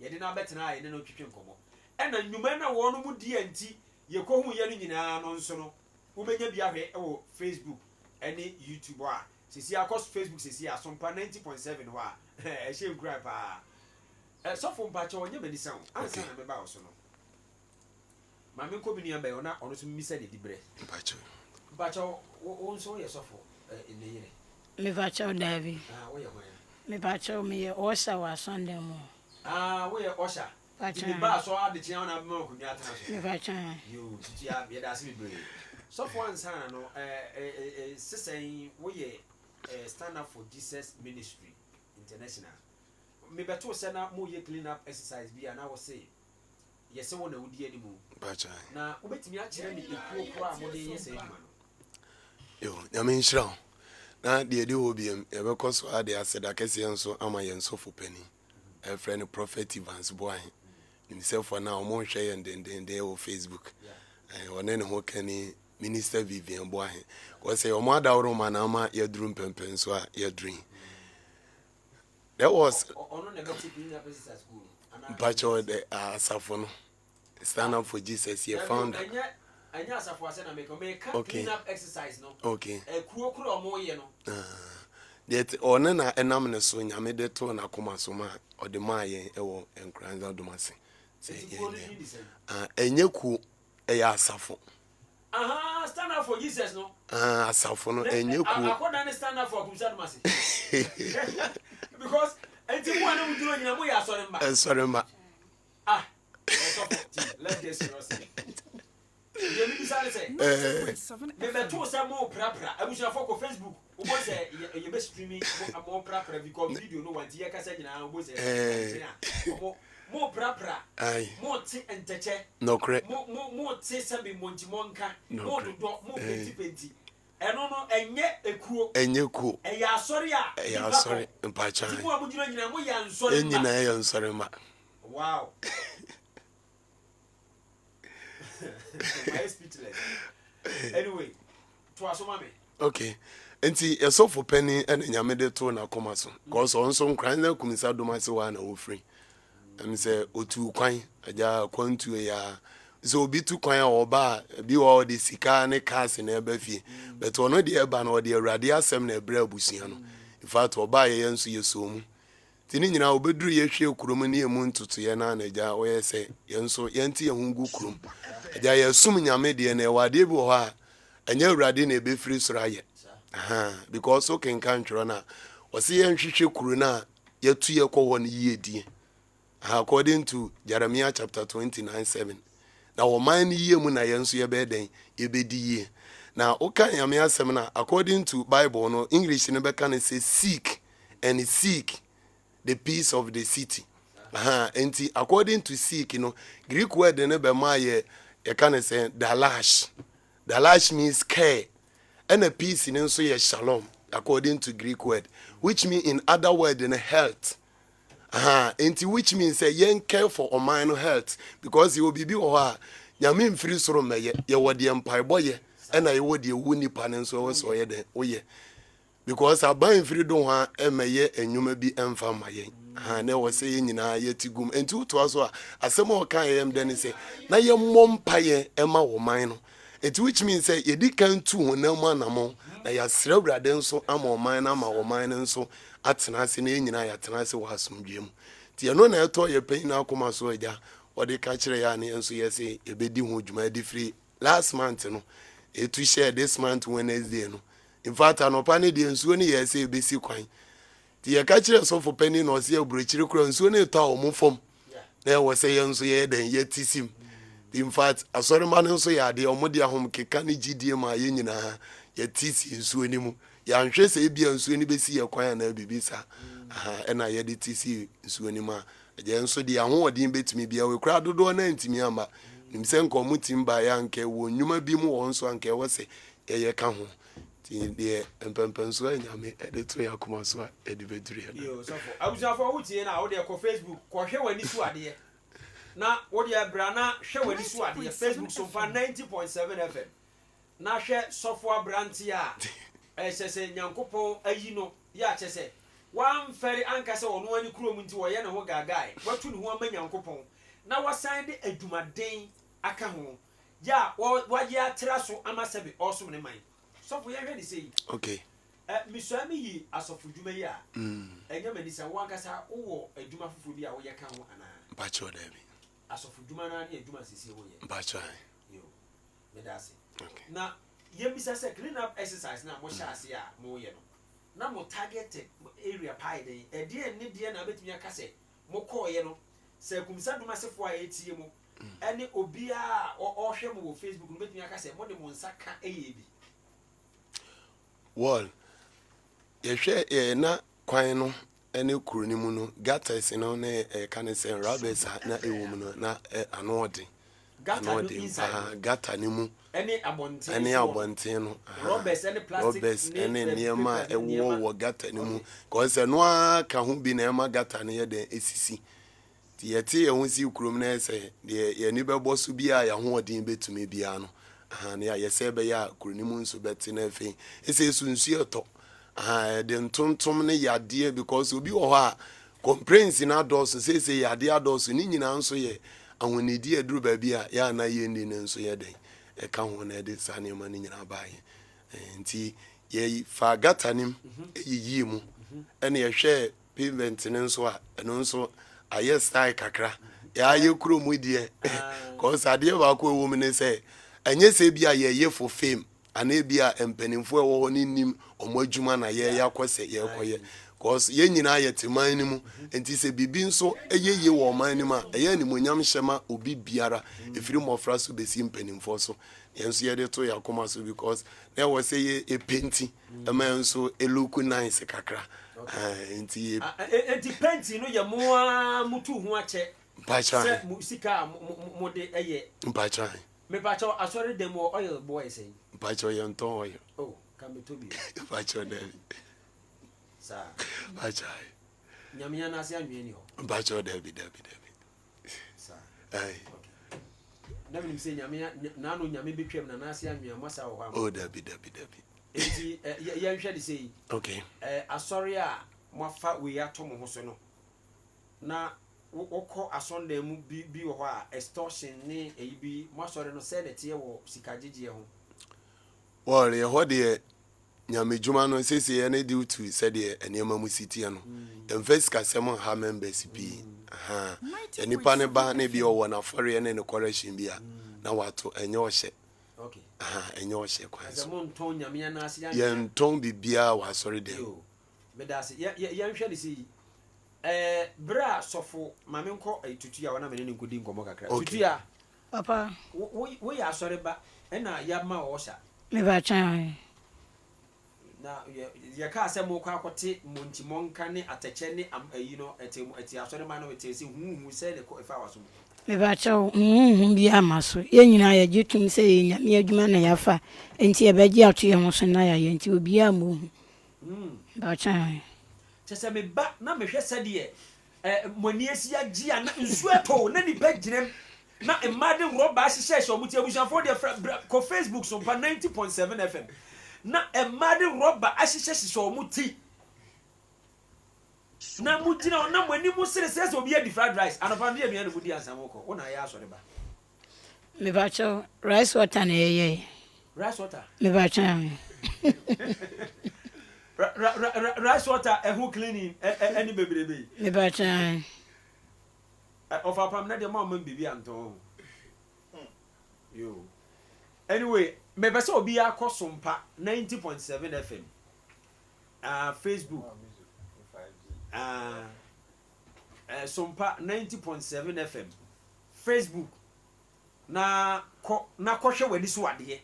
Yɛde no abɛtena a yɛne no retwetwe nkɔmmɔ. Ɛna nnwuma no a wɔnom di a nti yɛkɔhuiɛ no nyinaa no nso no, wobɛnya bi ahwɛ wɔ Facebook ne YouTube hɔ a, seesei ara kɔ Facebook seesei ara, Asompa 90.7 hɔ a, ɛhyɛ nkuran paa. Ɛ, sɔfo mpakyɛw ɔnyɛ m'anisa o, ansa na mɛba wo so no, ma menkɔ me nua bɛn hɔ na ɔno nso mmisa ne diberɛ. Mpakyɛw. Mpakyɛw, wo, wo nso woyɛ sɔfo ɛ, ne yere? Mepakyɛw, daabi. Ah, woyɛ hwan a? Mepakyɛw, meyɛ usher wɔ asɔndan mu hɔ. Ah, woyɛ usher. Nti me ba asɔr adekye a na abɛma akonnwa atena so. Mepakyɛw. Yoo, tutua, yɛda ase bebree. Sɔfo ansa na no, eh, eh, eh, sesɛn woyɛ eh, Stand Up for Jesus Ministry International. Mebɛtoo sɛ na moyɛ clean up exercise bi a na wose yɛsɛ wo na wodi animu. Mpakyɛw. Na wobɛtumi akyerɛ me ekuo korɔ a mode yɛ saa adwuma no? Yo, Nyame nhyira wo. Na deɛ ɛdi hɔ biam, yɛbɛkɔ so ara de aseda kɛseɛ nso ama yɛn sɔfo panin. Ɛfrɛ no Prophet Evans Boahe. Nim sɛ fɔ no a wɔn hwɛ yɛn dendenden wɔ Facebook. Ɔne ne ho kani Minister Vivian Boahe. Kɔ sɛ wɔn adaworo ma na ama yɛduru mpɛmpɛn so a yɛduru yi. There was Ɔno na ɛbɛte clean up exercise kuo no anaa? Mpakyɛw, de asafo no, Stand Up for Jesus, yɛ founder. Ɛnyɛ asafo asɛ na meka meka clean up exercise no. Ɛkuo koro a wɔyɛ no. Deɛ te ɔno na ɛnam ne so Nyame de too n'akoma so ma ɔde maa yɛn ɛwɔ Nkoranza Domase sɛ Eti kuo no yɛnyɛ. din de sɛn? Ah, ɛnyɛ kuo, ɛyɛ asafo. Aha, Stand Up for Jesus no. Ah, asafo no, ɛnyɛ kuo. Akɔda ne Stand Up for Akumsa Domase. Because enti mo a na mo gyina nyina mo yɛ asɔre mma. Asɔre mma. Ah, ɛsɔfo ti, let's get serious. Deɛ mebisa ne sɛ, mebɛtoo sɛ mo prapra, abusuafoɔ kɔ Facebook, wobɔ sɛ yɛbɛ streami mo prapra because video no wanti yɛkasa nyinaa wobɔ sɛ nkyɛn a ɔmo mo prapra, mo te ntɛkyɛ, Nɔkorɛ. mo te sɛbi mɔnkyimɔnka, mo Nɔkorɛ. dodɔ, mo penti penti. Ɛno no ɛnyɛ ekuo. Ɛnyɛ kuo. Ɛyɛ asɔre a Ɛyɛ nipa asɔre kɔ. Mpakyɛw. Nti mo a mo gyina nyinaa mo yɛ nsɔre Yɛn mma. nyinaa yɛ nsɔre mma. Wow. Mayɛ speechless. Anyway, toa so ma me. Okay. Nti yɛsɔfo panin ɛna Nyame de too n'akoma so. Kɔsɔ ɔno nso Nkoranza Kumisa Domase hɔ a na ofiri. Ɛm sɛ otuu kwan, agya akwantuo yi ara. Sɛ obi tu kwan a ɔba a, ebi wɔ hɔ a ɔde sika ne cars na ɛba fie. But ɔno deɛ ɛba no, ɔde Awurade asɛm na ɛbrɛ abusua no. In fact, ɔbaa yɛyɛ nso yɛsoo mu. Nti ne nyinaa obɛduru yɛhwɛ kurom ne emu ntotoeɛ no a na agya wɔyɛ sɛ yɛn nso yɛnte yɛn ho ngu kurom. Agya yɛsom Nyame deɛ na ɛwɔ adeɛ bi wɔ hɔ a ɛnyɛ Awurade na ɛbɛfiri soro ayɛ. Aha, because wokenkan ntwerɛ no a, ɔse yɛnhwehwɛ kuro no a yɛtu yɛkɔ hɔ no yiedie. According to Jeremiah chapter 29:7. Na ɔman no yie mu na yɛn nso yɛbɛyɛ dɛn? Yɛbɛdi yie. Na woka Nyame asɛm no a, according to Bible no, English no bɛka no sɛ seek and seek the peace of the city. Aha, nti according to seek no, Greek word no bɛma yɛ yɛka no sɛ dalash. Dalash means care. Ɛna peace no nso yɛ shalom according to Greek word, which mean in other word no health. Aha, nti which means sɛ yɛn care for ɔman no health because yɛwɔ biribi wɔ hɔ a Nyame mfiri soro mmɛyɛ. Yɛwɔ deɛ mpaebɔ yɛ ɛna yɛwɔ deɛ wo nipa no nso ɛwɔ sɛ ɔyɛ dɛn woyɛ. Because aban mfiri do ho a ɛmmɛyɛ nnwuma bi ɛmfa mma yɛn. Aha, na ɛwɔ sɛ yɛn nyinaa yɛte gum. Nti wotoa so a, asɛm a ɔka yɛm dɛ ne sɛ na yɛmmɔ mpaeɛ ɛma ɔman no. Nti which means sɛ yɛdi kan tu honam mu anammɔn na yɛasrɛ Awurade nso ama ɔman no ama ɔman no nso atena ase na yɛn nyinaa yɛatena ase wɔ asomdwoeɛ mu. Nti ɛno na ɛtɔ yɛ panyin no akoma so agya ɔde ka kyerɛ yɛ a ne yɛn nso yɛse yɛbɛdi ho dwuma de firi last month no ɛtu hyɛɛ this month Wednesday no. In fact anɔpa no deɛ nsuo no yɛɛ sɛ ɛbɛsi kwan. Nti yɛka kyerɛ sɔfo panin na ɔse aburokyire koraa nsuo no retɔ a wɔn fam na ɛwɔ sɛ yɛn nso yɛyɛ dɛn yɛte sim. In fact asɔremma no nso yɛ adeɛ wɔn de ahomkeka ne gyidie maa yɛn nyinaa yɛte si nsuo no mu. Yɛanhwɛ sɛ ebia nsuo no bɛsi yɛ kwan anaa biribi saa. Aha, ɛna yɛde te si nsuo no mu a agya yɛn nso deɛ ahoɔden bɛtumi bia wɔ koraa dodoɔ no antumi amma. Nim sɛ nka wɔn tumi baeɛ anka wɔ nnwuma bi mu wɔ nso anka ɛwɔ sɛ yɛyɛ ka ho. Nti deɛ mpɛmpɛnsoɔ a Nyame de to yɛn akoma so a yɛde bɛduru yɛn no. Yo, sɔfo. Abusuafoɔ wo tie no a, wo deɛ kɔ Facebook kɔ hwɛ w'ani so adeɛ. Na wo deɛ bra na hwɛ w'ani so adeɛ Facebook so mfa 90.7 FM. Na hwɛ sɔfo aberanteɛ a ɛhyɛ sɛ Nyankopɔn ayi no yɛ akyɛ sɛ. Wamfɛre anka sɛ ɔno ara ne kurom nti ɔyɛ ne ho gaagae, watu ne ho ama Nyankopɔn, na wasan de adwumaden aka ho, yɛ a wayɛ atra so ama sɛbe ɔresom ne man. Sɔfo, yɛnhwɛ no sei. Okay. Ɛ, mesua miyi asɔfodwuma yi a, ɛnyɛ m'ani sa. Wo ankasa wowɔ adwuma foforɔ bi a woyɛ ka ho anaa? Mpakyɛw, daabi. Asɔfodwuma no ara ne adwuma a seesei woyɛ? Mpakyɛw, ae. Yo, meda ase. Okay. Na yɛmmisa sɛ, clean up exercise no a mohyɛ aseɛ a moreyɛ no, na mo targeted area paa yɛ dɛn? Ɛdeɛn ne deɛn na wobɛtumi aka sɛ mokɔeɛ no, sɛ Akumsa Dumasefoɔ a ɛretie mo ne obiara a ɔrehwɛ mo wɔ Facebook no bɛtumi aka sɛ mode mo nsa ka yɛɛ bi? Well, yɛhwɛ yɛ na kwan no ne kuro no mu no, gutters no ne ɛka ne sɛ rubbers a na ɛwɔ mu no na ano ɔden. Gutter Ano no ɔden inside paa no. gutter no mu Ɛne abɔnten ɛne soɔ no. abɔnten no. Aha. Rubbers ɛne plastic Rubbers ne ɛne nneɛma a papers ne ɛwɔ nneɛma. wɔ gutter no mu. Okay. Cause ɛno ara ka ho bi na ɛma gutter no yɛ dɛn esisi. Nti yɛte yɛn ho sii kurom na ɛsɛ deɛ yɛn ani bɛbɔ so biara a yɛn ahoɔden bɛtumi biara no, aha, na yɛayɛ sɛ ɛbɛyɛ a kuro no mu nso bɛte na afei ɛsɛ so nsuo ɛtɔ, aha, ɛde ntontom ne yadeɛ because obi wɔ hɔ a complaints no adɔɔso, seesei yadeɛ adɔɔso, ne nyinaa nso yɛ ahonidie a ɛduru baabi a yɛ a na yɛnni no nso yɛ dɛn ɛka ho na ɛde saa nneɛma no nyinaa baeɛ. Nti yɛfaa gata no mu yiyii mu ɛna yɛhwɛɛ Pavement no nso a, ɛno nso ayɛ style kakra. Yɛayɛ kurom deɛ, cause adeɛ baako a ɛwɔ mu ne sɛ, ɛnyɛ sɛ bi a yɛyɛ for fame anaa bi a mpanimfoɔ a ɛwɔ hɔ no nim wɔn adwuma na yɛyɛ akɔ sɛ yɛrekɔyɛ. Cause yɛn nyinaa yɛte man no mu, nti sɛ biribi nso yɛ yie wɔ ɔman no mu a, ɛyɛ animuonyam hyɛ ma obi biara, ɛfiri mmɔfra so bɛsi mpanimfoɔ so. Yɛn nso yɛde to yɛn akoma so because na ɛwɔ sɛ yɛ yɛpenti ɛma yɛn nso elook nice kakra. Nti yɛ. Nti penti no yɛ mo ara mo tu ho akyɛ. Mpakyɛ. Sɛ mo sika a mo mo de ɛyɛ. Mpakyɛ. Mepakyɛ asɔre dɛm wɔ oil boɔ yɛ sɛn? Mpakyɛ yɛn tɔn oil. Oh, ka me tɔ bi. Mpakyɛ dɛbi. Saa. Mpakyɛ. Nyame anase anwea ni hɔ. Mpakyɛ dɛbi dɛbi dɛbi. Saa. Okay. Na menim sɛ Nyame n'ano Nyame bɛtwam na n'ase anwea mo asa wɔ hɔ ama. Oh dabi dabi dabi. Enti yɛnhwɛ ne sei. Okay. Asɔre a moafa wei ato mo ho so no, na wokɔ asɔndan mu bi bi wɔ hɔ a extortion ne ɛyi bi, mo asɔre no sɛ na ɛteɛ wɔ sika gyegyeɛ ho? Well, yɛ hɔ deɛ Nyame dwuma no seesei yɛne due to sɛdeɛ nneɛma mu si teɛ no, yɛmfa sikasɛm nha members pii. Ahaa. Sɛ nipa no ba na ebi ɔwɔ n'afɔreɛ ne ne correction bi a, na wato, ɛnyɛ ɔhyɛ. Ahaa, ɛnyɛ ɔhyɛ kwan so. Yɛntɔn biribiara wɔ asɔre dɛm. Yo, meda ase. Yɛ, yɛ, yɛnhwɛ no sei. Ɛɛ, berɛ a sɔfo, ma menkɔ ɛyi, Tutu a, na me ne no nkɔdi nkɔmmɔ kakra. Okay. Tutu a, Papa. Wo, wo, woyɛ asɔre ba, ɛna yɛama wo ɔsa. Mepakyɛw. Na yɛ, yɛkaa sɛ morekɔ akɔte mmonkyimmɔnka ne atɛkyɛ ne am, ayi no, ɛtee mo, ɛtee asɔremma no, ɛtee sɛ huuhuu sɛɛ na ɛkɔ, ɛfaa w'aso mu. Mepakyɛw, huuhu biara mma so. Yɛn nyinaa yɛgye tom sɛ ɛyɛ Nyame adwuma na yɛafa, enti yɛbɛgye ato yɛn ho so na yɛayɛ, nti obiara mmɔ hu. Mepakyɛw. Kyerɛ sɛ meba na mehwɛ sɛdeɛ eh, mo ani asi agye a na nsuo ɛtɔ o, na nnipa gyina mu na mmaa de rɔba ahyehyɛhyɛ wɔn ti. Abusuafoɔ deɛ fra bra kɔ Facebook so mpa 90.7 FM na mmaa de rɔba ahyehyɛhyehyɛ wɔn ti na mo gyina hɔ na mo anim sere sɛ sɛ obi adi fried rice anɔpa no deɛ aduane na mo di ansa mo kɔ wo na ayɛ asɔre ba. Mepakyɛw, rice water na yɛyɛe. Rice water? Mepakyɛw. Rice water ɛho cleaning ɛne bebrebe yi. Mepakyɛw. Ɔfa pam na deɛ mo ama biribi antɔn ho. Yo. Anyway, mepɛ sɛ obi akɔ Sompa 90.7 FM. Facebook. Sompa 90.7 FM. Facebook na kɔ na kɔhwɛ w'ani so adeɛ.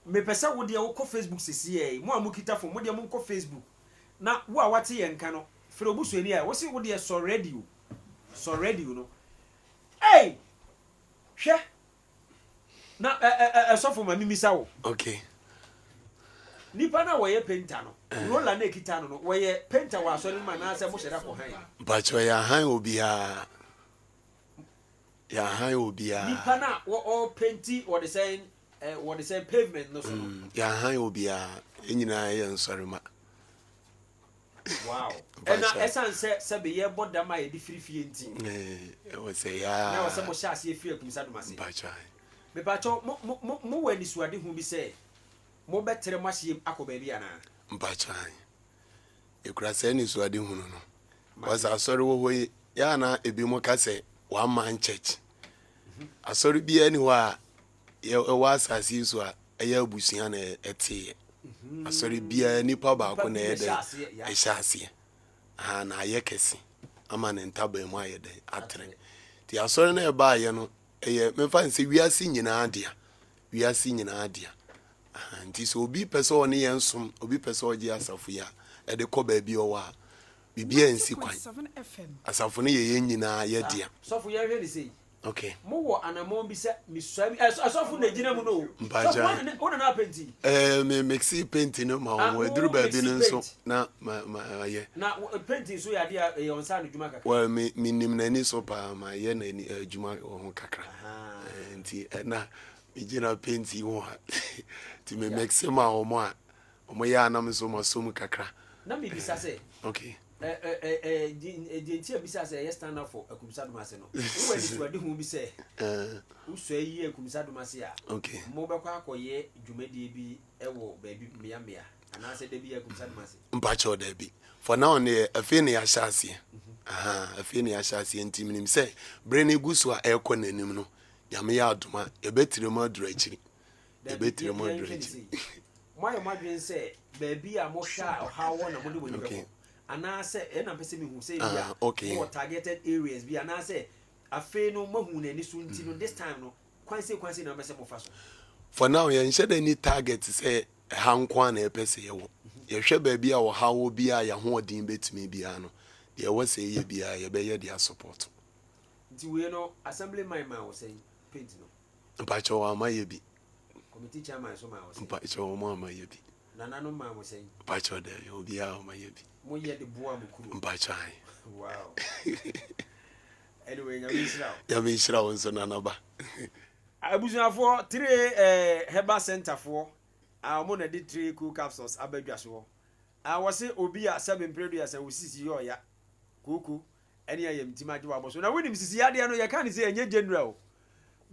Mepɛ sɛ wo deɛ wokɔ Facebook sesiɛ yi, mo a mokita phone, mo deɛ monkɔ Facebook na wo a wate yɛn nka no, frɛ obusuani a, wose wo deɛ sɔ radio, sɔ radio no. Ei! Hwɛ! Na ɛ ɛ ɛ sɔfo ma mimisa wo. Okay. Nipa no a wɔyɛ painter no, roller no a ekita no no, wɔyɛ painter wɔ asɔre no mu anaasɛ mohyɛ da kɔ han? Mpakyɛ yɛahan obiara. Yɛahan obiara. Nipa no a ɔrepenti wɔde sɛn wɔde sɛn pavement no so no. Yɛahan obiara. Yɛn nyinaa yɛ nsɔrema. Wow. Ɛna ɛsan sɛ sɛbe yɛbɔ dam a yɛde firi fie nti. Ɛwɔ sɛ yaa. Na ɛwɔ sɛ mo hyɛ aseɛ firi Akumsa Domase. Mpakyɛ. Mepakyɛw mo mo mo mowɔ anisoadehu bi sɛ mobɛtrɛ mo ahyeɛm akɔ baabi anaa? Mpakyɛ. Yɛkura saa anisoadehunu no. Because asɔre wɔ hɔ yi, yɛ a na ebinom ka sɛ one man church. Asɔre biara ni hɔ a ɛwɔ asase yi so a ɛyɛ abusua na ɛteeɛ. Asɔre biara nipa baako na ɛyɛ dɛn ɛhyɛ aseɛ. Aha na ayɛ kɛse ama ne ntaban mu ayɛ dɛn atrɛ. Nti asɔre no ɛbaayɛ no ɛyɛ memfa ne sɛ wiase nyinaa dea. Wiase nyinaa dea. Aha nti sɛ obi pɛ sɛ ɔne yɛn som, obi pɛ sɛ ɔgye asafo yi a ɛde kɔ baabi ɔwɔ a, biribiara nsi kwan. Asafo no yɛ yɛn nyinaa yɛ dea. Sɔfo yɛnhwɛ ne sei. Okay. Mo wɔ anamɔn bi sɛ mesua bi ɛsɔfo na egyina mu no o. Mpakyɛ. Sɔfo wo na na apɛnti. Ɛɛ me mixi paint no ma wɔn aduru baabi no nso na ma ma ayɛ. Na paint nso yɛ adeɛ a ɛyɛ ɔnsa ano dwuma kakra. Well me me nim n'ani so paa ma yɛ n'ani adwuma wɔ ho kakra. Nti ɛna me gyina paint yi ho a nti me mixi ma wɔn a. Ɔmo yɛ a na me nso ma sɔ mu kakra. Na me bisa sɛ. Okay. Ɛ ɛ ɛ ɛ deɛ nti a bisa sɛ ɛyɛ stand up for Akumsa Dom ase no. Wo wɔ anisoadehu bi sɛ. Wo sɔ yi Akumsa Dom ase a. Okay. Mo bɛkɔ akɔyɛ dwumadie bi ɛwɔ baabi mmea mmea anaasɛ da bi Akumsa Dom ase. Mpakyɛw dabi. For now deɛ afei na yɛahyɛ aseɛ. Ahaa afei na yɛahyɛ aseɛ nti menim sɛ bere no gu so a ɛrekɔ n'anim no Nyame yɛ adom a yɛbɛtire mu aduru akyiri. Dabi, Yɛbɛtire mu yɛnhwɛ aduru no akyiri. sei. Moayɛ mo adwene sɛ baabi a mohwɛ a ɔhaw wɔ na mode mo ani Okay. bɛkɔ? Anaasɛ, ɛna mpɛ sɛ mehu sɛ ebi a Ah, okay. mowɔ targeted areas bi anaasɛ afei no moahu n'ani so nti no this time no kwan sei kwan sei na mopɛ sɛ mofa so? For now yɛnhyɛ da nni target sɛ ɛha nko ara na yɛpɛ sɛ yɛwɔ. Yɛhwɛ baabi a ɔhaw wɔ biara a yɛn ahoɔden bɛtumi biara no, deɛ ɛwɔ sɛ yɛyɛ biara yɛbɛyɛ de asupɔto. Nti wei no assembly man maa wo sɛn paint no? Mpakyɛw wɔama yɛ bi. Committee chairman nso maa wo sɛn? Mpakyɛw wɔn ama yɛ bi. Nananom maa mo sɛn? Mpakyɛw daabi obiara wɔma yɛ bi. Mo yɛ de boa mo kuro. Mpakyɛw ahe. Wow. Anyway, Nyame nhyira wo. Nyame nhyira wo nso Nana ba. Abusuafoɔ, Tire eh, Herbal Center foɔ, ah, wɔn na de Tire Cool Capsules aba dwa soɔ. Ah, wɔse obi a sɛbe mprɛ duasa wo sisi yɛ ɔya, kooko, ɛne ayamtim agye wabɔ so. Na wonim sisi yadeɛ no yɛka ne sɛ ɛnyɛ general o.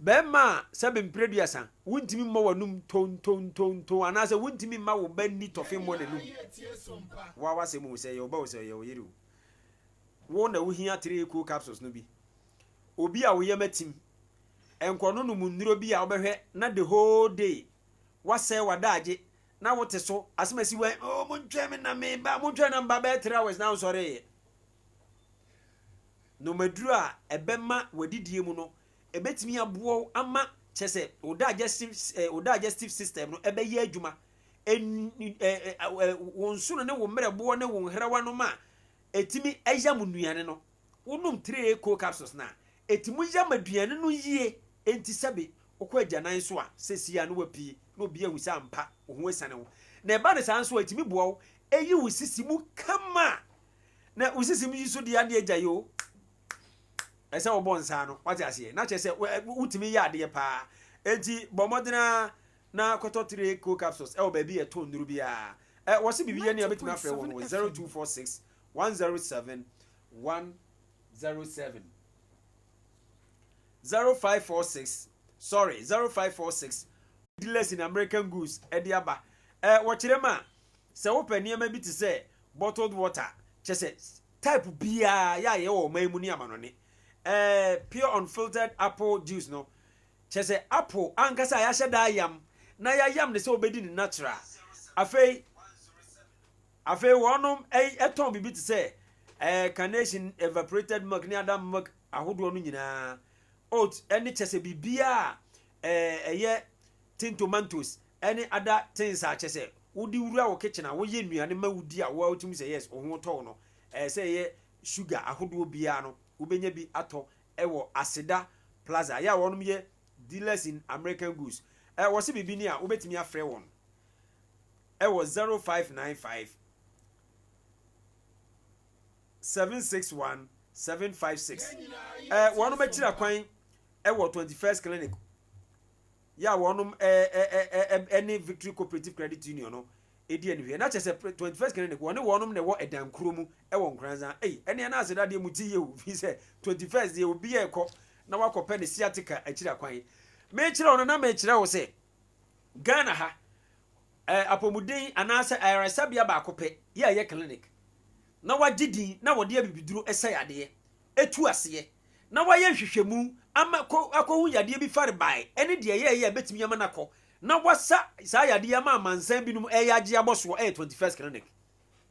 Bɛrima a sɛbe mprɛ duasa wontumi mmɔ w'anum tontontonton anaasɛ wontumi mma wo ba nni tɔfe mmɔ n'anum. Woa w'asɛm o, sɛ ɛyɛ wo ba o, sɛ ɛyɛ wo yere o. Wo na wohia 3 cool capsules no bi. Obi a wo yam atim, nkɔnonom nnuro bi a wobɛhwɛ na the whole day woasɛe w'adaagye na wote so asɛm asi wɛn, oh montwɛn me na meba, montwɛn na meba bɛyɛ 3 hours na wonsɔreeɛ. Nom aduru a ɛbɛma w'adidie mu no, ɛbɛtumi aboa wo ama kyerɛ sɛ wo digestive eh, wo digestive system no ɛbɛyɛ adwuma. Ɛn, eh, eh, wo nsono ne wo mmerɛboɔ ne wo nhrawa nom a ɛtumi ɛyam nnuane no, wonom 3A co capsules no a, ɛtumi yam aduane no yie. Enti sɛbe wokɔ agyanan so a, seesei a na wapue na obi ahu sɛ ampa wo ho asiane wo. Na ɛba no saa nso a, ɛtumi boa wo ɛyi wo sisi mu kama. Na wo sisi yi so deɛ adeɛ agya yi o ɛsɛ wɔbɔ nsa no wate aseɛ na kyerɛ sɛ wotumi yɛ adeɛ paa enti bɔ mmɔden ara na kɔtɔ three co capsules ɛwɔ baabi yɛ tɔn nnuro biara ɛ wɔsi biribi yɛ ne a bɛtumi afrɛ wɔn wɔ 0246 107 107 0546 sorry 0546 dealers in American goods ɛde aba ɛ wɔkyerɛ mu a Sɛ wopɛ nneɛma bi te sɛ bottled water, kyerɛ sɛ type biara yɛ a yɛwɔ ɔman mu ne amanɔne, ɛɛ pure unfiltered apple juice no, kyerɛ sɛ apple ankasa a yɛahyɛ da ayam na yɛayam no sɛ wobɛdi no natural. Afei, afei wɔnom ɛtɔn biribi te sɛ ɛɛ carnation evaporated milk ne other milk ahodoɔ no nyinaa, oat ɛne kyerɛ sɛ biribiara a ɛɛ ɛyɛ tin tomatoes ɛne other things a kyɛsɛ wode wura wo kitchen a woyɛ nnuane ma wodi a woa wotumi sɛ yes wo ho tɔ wo no ɛɛ sɛ ɛyɛ sugar ahodoɔ biara no wobɛnya bi atɔ ɛwɔ Aseda Plaza yɛ a wɔnom yɛ dealers in American goods ɛɛ wɔse biribi ni a wobɛtumi afrɛ wɔn ɛwɔ 0595 761 756 ɛɛ wɔnom akyiri akwan ɛwɔ 21st clinic yɛ a wɔnom ne Victory Cooperative Credit Union no Ɛdi anihwɛ. Na kyerɛ sɛ 21st Clinic wɔne wɔnom na ɛwɔ ɛdan koro mu ɛwɔ Nkoranza. Ei, ɛneɛ na aseda deɛ mu ti yie o, firi sɛ 21st deɛ obi ɛrekɔ na wakɔ pɛ ne sciatica akyiri akwan. Mekyerɛ wo no na mekyerɛ wo sɛ Ghana ha eh, apɔmuden anaasɛ ayaresabea baako pɛ yɛ a ɛyɛ clinic na wagye din na wɔde abibiduro ɛsɛ yadeɛ ɛtu aseɛ na wayɛ nhwehwɛmu ama kɔ akɔhu yadeɛ bi fare bae ɛne deɛ ɛyɛɛyɛ a ɛbɛtumi ama no akɔ na wasa saa yadeɛ yi ama amansan binom ɛyɛ agye abɔ soɔ ɛyɛ 21st Clinic.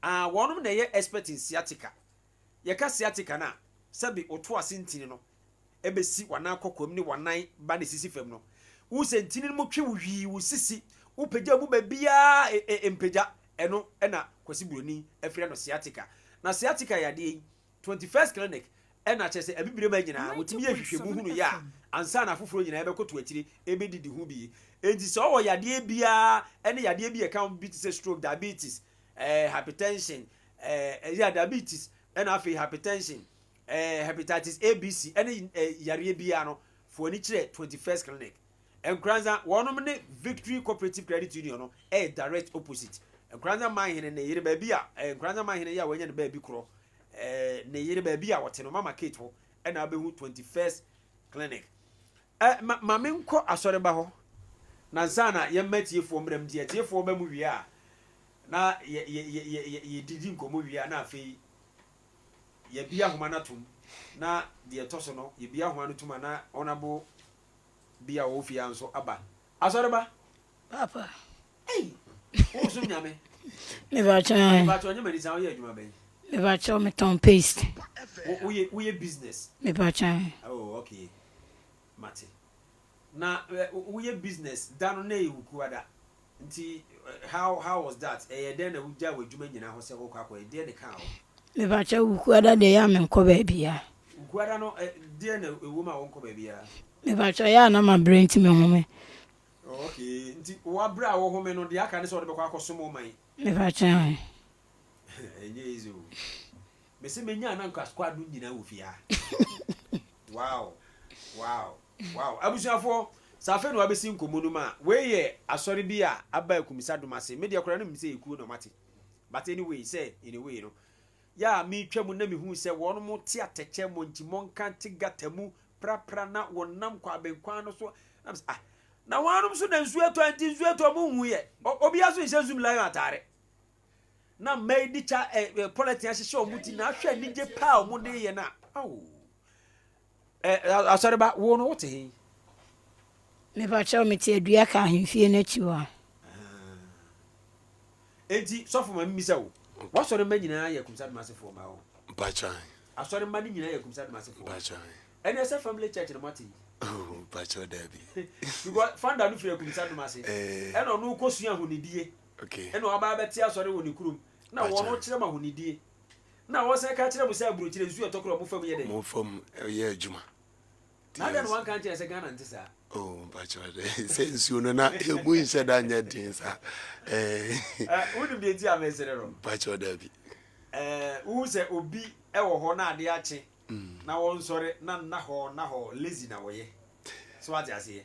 Ah, wɔnom na ɛyɛ expert in sciatica. Yɛka sciatica no a, sɛbe woto ase ntini no ɛbɛsi w'anan kɔkɔm ne w'anan ba na ɛsisi fam no. Wohu sɛ ntini no mu twe wo hwii, wo sisi, wopagya mu baabiara mpagya. Ɛno ɛna Kwasi Buroni ɛfrɛ no sciatica. Na sciatica yadeɛ yi, 21st Clinic ɛna kyerɛ sɛ Abibire man nyinaa wɔtumi yɛ nhwehwɛmu hunu yɛ a ansa na afoforɔ nyinaa ɛbɛkoto akyire ɛbɛdidi ho bi. Enti sɛ ɔwɔ yadeɛ biara ɛne yadeɛ bi a ɛka ho bi te sɛ stroke, diabetes, eh, hypertension, eh, yeah, diabetes ɛna afei hypertension, eh, hepatitis A, B, C ɛne eh, yareɛ biara no, fo ani kyerɛ 21st Clinic. Nkoranza, wɔnom ne Victory Cooperative Credit Union no ɛyɛ direct opposite. Nkoranza Manhene ne yere baabi a eh, Nkoranza Manhene yɛ a wanya ne baabi korɔ eh, ne yere baabi a ɔte no, Mama Kate hɔ ɛna abɛhu 21st Clinic. Eh, ma, ma menkɔ asɔreba hɔ na nsa na yɛmma atiefoɔ mmra mu, nti atiefoɔ ba mu wie a na yɛ, yɛ, yɛ, yɛ, yɛ, yɛdidi nkɔmmɔ wie a na afei yɛbie ahoma no atom, na deɛ ɛtɔ so no yɛbie ahoma no tom a na Honourable bi a ɔwɔ fie ha nso aba. Asɔreba! Papa. Ei! Wosom Nyame? Mepakyɛw. Mepakyɛw nyɛ m'ani saa, woyɛ adwuma bɛn? Mepakyɛw metɔn paste. Wo woyɛ woyɛ business? Mepakyɛw. Oh okay, mate. Na woyɛ business da no na ɛyɛ Wukuada nti how how was that? Ɛyɛ dɛn na wogyaa w'adwuma nyinaa hɔ sɛ wokɔ akɔyɛ? Deɛn na ɛkaa wo? Mepakyɛw Wukuada deɛ ɛyɛ a menkɔ baabiara. Wukuada no deɛn na ɛwom a wonkɔ baabiara? Mepakyɛw ɛyɛ a na mabrɛ nti mehome. Oh okay, nti w'abrɛ a wohome no deɛ aka ne sɛ wode bɛkɔ akɔsom wo man. Mepakyɛw. Ɛnyɛ easy o. Mese menya a na nka squad no nyinaa wɔ fie ha. Wow, wow, wow. Abusuafoɔ, sɛ afei na wabɛsi nkɔmmɔ no mu a, wei yɛ asɔre bi a aba Akumisa dom ase. Me deɛ koraa na menim sɛ ɛyɛ kuo na wɔate. But anyway, sɛ in a way no, yɛ a metwa mu na mehu sɛ wɔn te atɛkyɛ, mɔnkyi-mɔnka, te gata mu, prapra na wɔnam kwabenkwan no so. Na mesɛ, ah, na wɔanom so na nsuo atɔ a nti nsuo atɔ mo nhu yɛ. Obiara so nhyɛ Zoom Lion atare. Na mmaa yi de kya ɛ ɛ pɔlɛtin ahyehyɛ wɔn ti na ahwɛ anigye paa a wɔn de yɛ no a, awo. Ɛ asɔreba, wo no wote he? Mepakyɛw, mete Adua ka ahemfie no akyi hɔ a. Enti sɔfo ma memmisa wo, w'asɔre mma nyinaa yɛ Kumsa Dumasefoɔ mma hɔ? Mpakyɛw. Asɔre mma no nyinaa yɛ Kumsa Dumasefoɔ? Mpakyɛw. Ɛne ɛsɛ family church na moate yi? Oh, mpakyɛw daabi. Because founder no firi Akumsa Dumase. Ɛna ɔno kɔsua ahonidie. Okay. Ɛna ɔba abɛte asɔre wɔ ne kurom. Na wɔn kyerɛ mo ahonidie. Na wɔsan ka kyerɛ mo sɛ aburokyire nsuo ɛtɔ koraa mo fam yɛ dɛn? Mo fam yɛ adwuma. Na adɛn na wanka nkyerɛ sɛ Ghana nte saa? Oh, mpakyɛw dɛ sɛ nsuo no na emu nhyɛ da nyɛ den saa. Eh, wonim deɛ nti a mesere no? Mpakyɛw daabi. Eh, wohu sɛ obi wɔ hɔ na adeɛ akye na wɔnsɔre na nna hɔ nna hɔ lazy na wɔyɛ. So wate aseɛ?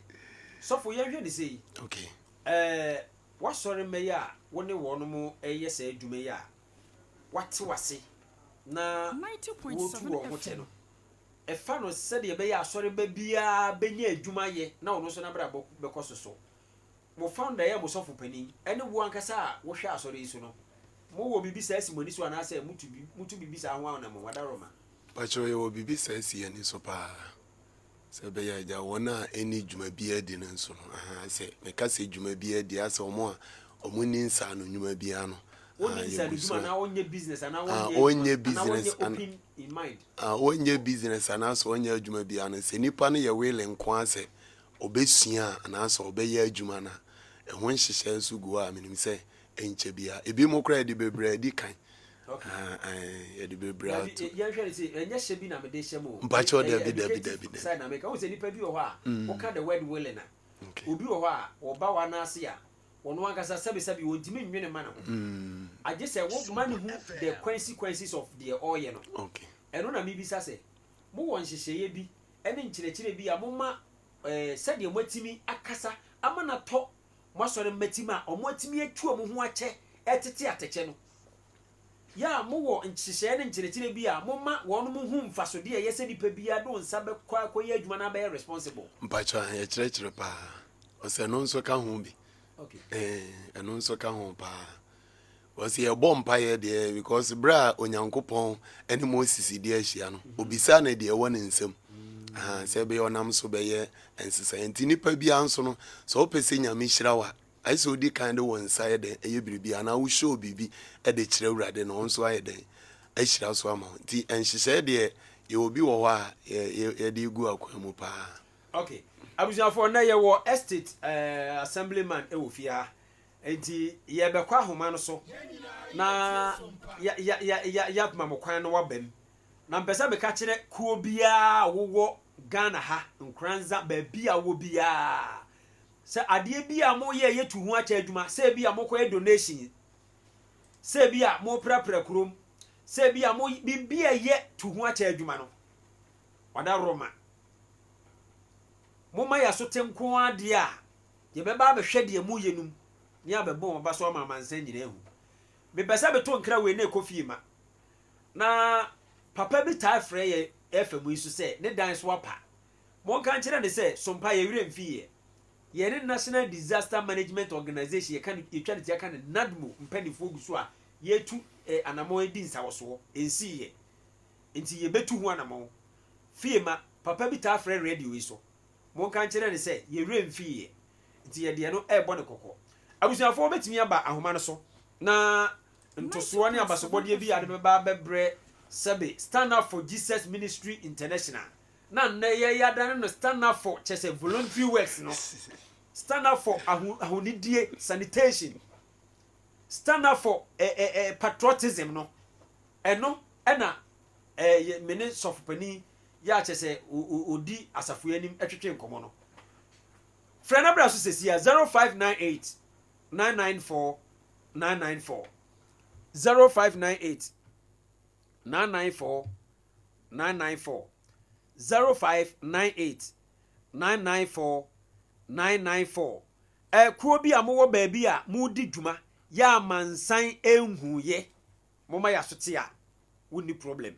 Sɔfo yɛnhwɛ ne sei. Okay. Eh, w'asɔre mma yi a wo ne wɔnom reyɛ saa adwuma yi a wate w'ase na wɔretu wɔn ho kyɛ no, ɛfa no sɛdeɛ ɛbɛyɛ a asɔreba biara bɛnya adwuma ayɛ na ɔno nso n'abrabɔ bɛkɔ so so. Mo founder yɛ mo sɔfo panin ne wo ankasa a wohwɛ asɔre yi so no, mowɔ biribi saa si mo ani so anaasɛ motu motu biribi saa ho anammɔn? Adaworoma. Mpakyɛw yɛwɔ biribi saa si yɛn ani so paa. Sɛ ɛbɛyɛ a agya wɔn a ɛnni dwuma biara di no nso no, ahaa, sɛ meka sɛ dwuma biara di, asɛ wɔn a wɔn nni nsaano nnwuma biara no, ahaa, yɛgu so a, wɔnyɛ business anaa wɔnyɛ business, wɔnyɛ business anaasɛ wɔnyɛ adwuma biara no, sɛ nipa no yɛ willing nko ara sɛ ɔbɛsua anaasɛ ɔbɛyɛ adwuma no a, ɛho nhyehyɛe nso gu hɔ a menim sɛ ɛnkyɛ biara. Ebinom koraa yɛde bebree adi kan. Yɛde bebree ato. Yɛnhwɛ no sei, ɛnyɛ hyɛ bi na mede hyɛ mo o. Mpakyɛw dabi dabi dabi dabi. Side na meka, wohu sɛ nipa bi wɔ hɔ a, woka the word willing a, obi wɔ hɔ a, ɔba w'anan ase a, ɔno ankasa sɛbesɛbe ɔntumi nnwene mma ne ho. Agye sɛ wo ma no hu the consequences of deɛ ɔreyɛ no. Ɛno na mebisa sɛ, mowɔ nhyehyɛeɛ bi ne nkyerɛkyerɛ bi a moma sɛdeɛ moatumi akasa ama no atɔ mo asɔre mma tim a wɔatumi atu wɔn ho akyɛ ɛtete atɛkyɛ no. Yɛ a mowɔ nhyehyɛeɛ ne nkyerɛkyerɛ bi a moma wɔnom hu mfasodeɛ a ɛyɛ sɛ nipa biara de wo nsa bɛkɔ akɔyɛ adwuma na abɛyɛ responsible. Mpakyɛw a yɛkyerɛkyerɛ paa. Ɔsɛ ɛno nso ka ho bi. Okay. Eh, ɛno nso ka ho paa. Wɔsɛ yɛbɔ mpaeɛ deɛ because berɛ a Onyankopɔn ne Moses di ahyia no, obisaa no deɛ ɛwɔ ne nsam. Aha, sɛ ɛbɛyɛ ɔnam so bɛyɛ nsesaeɛ. Nti nipa biara nso no, sɛ wopɛ sɛ Nyame hyira wo a, ayɛ sɛ wodi kan de wo nsa yɛ dɛn ɛyɛ biribi anaa wo show biribi de kyerɛ Awurade na ɔno nso ayɛ dɛn ahyira so ama wo. Nti nhyehyɛeɛ deɛ yɛwɔ bi wɔ hɔ a yɛde gu akwan mu paa. Ok, abusuafoɔ nnɛ yɛwɔ estate eh, assemblyman wɔ fie ha nti yɛbɛkɔ ahoma no so na yɛama mo kwan na waba mu. Na mpɛ sɛ meka kyerɛ kuo biara a wowɔ Ghana ha, Nkoranza, baabi a wowɔ biara Sɛ adeɛ bi a moyɛ yɛ tu ho akyɛ adwuma, sɛ ebi a mokɔyɛ donation, sɛ ebi a moprapra kurom, sɛ ebi a mo biribi a ɛyɛ tu ho akyɛ adwuma no, ɔda Roma. Momma yɛaso te nko ara deɛ a, yɛbɛba abɛhwɛ deɛ moyɛ no mu ne abɛbɔ wɔn aba so ama amansan nyinaa ahu. Mepɛ sɛ meto nkra wei na ɛkɔ fie ma. Na papa bi taa frɛ yɛn FM yi so sɛ ne dan so apa. Monka nkyerɛ no sɛ, Sompa, yɛn werɛ mfii yɛ. Yɛne National Disaster Management Organisation, yɛka no, yɛtwa no tia ka no NADMO mpaninfoɔ gu so a yɛretu eh, anamɔn redi nsawɔsoɔ. Ɛnsii yɛ. Nti yɛbɛtu ho anamɔn. Fie ma, papa bi taa frɛ radio yi so. Monka nkyerɛ no sɛ, yɛn werɛ mfii yɛ. Nti yɛde ɛno rebɔ no kɔkɔ. Abusuafoɔ wobɛtumi aba ahoma no so na ntosoɔ ne abasobɔdeɛ bi a de bɛba abɛbrɛ sɛbe Stand Up For Jesus Ministry International. Na nnɛ yɛ yɛadane no stand up for kyerɛ sɛ voluntary works no, stand up for aho ahonidie, sanitation, stand up for eh, eh, eh, patriotism no, ɛno ɛna eh, yɛ, me ne sɔfopanin yɛ a kyerɛ sɛ ɔdi asafo yi anim twetwe nkɔmmɔ no. Frɛ na bra so sɛsi a 0598 994 994 0598 994 994 0598 994 994 Ɛ Kuo bi a mowɔ baabi a moredi dwuma yɛ amansan nhuiɛ momma yɛ aso te a wonni problem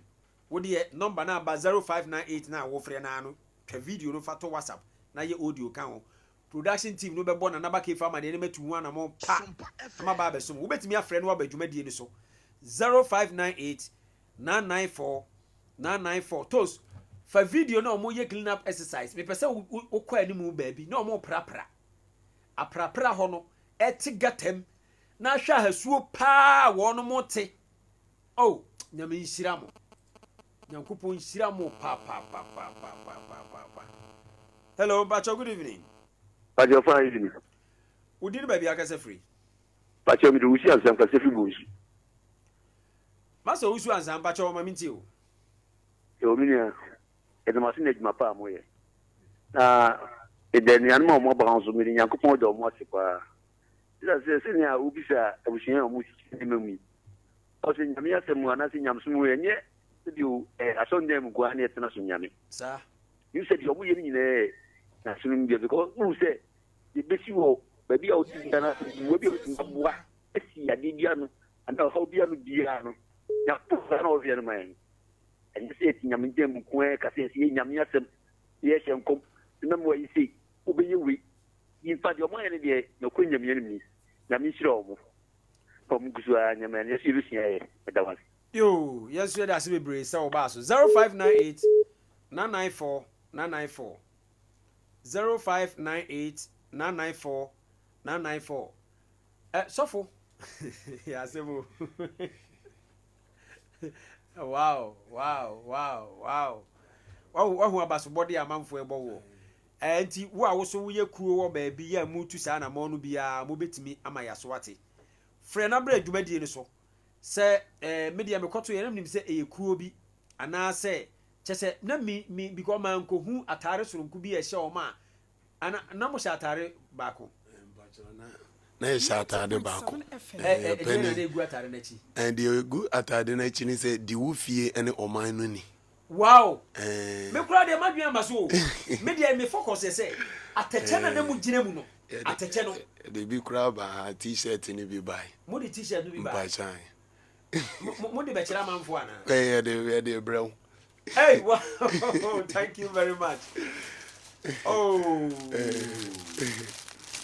wodeɛ number no aba 0598 no a wofrɛ no ara no twa video no fa to WhatsApp na yɛ audio ka ho production team no bɛbɔ Nana Bakefo amaneɛ na matu ho anamɔn pa na maba abɛsom wo. Wobɛtumi afrɛ no aba dwumadie no so 0598 994 994 Toast fa video na wɔn yɛ clean up exercise mepɛ sɛ wokɔ anim baabi na wɔn prapra aprapra hɔ no ɛte gatam na ahwɛ ahasuo paa wɔn mo te oh nyame nhyira mo nyankopɔn nhyira mo paapaapaapaapaapaa. Hello mpakyɛw, good evening. Mpakyɛw fine evening. Wo din ne baabi akasa firi? Mpakyɛw mede Owusu Ansah mkasa firi Bonsu. Master Owusu Ansah mpakyɛw ma mentie o. Yoo me nua, yɛda mo ase ne adwuma pa a moyɛ. Na meda anuanom a wɔn aba ho nso, mede Nyankopɔn da wɔn ase paa. Ɛsiane sɛ sɛnea wobisa abusua a wɔkyekyɛ nneɛma mu yi, ɔsɛ Nyame asɛm mu anaasɛ nyamesom mu ɛnyɛ sɛdeɛ asɔndan mu nko ara na yɛtena som Nyame. Saa. Mehu sɛ deɛ wɔyɛ no nyinaa yɛ nyamesom mu deɛ because wohu sɛ yɛbɛsi wɔ baabi a wote biara no mmoa bi a wobɛtumi aboa asi adeɛ bi ano anaa ɔhaw bi ano biara no, Nyankopɔn saa na ɔhwɛ no ma yɛn. Ɛnyɛ sɛ yɛte Nyame nkyɛn mu nko ara ka sɛ yɛsɛ yɛ Nyame asɛm, yɛhyɛ nkɔm, na mɛmoa yi sei, wobɛyɛ wei. Nyimpa deɛ wɔayɛ no deɛ nokorɛ Nyame anim ni. Nyame nhyira wɔn. Na wɔn gu so ara nyɛ ma yɛn nso yɛbɛsua yɛ. Meda wo ase. Yoo, yɛn nso yɛda ase bebree sɛ wobaa so. 0598 994 994 0598 994 994 Ɛ sɔfo yɛ asɛm o. Wow, wow, wow, wow. Wahu wahu abasobɔde a amanfoɔ ɛbɔ woɔ. Ɛɛ nti wo a woso woyɛ kuo wɔ baabi yɛ a mutu saa anamɔn no biara mobɛtumi ama yɛaso ate. Frɛ na brɛ dwumadie no so. Sɛ ɛɛ me deɛ mekɔto yɛ na menim sɛ ɛyɛ kuo bi anaasɛ kyɛ sɛ na mi mi because mankohu ataare soronko bi a ɛhyɛ wɔn a Ana na mo hyɛ ataare baako? Na yɛhyɛ ataade baako. Ɛdeɛ na egu ataade n'akyi. Deɛ egu ataade n'akyi ne sɛ di wo fie ne ɔman no ni. Wow! Me koraa deɛ m'adwene amba so o. Me deɛ me focus yɛ sɛ atɛkyɛ na na mo gyina mu no. Atɛkyɛ no. Yɛde bi koraa baa ha, t-shirt no bi bae. Mode t-shirt no bi bae? Mpakyɛw. Mode bɛkyerɛ amanfoɔ anaa? Ɛɛ yɛde yɛde brɛ wo. Hey, wow, thank you very much. Oh.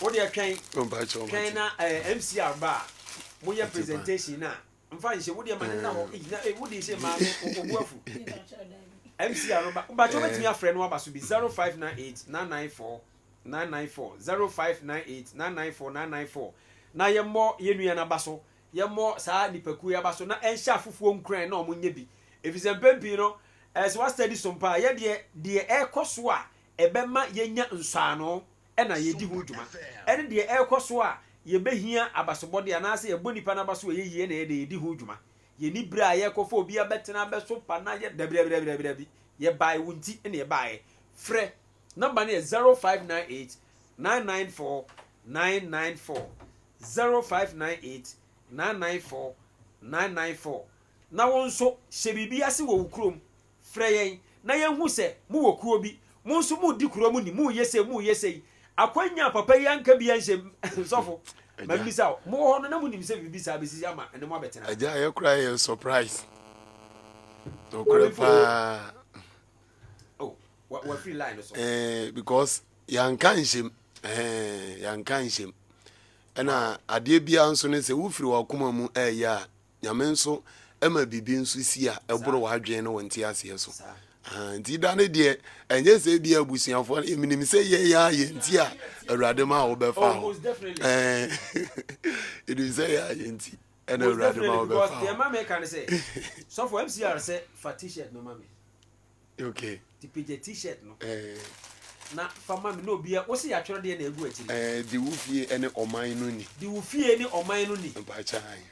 Wo deɛ twɛn. Mpakyɛw. Twɛn na eh, MCR ba a, moyɛ presentation na mfa nhyɛ wo deɛ ma ne nna hɔ. Eh, na eh, wo de hyɛ maame obu afu. MCR ba, mpakyɛw bɛtumi afrɛ no aba so bi 0598 994 994 0598 994 994 na yɛmmɔ yɛn nua no aba so, yɛmmɔ saa nnipakuo yi aba so na ɛnhyɛ afoforɔ nkuran na wɔnyɛ bi. Ɛfiri sɛ mpɛn pii no, eh, sɛ woastadi som paa, yɛ deɛ deɛ ɛrekɔ so a ɛbɛma yɛanya nsɔano na yɛdi ho dwuma, ɛne deɛ ɛrekɔ so a yɛbɛhia abasobɔdeɛ anaasɛ yɛbɔ nnipa no aba so a ɛyɛ yie na yɛde yɛdi ho dwuma. Yɛnni berɛ a yɛrekɔfa obi abɛtena abɛsopa na yɛ dabi dabi dabi dabi dabi. Yɛbaeɛ wo nti na yɛbaeɛ. Frɛ Number no yɛ 0598 994 994, 0598 994 994. Na wo nso, hyɛ biribi ase wɔ wo kurom. Frɛ yɛn na yɛnhu sɛ mowɔ kuo bi. Mo nso moredi kuro mu ni, moreyɛ sei, moreyɛ sei. Akwannya a papa yi anka bi anhyɛ mu. Sɔfo, ma memmisa wo, mowɔ hɔ no na monim sɛ biribi saa bɛsisi ama ɛne mo abɛtena? Agya, yɛ koraa yɛ surprise. Nokorɛ paa. Oh, wafiri line no so. Eh, because yɛanka nhyɛm. Eh, yɛanka nhyɛm. Ɛna adeɛ biara nso no sɛ wofiri w'akoma mu ɛyɛ a, nyame nso ɛma biribi nso si a ɛboro w'adwene ne wo nteaseɛ so. Ah, nti da no deɛ ɛnyɛ sɛ bi abusuafoɔ no menim sɛ yɛyɛ a yɛ nti a awurade ma a wobɛfa oh, hɔ ɛnim sɛ yɛ a yɛ nti ɛna awurade ma wobɛfa hɔ deɛ ma meka ne sɛ sɔfo mcr sɛ fa t-shirt no ma me Okay. Ti pagya t-shirt no. Eh. Na fa ma me na obia wo se yɛatwerɛ deɛ na egu akyiri. Eh, di wo fie ne ɔman no ni. Di wo fie ne ɔman no ni. Mpakyɛ ayi.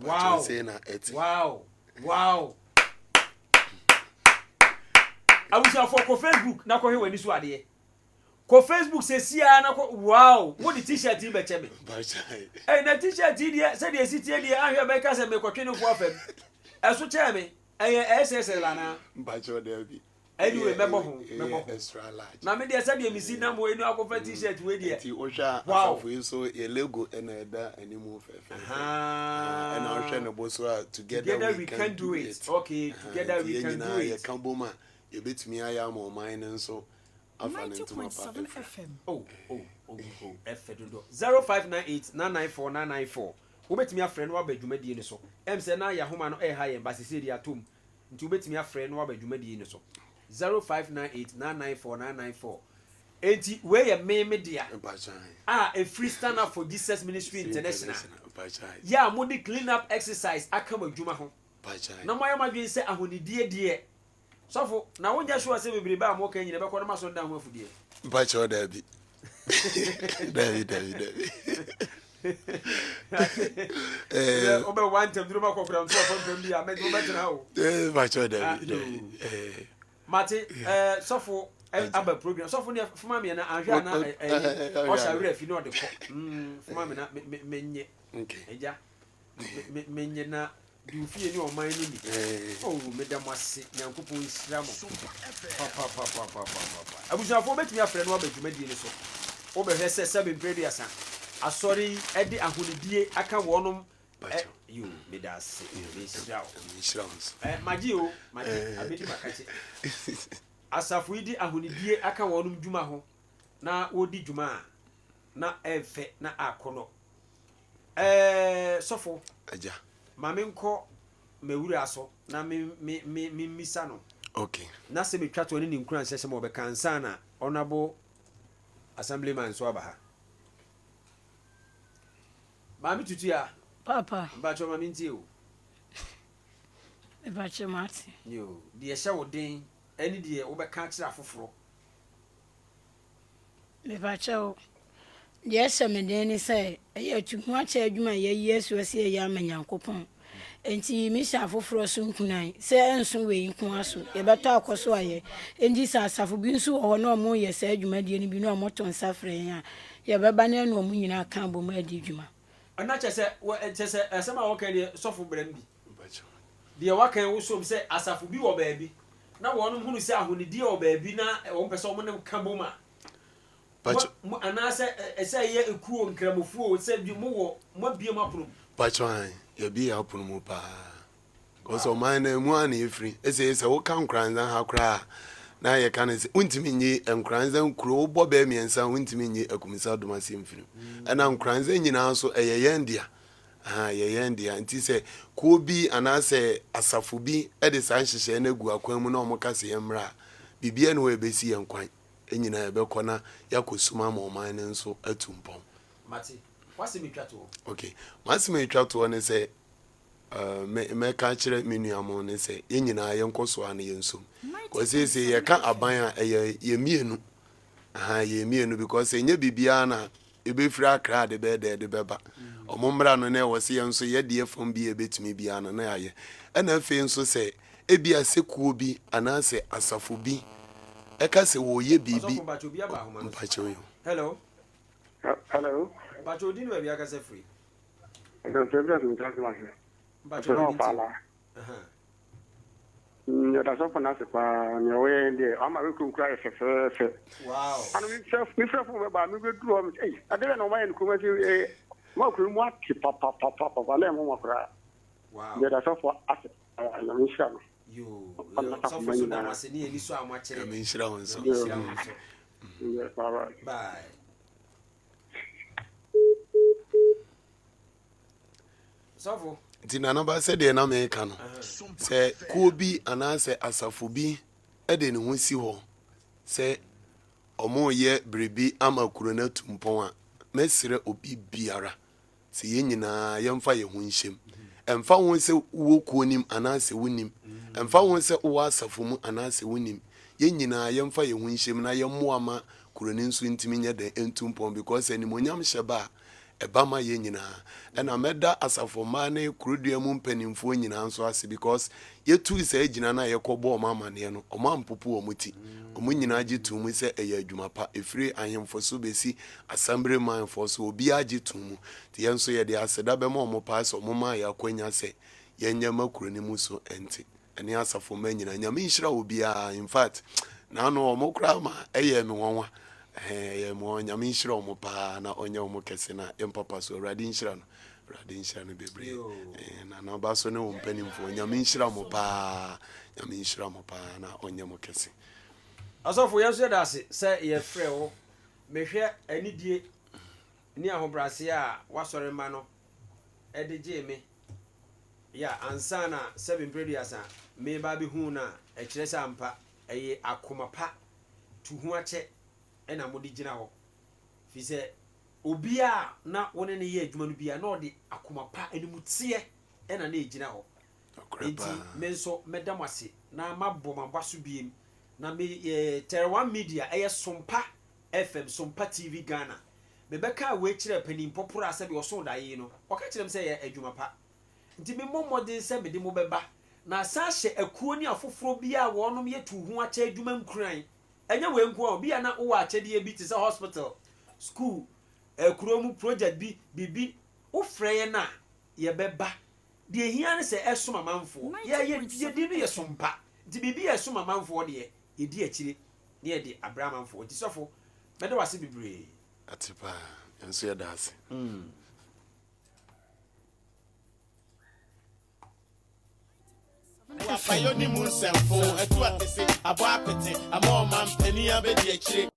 Wow. Sei na ɛte. Wow. Wow. Abusuafoɔ kɔ Facebook na kɔhwɛ w'ani so adeɛ. Kɔ Facebook sɛsi ara na kɔ wow mo de t-shirt yi bɛkyɛ me. Ɛy na t-shirt yi deɛ sɛdeɛ esi tie deɛ ahwɛ bɛka sɛ mekɔtwe ne fo afam. Ɛso kyɛɛ me. Ɛyɛ SSL anaa? Mpakyɛw daabi. Anyway mɛbɔ ho mɛbɔ ho. Extra large. Na me deɛ sɛdeɛ mesi nam wei no akɔfa t-shirt wei deɛ. Nti wohwɛ a asafo yi so yɛ logo ɛna ɛda anim fɛfɛɛfɛ. Ɛna wohwɛ ne bo so a together we can do it. Okay together we can do it. Yɛn nyinaa yɛka bom a yɛbɛtumi ayɛ ama ɔman no nso afa ne ntoma pa afira. Oh, oh, oh, oh, ɛfɛ dodo. 0598 994 994. Wobɛtumi afrɛ na waba dwumadie no so. Ɛm sɛ na yɛahoma no ɛreha yɛn, ba sesei deɛ atom. Nti wobɛtumi afrɛ na waba dwumadie no so. 0598 994 994. Enti wei yɛ me me dea a ɛfiri Stand Up for Jesus Ministry International. Yɛ a mode clean up exercise aka mo adwuma ho. Na moayɛ mo adwene sɛ ahonidie deɛ Sɔfo, na wo nyɛ sure sɛ bebrebe a mo ka nyina bɛkɔ no ma asɔredan ho afudeɛ? Mpakyɛw daabi. Daabi daabi daabi. Eh, wobɛ wa ntɛm duro ma kɔkora nso ɔpampam bi a mɛ wobɛtena o. Eh, mpakyɛw daabi daabi. Eh. Mate, eh, sɔfo eh, aba program. Sɔfo ne fuma me na anhwɛ ana eh, eh, ɔhyɛ awerɛ fi na ɔde kɔ. Mm, fuma me na me me nye. Okay. Eja. Me me nye na Di wo fie ne ɔman no ni. Oh meda mo ase Nyankopɔn nhyira mo papapapapapapa. Abusuafoɔ wobɛtumi afrɛ no aba dwumadie no so. Wobɛhwɛ sɛ sɛbe mprɛ aduasa asɔre yi de ahonidie aka wɔnom ɛ yo meda ase menhyira wo. Menhyira wo nso. Ɛ magye o magye abɛdi makakye. Asafo yi de ahonidie aka wɔnom dwuma ho na wɔdi dwuma a na ɛmfɛ na akɔnɔ. Ɛɛ sɔfo. Agya. Ma me nkɔ m'awuraa so na me me me me mmisa no. Okay. Na sɛ metwa toɔ ne ne nkuranhyɛ sɛm a ɔbɛka ansa na honourable assemblyman nso aba ha. Maame Tutua. Papa. Mpakyɛw ma mentie o. Mepakyɛw mate. Yoo, deɛ ɛhyɛ wo den ɛne deɛ wobɛka akyerɛ afoforɔ. Mepakyɛw, deɛ ɛhyɛ me den ne sɛ, ɛyɛ atuhoakyɛ adwuma a yɛayi asi hɔ sɛ yɛyɛ ama Nyankopɔn. Enti mehyɛ afoforɔ so nkuran sɛ ɛnso wei nko ara so, yɛbɛtɔ akɔ so ayɛ. Enti sɛ asafo bi nso wɔ hɔ na wɔreyɛ saa dwumadie no bi na wɔto nsa frɛ yɛn a, yɛbɛba na yɛne wɔn nyinaa aka abom adi dwuma. Ɛna kyɛ sɛ, kyɛ sɛ asɛm a wɔka deɛ sɔfo brɛ m bi. Deɛ waka yi wosom sɛ asafo bi wɔ baabi na wɔnom hunu sɛ ahonidie wɔ baabi na wɔn pɛ sɛ wɔn ne ka bom a. Pacho. Mo, anaasɛ ɛsɛ ɛyɛ ekuo nkramofoɔ sɛ bi mo wɔ mo abie mo apono mu. Pacho an yɛbie yɛ apono mu paa. Cause ɔman no emu a na efiri. Ese sɛ woka Nkoranza ha koraa na yɛka no sɛ wontumi nyi Nkoranza nkuro wobɔ bɛɛ mmiɛnsa wontumi nyi Akumisa Adomase mfiri mu. Ɛna Nkoranza nyinaa nso ɛyɛ yɛn dea. Ahaa ɛyɛ yɛn dea. Nti sɛ kuo bi anaasɛ asafo bi de saa nhyehyɛeɛ no agu akwan mu na wɔka sɛ yɛmmra a, biribiara nni hɔ a ɛbɛsi yɛn kwan. Yɛn nyinaa yɛbɛkɔ na yɛakɔsum ama ɔman no nso atu mpɔn. Mate. W'asɛm etwa toɔ. Ok. M'asɛm a etwa toɔ ne sɛ, uh, me, mɛka akyerɛ me nua mo ne sɛ, yɛn nyinaa yɛnkɔ so ara na yɛnsom. Because seesei yɛka aban a, ɛyɛ yɛn mmienu. Aha, yɛn mmienu because ɛnyɛ biribiara na ɛbɛfiri Accra de bɛyɛ dɛ de bɛba. Ɔmo mmra no na ɛwɔ sɛ yɛn nso yɛdeɛ fam bi a ɛbɛtumi biara no na yɛayɛ. Ɛna afei nso sɛ ebia sɛ kuo bi anaasɛ asafo bi ɛka sɛ wɔreyɛ biribi. Ɔsɔfo mpakyɛ obi aba ahoma no so. Mpakyɛ yo. Hello. Hello. Mpakyɛ odin ne baabi akasa firi. Ɛdɔm sɛ bi asɛm asɛm ase. Mpakyɛ odin ti. Yɛda sɔfo no ase paa nea ɔyɛ yɛn deɛ ama me kurom koraa yɛ fɛfɛɛfɛ. Wow. Ano mefrɛ fo bɛba mebɛduru hɔ mesɛ ei ade bɛ na ɔma yɛ no kurom ase eh, ma kurom mu ate papapapapa na ɛnwanwa koraa. Wow. Yɛda sɔfo ase paa Nyame nhyira no. Yo, Ɔne n'asafo sɔfo mma so da nyinaa. mo ase ne ani sɔ a moakyerɛ. Nyame nhyira wo nso. Nyame nhyira wo nso. Yeah, bye bye. Bye. Sɔfo. Nti Nanaba sɛdeɛ na meka no, sɛ kuo bi anaasɛ asafo bi de ne ho si hɔ sɛ wɔreyɛ biribi ama kuro no atu mpɔn a, mɛsrɛ obi biara sɛ yɛn nyinaa yɛmfa yɛn ho nhyɛm. Ɛmfa ho sɛ wowɔ kuo no mu anaasɛ wonnim, ɛmfa ho sɛ wowɔ asafo mu anaasɛ wonnim, yɛn nyinaa yɛmfa yɛn ho nhyɛm na yɛmmoa ma kuro no nso ntumi nyɛ dɛn ntu mpɔn because animuonyam hyɛ ba a, ɛba ma yɛn nyinaa. Ɛna mɛda asafo mmaa ne kurodua mu mpanimfoɔ nyinaa nso ase because yɛtuu saa agyina no a yɛkɔbɔɔ wɔn amaneɛ no, wɔn ampopo wɔn ti. Wɔn nyinaa gye too mu sɛ ɛyɛ adwuma pa. Ɛfiri ahemfo so bɛsi asɛmbere manfoɔ so, obiara gye too mu. Nti yɛn nso yɛde aseda bɛma wɔn paa sɛ wɔmaa yɛn akwanya sɛ yɛnyɛ ma kuro no mu so nte. Ɛne asafo mma nyinaa. Nyame nhyira obiara. In fact, naano wɔn koraa ma ɛyɛɛ me nwanwa. Ɛhɛn, ɛyɛɛ me nwanwa. Nyame nhyira wɔn paa na ɔnyɛ wɔn kɛse na yɛn papa so. Awurade nhyira no. Awurade nhyira no bebree. Ɛhɛn, na n'aba so ne wɔn mpanimfoɔ. Nyame nhyira mo paa. Nyame nhyira mo paa na ɔnyɛ mo kɛse. Ɔsɔfo, yɛn nso yɛda ase sɛ yɛfrɛ wo. Mehwɛ anidie ne ahobrɛaseɛ a w'asɔremma no de gyee me yɛ a, ansa na sɛbe mprɛduasa mereba abɛhu no a, ɛkyerɛ sɛ ampa ɛyɛ akoma pa tu ho akyɛ na mode gyina hɔ. Firi sɛ obiara a na wo ne no yɛ adwuma no biara, na ɔde akoma pa, animteɛ na na ɛgyina hɔ. Nokorɛ Enti paa. me nso mɛda mo ase na mabɔ mo aba so biem. Na me eh, Terra One Media, ɛyɛ Sompa FM, Sompa TV Ghana. Mebɛkaa wei kyerɛɛ panin pɔporɔ a sɛdeɛ ɔsoo daeɛ yi no, ɔka kyerɛɛ me sɛ ɛyɛ adwuma pa. Nti memmɔ mmɔden sɛ mede mo bɛba, na asan ahyɛ akuo ne afoforɔ bi a wɔnom yɛ tu ho akyɛ adwuma nkuran. Ɛnyɛ wei nko ara o, bia na wowɔ akyɛdeɛ bi te sɛ hospital, school, eh, kuro mu project bi, biribi, wofrɛ yɛn a, yɛbɛba. Deɛ ɛhia ne sɛ ɛsom amanfoɔ. Yɛ, yɛ, yɛdi no yɛ som pa. Nti biribi a ɛsom amanfoɔ deɛ, yɛdi akyire na yɛde abrɛ amanfoɔ. Nti sɔfo, mɛda wo ase bebree. Ate paa, yɛn nso yɛda ase. Apayo ni mu nsɛmfo atu atese abɔ apete ama ɔmampanin abɛdi akyire.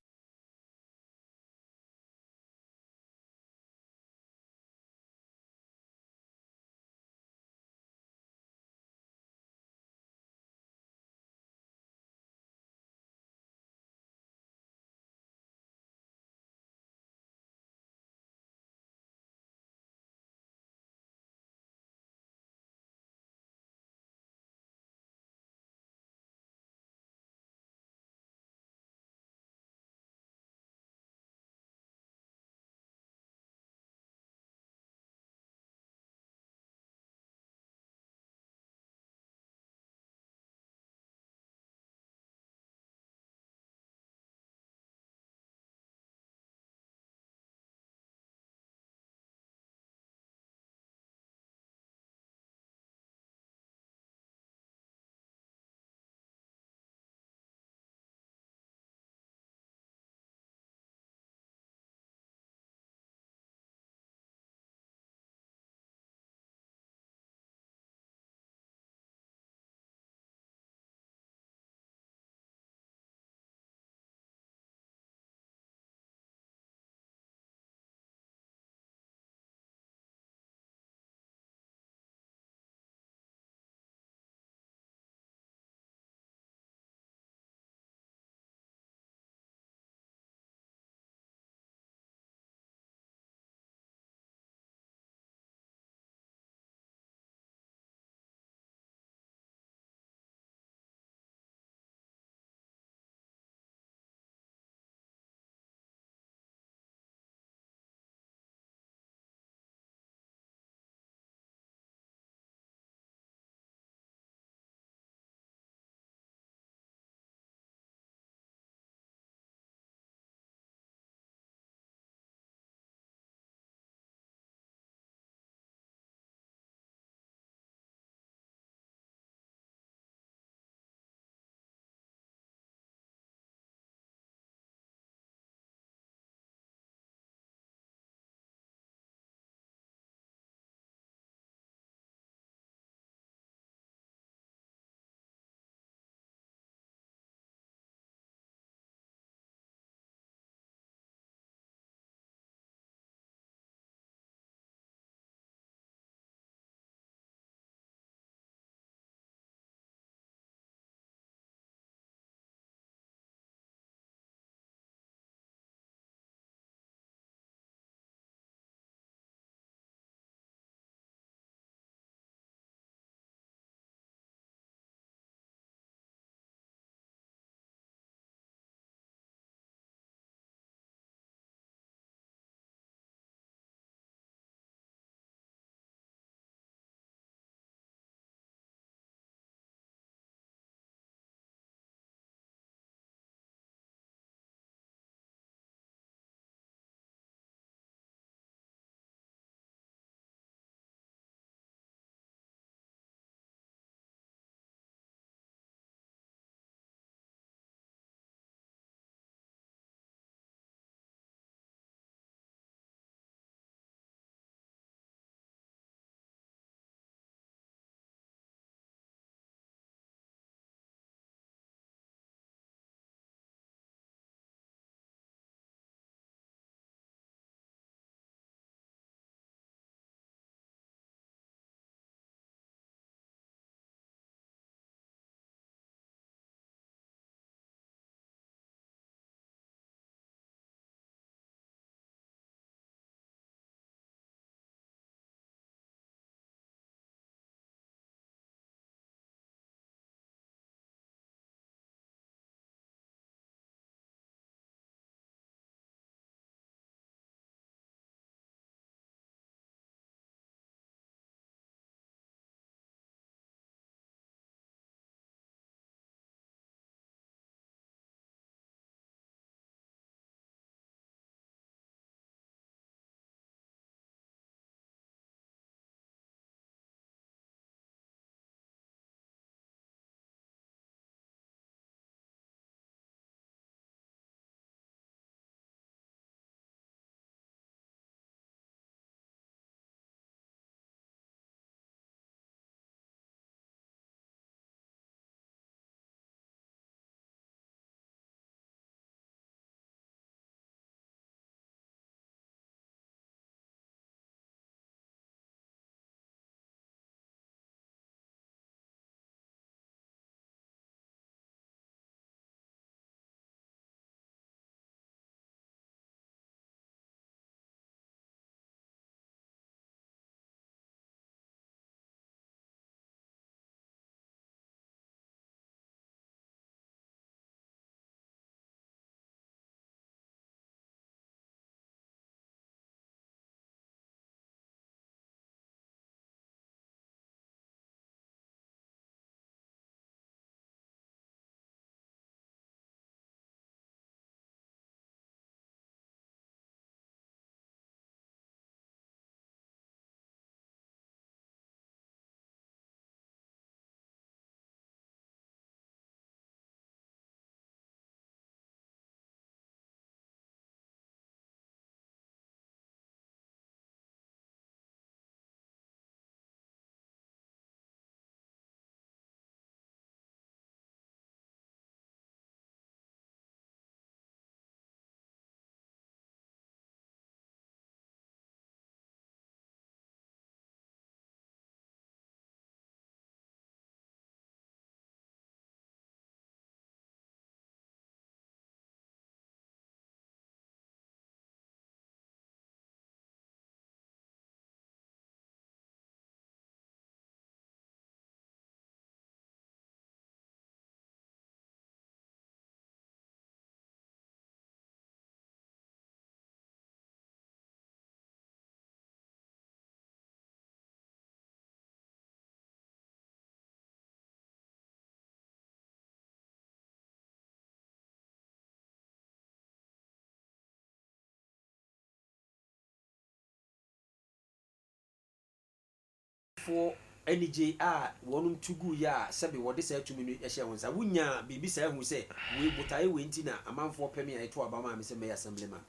Ɔmanfoɔ anigye a wɔnom tu guiɛ a sɛbe wɔde saa tumi no hyɛɛ wo nsa. Wonyaa biribi saa huu sɛ wei, botaeɛ wei nti na amanfoɔ pɛ me a ɛtoo aba maa me sɛ mɛyɛ Assemblyman?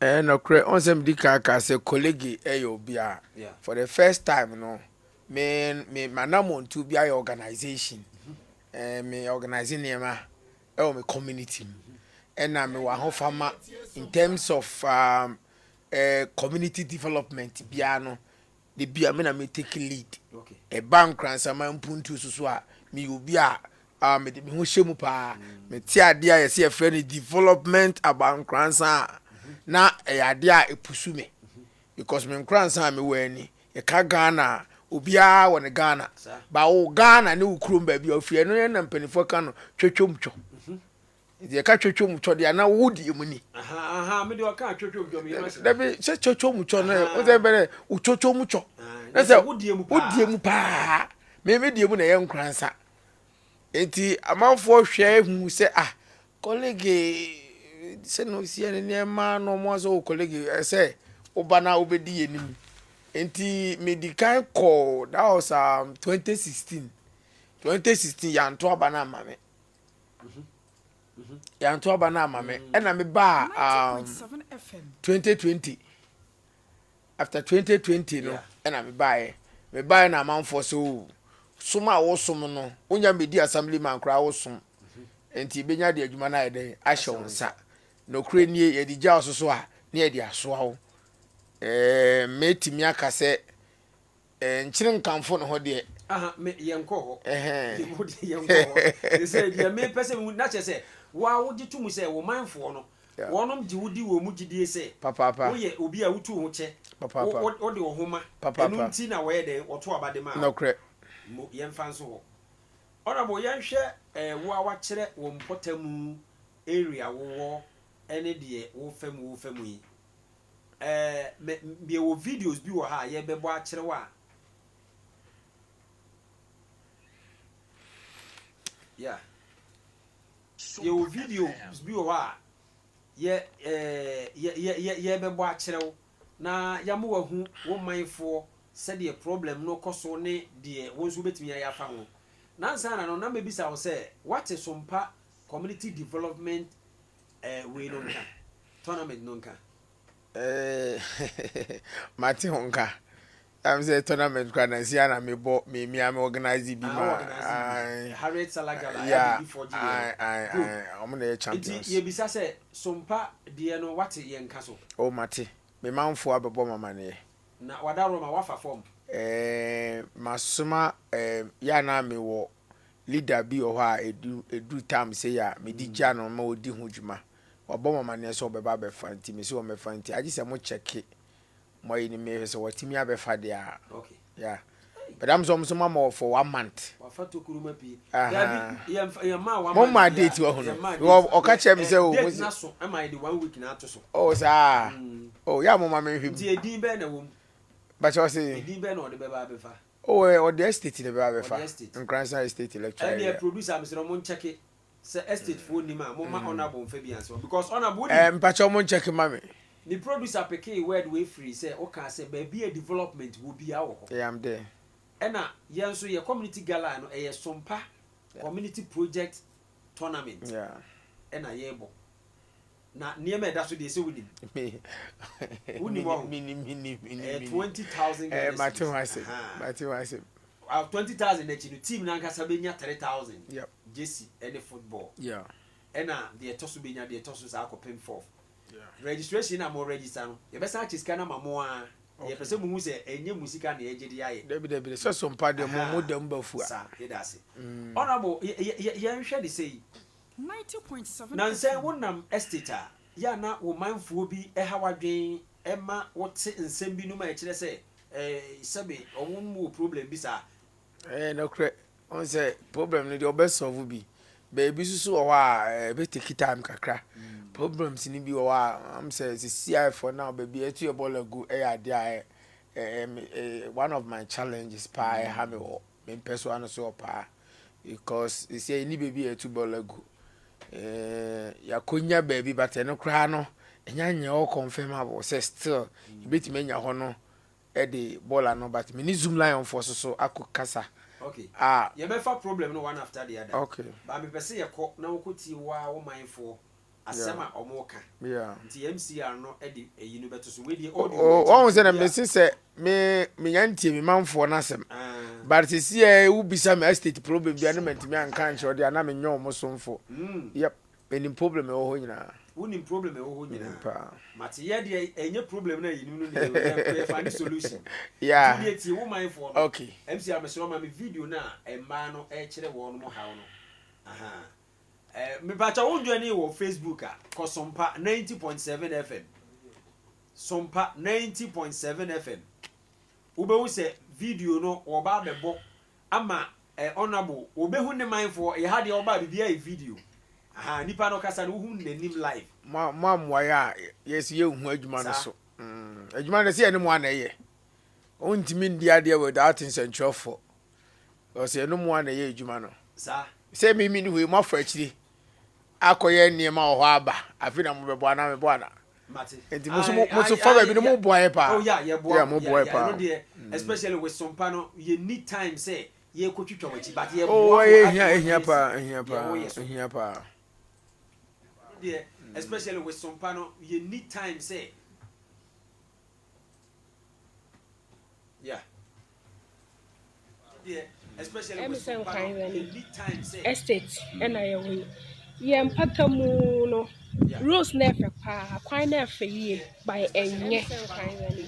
Ɛyɛ nɔkorɛ, wohu sɛ medi kan kaa sɛ Kolege yɛ obi a for the first time no me me m'anammɔntuo bi ayɛ organisation. Eh, me organise nneɛma ɛwɔ me community mu. Ɛna mewɔ ahofama in terms of um, eh, community development biara no, da bi a me na me take lead. Ɛba Nkoransaman mpuntuo so so a, meyɛ obi a ah, mede me ho hyɛ mu paa. Mete adeɛ a yɛsɛ yɛfrɛ no development about Nkoransa a, na ɛyɛ adeɛ a ɛpusu me. Because me Nkoransa a mewɔ ani, yɛka Ghana a, obiara wɔ ne Ghana. Ba wo Ghana ne wo kurom baabi a wofiri, ɛno yɛn na mpanimfoɔ ka no twɛtwɛmtwɔ. Nti yɛka twotwo mu twɔ deɛ na wo deɛ mu ni. Dabi sɛ twotwo mu twɔ no o sɛ bɛrɛ o twotwo mu twɔ. Na sɛ wo deɛ mu paa me me deɛ mu na ɛyɛ nkoransa. Nti amanfoɔ hwɛ hu sɛ ah kɔlege sɛ na osi yɛ ne nneɛma na wɔn asɛ o kɔlege ɛsɛ woba na wobɛdi yɛn nim. Nti medi kan kɔɔ that was um, 2016 2016 yɛanto aba no ama me. Yɛanto aba no ama me ɛna mebaa um, 2020 after 2020 no ɛna mebaeɛ mebaeɛ na amanfoɔ sɛ o som a wosom no wonya mmɛdi assembly man koraa wosom nti bɛnya de adwuma no ayɛ dɛn ahyɛ wo nsa nokorɛ nie yɛde gya wo so so a ne yɛde asoa wo ɛɛ mɛtumi aka sɛ Eh, nkyene nkamfo ne ho deɛ. Aha, me, yɛnkɔ hɔ. Ɛhɛn. Wo deɛ yɛnkɔ hɔ. Sɛ deɛ mepɛ sɛ mehu, na kyerɛ sɛ, wo ara wogye to mu sɛ wo manfoɔ no, Yeah. wɔnom gye wo di wɔ mu gyidie sɛ, Papaapa. woyɛ obi a wotu wo ho kyɛ, wo, Papaapa. wo, wode wo ho ma, ɛno Papaapa. nti na wɔyɛ dɛn, wɔto aba de maa wo. Nɔkorɛ. Mo, yɛmfa nso hɔ. Honourable, yɛnhwɛ eh, wo a woakyerɛ wo mpɔtamu area wowɔ ne deɛ wofa mu wofa mu yi. Eh, me, yɛwɔ videos bi wɔ ha a yɛbɛbɔ akyerɛ wo a. Yeah. Yɛwɔ videos bi wɔ hɔ a yɛ, eh, yɛ, yɛ, yɛ, yɛbɛbɔ akyerɛ wo na yɛama wahu wo manfoɔ sɛdeɛ problem no kɔ so ne deɛ wo nso wobɛtumi ayɛ afa ho. Nansa na no, na mɛbisa wo sɛ, woate Sompa Community Development eh, wei no nka, tournament no nka. Eh, mate ho nka. Am sɛ tournament kora na nsia na mebɔ me mia me organize bi Ah, ma. organize bi. Aye. Harriet Salah Gala, Yeah, ɛyɛ before G aye, aye, Good. aye. Ɔmo na yɛ champions. Nti yɛbisa sɛ, Sompa deɛ no wate yɛn nka so? Oh, mate. Me manfoɔ abɛbɔ me amaneɛ. Na wada Roma, wafa fam. Eh, masoma eh, yɛ a na mewɔ Leader bi wɔ hɔ a ɛdu ɛduru time sei a mede gya no ma ɔdi ho dwuma. Wabɔ me amaneɛ sɛ ɔbɛba abɛfa nti mese ɔmmɛfa nti agye sɛ mo kyɛke mo ayi no mehwɛ sɛ watumi abɛfa deɛ a. Okay. Yeah. But am sɛ ɔmo nso mama wɔ for one month. Wafa tokuro ma pie. Aha. Dabi, yɛn yɛn maa one Mo month maa biara. date wɔ ho no. Yɛn maa Because date. ɔka kyerɛ me sɛ Eh, o mo date se. na so ɛma yɛde one week na ato so. Oh saa. Oh yɛ a mo ma me nhwɛ mu. Nti edin bɛn na ɛwɔ mu? Bakyɛ ɔse. Edin bɛn na ɔde bɛba abɛfa? Oh ɛ ɔde estate na ɛbɛba abɛfa. Ɔde estate. Nkoransa estate electoral Ɛnneɛ area. producer mesrɛ mo nkyɛke sɛ estate foɔ nnim a momma honourable mfa bi ansa hɔ because honourable wonim. Eh mpakyɛw mo nkyɛke ma me. Ne producer pekee word wei firii sɛ wokaa sɛ baabi a development wɔ biara wɔ hɔ. Yeah I'm there. Ɛna yɛn nso yɛ community gala no ɛyɛ Sompa community project tournament Yeah. ɛna yɛrebɔ. Na nneɛma a ɛda so deɛ sɛ wonim. Wonim wahu. Menim, menim, menim. Ɛyɛ 20,000 Eh, Ghana mate cedis. ho asɛm, Ahaa. mate ho asɛm. Ah, 20,000 n'akyi no, team no ankasa bɛnya 3,000. Yep. Jersey ne football. Yeah. Ɛna deɛ ɛtɔ so bɛnya deɛ ɛtɔ so saa kɔpem fourth. Yeah. Registration na mo register no, yɛbɛsan akyɛ sika no ama mo ara. Okay. Yɛpɛ sɛ mohu sɛ ɛnyɛ mo sika na yɛgye de ayɛ. Dabi dabi, sɛ so mpa deɛ mo mo da mu bɛfu a. Saa, yɛda ase. Honourable, yɛ, yɛ, yɛ, yɛnhwɛ ne sei. Nansa yi wonam estate a, yɛ a na wo manfoɔ bi ha w'adwen ma wote nsɛm binom a ɛkyerɛ sɛ sɛbe wɔn wɔ problem bi saa. Ɛyɛ nokorɛ, wohu sɛ problem no deɛ wɔbɛ solve bi, but ebi nso so wɔ hɔ a ɛbɛ take time kakra. Problems no bi wɔ hɔ a, am sɛ sisi a for now baabi a yɛto yɛ bɔɔla gu yɛ adeɛ a ɛyɛ one of my challenges paa ɛha me wɔ me mpɛsoa no so paa because sisi yɛnni baabi a yɛtu bɔɔla gu. Eh, yɛakɔnya baabi but ɛno koraa no ɛnya nyɛ hɔ confirmable sɛ still yɛbɛtumi anya hɔ no. De bɔɔla no but me ne Zoom Lion foɔ so so akɔ kasa Ok a. Yɛbɛfa problem no one after the other Ok. but mepɛ sɛ yɛkɔ na wokɔ tie wo ara wo man foɔ asɛm Yeah. a ɔmo ka Yeah. nti MCR no de ɛyi no bɛto so wei deɛ audio Oh, wɔ wɔn akyi sɛ na nti obi a mese sɛ me menya ntie me manfoɔ no asɛm ah but sisi ɛ wobisa me estate problem bi a ne mantumi anka nkyerɛ deɛ a na menyɛ ɔmo somfo. Yep. Menim problem ɛwɔ hɔ nyinaa. Wonim problem ɛwɔ hɔ Menim nyinaa. paa. Mate yɛ deɛ ɛnyɛ problem no a yɛnim no na yɛ yɛ find solution. Nti Yeah. wo deɛ tie wo manfoɔ no. Okay. MC a mesrɛ wo ma me video no a mmaa no ɛrekyerɛ wɔn haw no. Ahaa. Eh, mepakyɛ wo njoine wɔ Facebook a, kɔ Sompa 90.7 FM. Sompa 90.7 FM. Wobɛhu sɛ video no wɔba abɛbɔ ama eh honourable obehu ne manfoɔ yɛ ha deɛ ɔba a biribiara yɛ video ahaa nipa no kasa no wohu nanim live. Mo mo ammoa yɛ a yɛ so yɛ nhu adwuma no Saa. so mm adwuma no sɛ yɛne mo a na ɛyɛ wontumi ndi adeɛ without nsɛntwerɛfoɔ because yɛne mo a na ɛyɛ adwuma no Saa. sɛ me me ne hɔ yi mo afa akyire akɔyɛ nneɛma wɔ hɔ aba afei na mobɛbɔ anaa mebɔ anaa Mate. nti mo so mo Ae mo so ae fa ae baabi no yɛ mo boa yɛ paa oh yeah yɛboa yeah mo mo yeah boa yɛ yeah paa ɛno deɛ especially with sompa no yɛ nni time sɛ yɛkɔ twitwa w'akyi but yɛboa oh mo ɛyɛ at ehia what ehia place paa ehia deɛ paa woyɛ so. ehia paa. Ɛno deɛ especially with sompa no yɛ nni time sɛ yeah. Ɛyɛ me sɛ Nkran Valley Estate na yɛwɔ yi. Yɛn mpata mu no, roads no yɛ fɛ paa, kwan no yɛ fɛ yie but ɛnyɛ.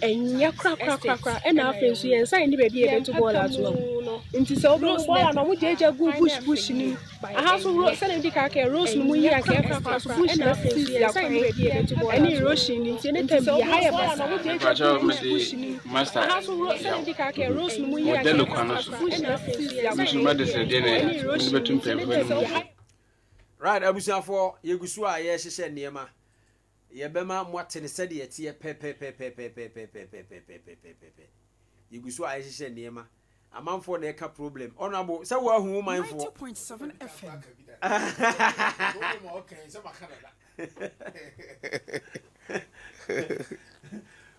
Ɛnyɛ korakorakora. Ɛna afei nso yɛn nsa nni baabi a yɛbɛto bɔɔla ato agu. Nti sɛ wobɛhu bɔɔla no, wɔgyaagyaa gu bush bush no mu. Aha nso ro sɛdeɛ medi kan kaeɛ roads no mu yie anka yɛmfa mfa so bush no asisisisi akwan ɛne erosion no nti anytime bi ha yɛ basaa. Mepakyɛw mede master yaw wɔ Dello kwan no so. Me nso m'adesrɛdeɛ na mede bɛto mpanyimfoɔ anim ne sɛ. Right abusuafoɔ yɛgu so a yɛrehyehyɛ nneɛma yɛbɛma moate no sɛdeɛ ɛteɛ pɛpɛpɛpɛpɛpɛpɛpɛpɛpɛpɛpɛpɛ yɛgu so a yɛhyehyɛ nneɛma Amanfoɔ na ɛka problem. Honourable, sɛ woahu wo manfoɔ. 90.7 FM.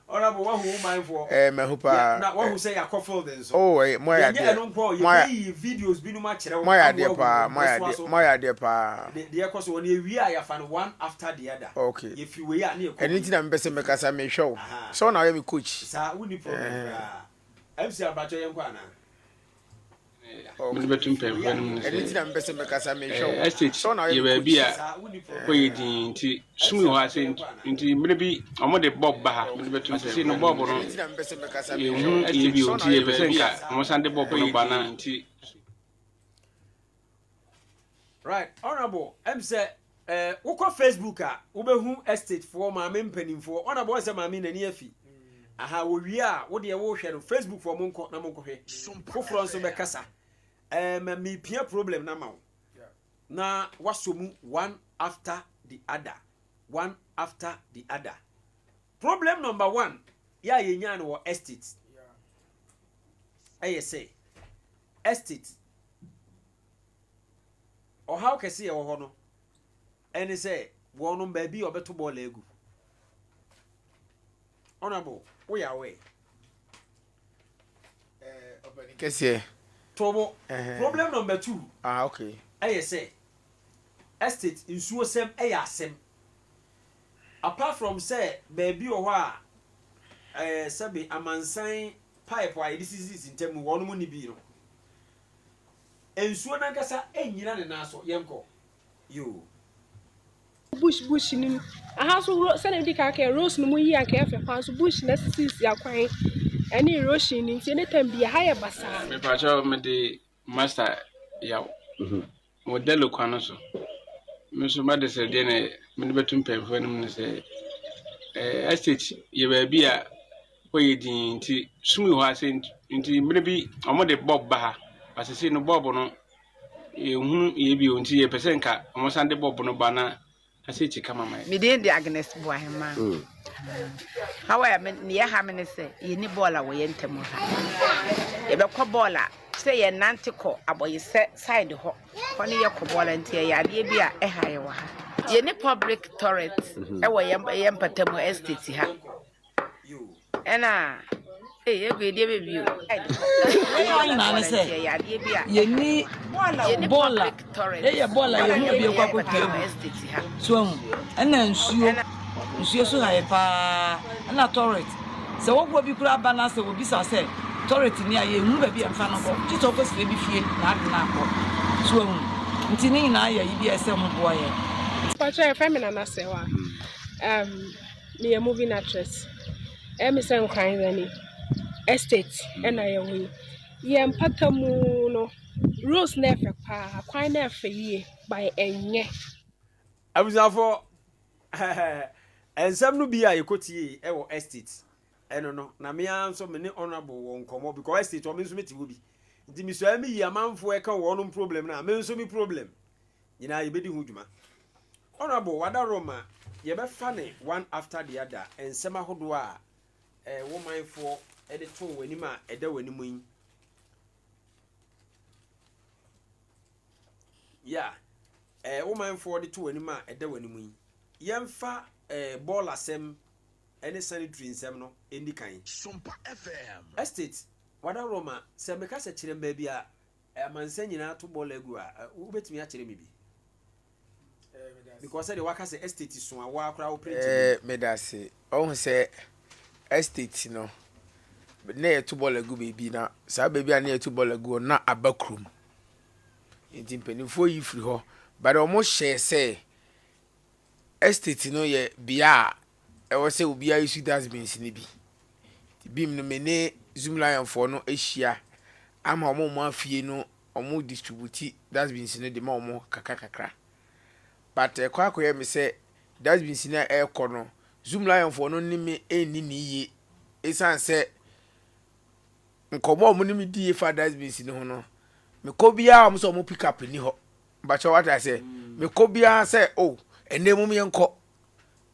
Honourable, woahu wo manfoɔ. Eh, mahu paa. Na woahu sɛ yɛakɔ field nso. Oh, eh, mo ayɛ Yɛnyɛ adeɛ. ɛno nko, Mo ayɛ yɛbɛyiyi videos binom akyerɛ wo mo ayɛ ama adeɛ woahu paa, mo ayɛ mpɛsoa adeɛ, so. mo ayɛ adeɛ paa. De, deɛ ɛkɔ so, wɔn yɛwie a yɛafa no one after the other. Okay. Yɛfiri wei a ne yɛkɔ Ɛno wei. nti na mepɛ sɛ mekasa mehwɛ wo. Aha. Sɛ wo na woyɛ me coach. Saa, wonni problem Eh. koraa. MC ampakyɛw yɛnkɔ anaa? Mede bɛto mpanyimfoɔ anim ne Ɛno nti sɛ, na mepɛ sɛ mekasa mehwɛ eh, wo. estate Sɛ wo na yɛ woyɛ me baabi coach. a hɔ yɛ dinn nti sum wɔ hɔ ase nti mmerɛ bi wɔde bɔb ba ha but seesei no bɔb no Ɛno nti na mepɛ sɛ mekasa mehwɛ yɛnhu wo. yɛ bio Sɛ wo nti na woyɛ yɛpɛ me sɛ coach. nka wɔsan de bɔb no ba na nti Right, honourable, ɛm sɛ eh, wokɔ Facebook a wobɛhu estate foɔ maame mpanimfoɔ. Honourable, wɔn sɛ maame n'ani afi. Aha, wɔwie a wodeɛ wohwɛ no Facebook foɔ monkɔ na monkɔhwɛ. Foforɔ nso bɛkasa. Eh, ma mepia problem no ama wo. Na wasɔ mu one after the other. One after the other. Problem number one yɛ a yɛnyaa no wɔ estate ɛyɛ sɛ estate Ɔhaw kɛse a ɛwɔ hɔ no ne sɛ wɔnom baabi a wɔbɛto bɔɔla agu. Honourable, woyɛ aware? Ɔpanin kɛseɛ. Tobo, problem number 2 Ah, okay. ɛyɛ sɛ estate nsuosɛm ɛyɛ asɛm. Apart from sɛ baabi wɔ hɔ a ɛɛ sɛbe amansan pipe a yɛde sisisisi ntam no wɔnom nni bi no, Nsuo no ankasa nnyina ne nan so. Yɛnkɔ. Yoo. Bush bush no mu. Aha nso ro sɛdeɛ medi kan kaeɛ rose no mu yie anka ɛyɛ fɛ paa nso bush na asisisisi akwan ɛne erosion no nti anytime bi ha yɛ basaa. Mepakyɛw mede master yaw wɔ Dello kwan no so. Me nso m'adesrɛdeɛ na mede bɛto mpanyinfoɔ anim ne sɛ eh, estate yɛ baabi a hɔ yɛ dinn nti sum wɔ hɔ ase nti mmerɛ bi wɔde bɔb ba ha but seesei no bɔb no yɛnhunu yɛ bio nti yɛpɛ sɛ nka wɔsan de bɔb no ba na ase kyi kama ma yɛ. Me din de Agnes Boahemaa. Haw a me nea ɛha me ne sɛ yɛnni bɔɔl a wɔ yɛn ntam ha. Yɛbɛkɔ bɔɔl a sɛ yɛnante kɔ abɔyesɛ side hɔ hɔ ne yɛkɔ bɔɔl nti ɛyɛ adeɛ bi a ɛha yɛ wɔ ha. Yɛnni public toilet ɛwɔ yɛn yɛn mpatamu estate ha. Ɛna. Yɛn nyinaa ne sɛ yɛnni bɔɔla, yɛyɛ bɔɔla yɛhu baabi yɛkɔ akɔtwa agu. So ahu? Ɛna nsuo, nsuo so ha yɛ paa. Ɛna toilet, sɛ wɔboa bi koraa ba na sɛ wɔbisa sɛ toilet ni a yɛnhu baabi a ɛmfa no kɔ. Gye sɛ ɔkɔsrɛ bi fie na ade no akɔ. So ahu? Nti ne nyinaa yɛ ayi bi a ɛsɛ ho boa yɛn. Mpakyɛ yɛfrɛ me Nana Serwaa. Um, meyɛ movie actress. Ɛyɛ me sɛ Nkran Zani estate ɛna yɛwɔ yi. Yɛn mpata mu no, roads no ɛfɛ paa, kwan no ɛfɛ yie, but ɛnyɛ. Abusuafoɔ, nsɛm no bi a yɛkɔtiee wɔ estate ɛno no, na me ara nso me ne honourable wɔ nkɔmmɔ because estate hɔ me nso mete hɔ bi. Nti mesuae meyi amanfoɔ ɛka wɔnom problem no a, me nso me problem nyinaa yɛbɛdi ho dwuma. Honourable Wadaroma, yɛbɛfa ne one after the other nsɛm ahodoɔ a eh, wo manfoɔ de too w'anim a ɛda w'anim yi. Yeah, eh, wo manfoɔ de to w'anim a ɛda w'anim yi. Yɛmfa eh, bɔɔl asɛm ne sanitary nsɛm no ɛndi kan. Estate, Wadaroma, sɛ meka sɛ kyerɛ me baabi a Amansan nyinaa to bɔɔla agu a, wobɛtumi akyerɛ me bi? Because sɛdeɛ waka sɛ estate so a, woa koraa wo print mu. Medase. Ɔhu sɛ estate no, na yɛto bɔɔla gu baabi na saa baabi a na yɛto bɔɔla gu na aba kurom. Nti mpanimfoɔ yi firi hɔ. But wɔn hyɛɛ sɛ Estate no yɛ bea a ɛwɔ sɛ obiara use dustbins no bi. Nti bim no me ne Zoomlion foɔ no ahyia ama wɔn a wɔn afie no wɔn distribute dustbins no de ma wɔn kakra kakra. But ɛkɔ akɔyɛ me sɛ dustbins no a ɛrekɔ no Zoomlion foɔ no ne me nni ne yie ɛsiane sɛ nkɔmmɔ a wɔn ne me die fa dustbins no ho no mekɔ biara wɔn sɛ wɔn pick up nni hɔ. Mpakyɛw wate aseɛ? Mekɔ biara sɛ oh ɛnɛ mom yɛnkɔ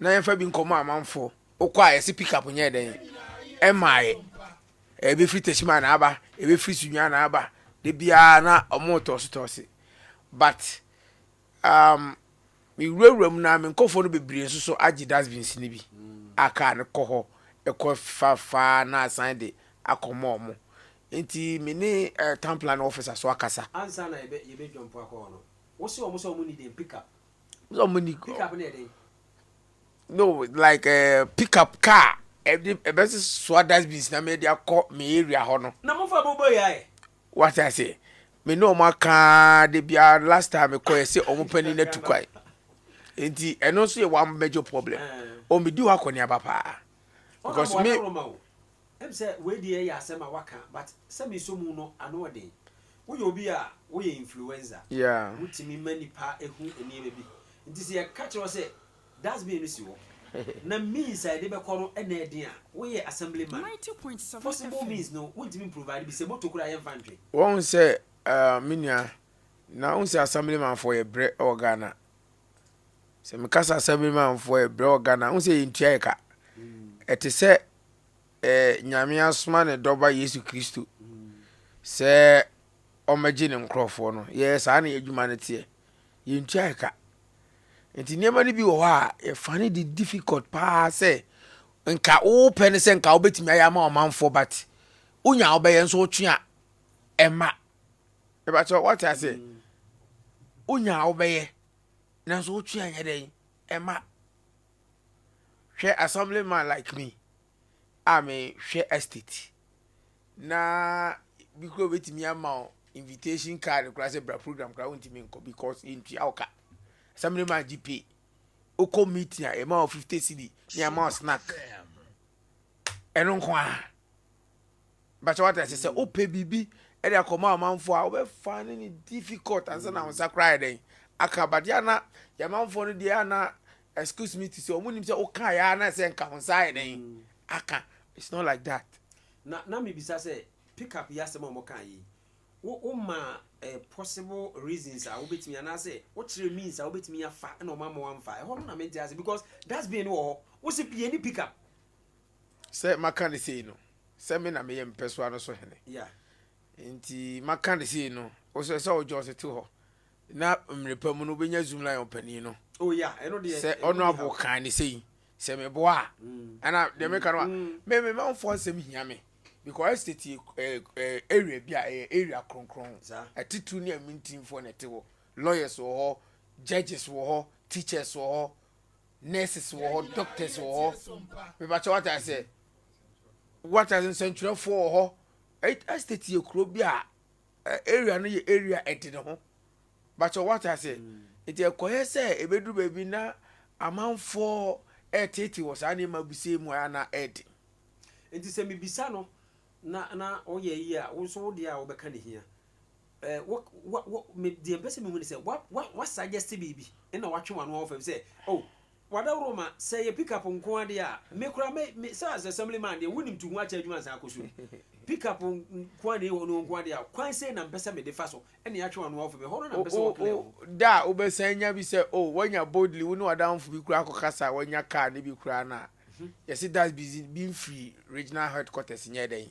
na yɛmfa bi nkɔma amanfoɔ. Wokɔ a yɛse pick up nyɛɛ dɛn ɛmmaeɛ. Ɛbɛfiri Techiman na aba, ɛbɛfiri Sunyani na aba. Da biara na ɔmo tɔɔse tɔɔse. But um, mewurawura mu na me nkurɔfoɔ no bebree nso so agye dustbins no bi a kaa no kɔ hɔ ɛkɔ fa fa na asan de akɔma ɔmo. Nti me ne eh, town planning officer so akasa. Ansa na yɛbɛ yɛbɛ dwa mpo akɔ hɔ no, wo se wɔn sɛ wɔn nni dɛn pick up? Sɛ wɔn nni. Pick up no yɛ dɛn? No, like eh, pick up car ɛde ɛbɛ soa dustbins na mɛ de akɔ me area hɔ no. Na mo fa bobo yɛ ayɛ. Wate ase? Me ne wɔn aka de bia last time mekɔ yɛ sɛ wɔn panin no atu kwan. Nti ɛno nso yɛ one major problem. Wɔn mi di hɔ akɔneaba paa. Because me. Ɛm sɛ wei deɛ yɛ asɛm a waka but sɛ me sɔ mu no ano ɔden. Woyɛ obi a woyɛ influencer. Yeah. Wotumi ma nipa hu nneɛma bi. Nti sɛ yɛka kyerɛ wo sɛ dustbin no si hɔ na means a yɛde bɛkɔ no na ɛden a, woyɛ assembly man. Possible means no wontumi mprovide bi, sɛ moto koraa a yɛmfa ntwe. Woahu sɛ eh, me nua, na wohu sɛ assembly man foɔ yɛ brɛ wɔ Ghana. Sɛ meka sɛ assembly man foɔ yɛ brɛ wɔ Ghana, wohu sɛ yɛntua yɛ ka. Ɛte sɛ eh, Nyame asoma ne dɔba Yesu Kristo sɛ ɔmmɛgye ne nkurɔfoɔ no. Yɛ saa na yɛadwuma no teɛ. Yɛntua ɛka. Nti nneɛma no bi wɔ hɔ a yɛfa no de difficult paa sɛ nka wopɛ no sɛ nka wobɛtumi ayɛ ama ɔmanfoɔ but wonya wobɛyɛ nso wotwe a ɛma. Ɛbɛkyɛ wate ase. Wonya wobɛyɛ nanso wotwe a nyɛ dɛn ɛma. Hwɛ assembly man like me a me hwɛ estate na bi kura obetumi ama wo invitation card kura sɛ bra program kura wontumi nkɔ because yɛntua wo ka. Assembly man gye pay. Wokɔ meeting a yɛma wo 50 cedi ne yɛama wo snack. Ɛno nko ara. Mpakyɛ wate ase sɛ wopɛ biribi de akɔma amanfoɔ a wobɛfa ne ne difficult ansa na wo nsa koraa yɛ dɛn aka but yɛ ana yɛ amanfoɔ no deɛ ana excuse me to say ɔmo nim sɛ woka yɛ ana sɛ nka wo nsa ayɛ dɛn aka it's not like that. Na na mebisa sɛ pick up yi asɛm a wɔn kaa yi wo wo ma eh, possible reasons a wobɛtumi anaasɛ wokyerɛ means a wobɛtumi afa ɛna wɔn ama wɔamfa ɛhɔ no na mente ase because dustbin no wɔ hɔ wo se yɛn ni pick up. Sɛ maka no sei no, sɛ me na meyɛ mpɛsoa no so hene. Nti maka no sei no, wo sɛ sɛ wogye ɔse to hɔ na mmerɛ pa mu no wobɛnya Zoomlion panin no. Oh yeah, ɛno deɛ. Sɛ ɔno abo kan ne sei, sɛ meboa a. Mm. Ɛna deɛ meka no a, mm. me me manfoɔ nsɛm hia me. Because estate yɛ eh, eh, area bi a ɛyɛ area kronkron. Atitiriw ne amintinfoɔ na ɛte hɔ. Lawyers wɔ hɔ, judges wɔ hɔ, teachers wɔ hɔ, nurses wɔ hɔ, doctors wɔ hɔ. Mepakyɛ wate aseɛ? Wate aseɛ nsɛntwerɛfoɔ wɔ hɔ. Estate yɛ kuro bi a area no yɛ area ɛde ne ho. Bakyɛ wate aseɛ? Nti ɛkɔyɛ sɛ ɛbɛduru baabi na amanfoɔ ɛreteetee wɔ saa nneɛma bi sei mu a na ɛɛden. Nti sɛ mebisa no na na ɔyɛ yie a, wo nso wo deɛ a wobɛka ne hia. Eh, wo, wa, wo, me, deɛ mpɛ sɛ mehu ne sɛ, wa, wa, wa suggest biribi ɛna watwe w'ano awɔ fam sɛ, oh, wadaworo ma sɛ yɛ pick up nko adeɛ a, me koraa me, me, sɛ as assembly man deɛ wonim tu ho akyɛ adwuma ansa akɔ so. Pick up nko adeɛ wɔ no nko adeɛ a, kwan sei na mpɛ sɛ mede fa so ɛna yɛatwe w'ano awɔ fam, ɛhɔ no na mpɛ sɛ wɔ clear ho. Da a wobɛsan anya bi sɛ, oh, woanya boldly, wo ne w'adamfo bi koraa akɔkasa a woanya car no bi koraa no a, yɛse dustbin bi mfiri regional headquarters nyɛɛ dɛn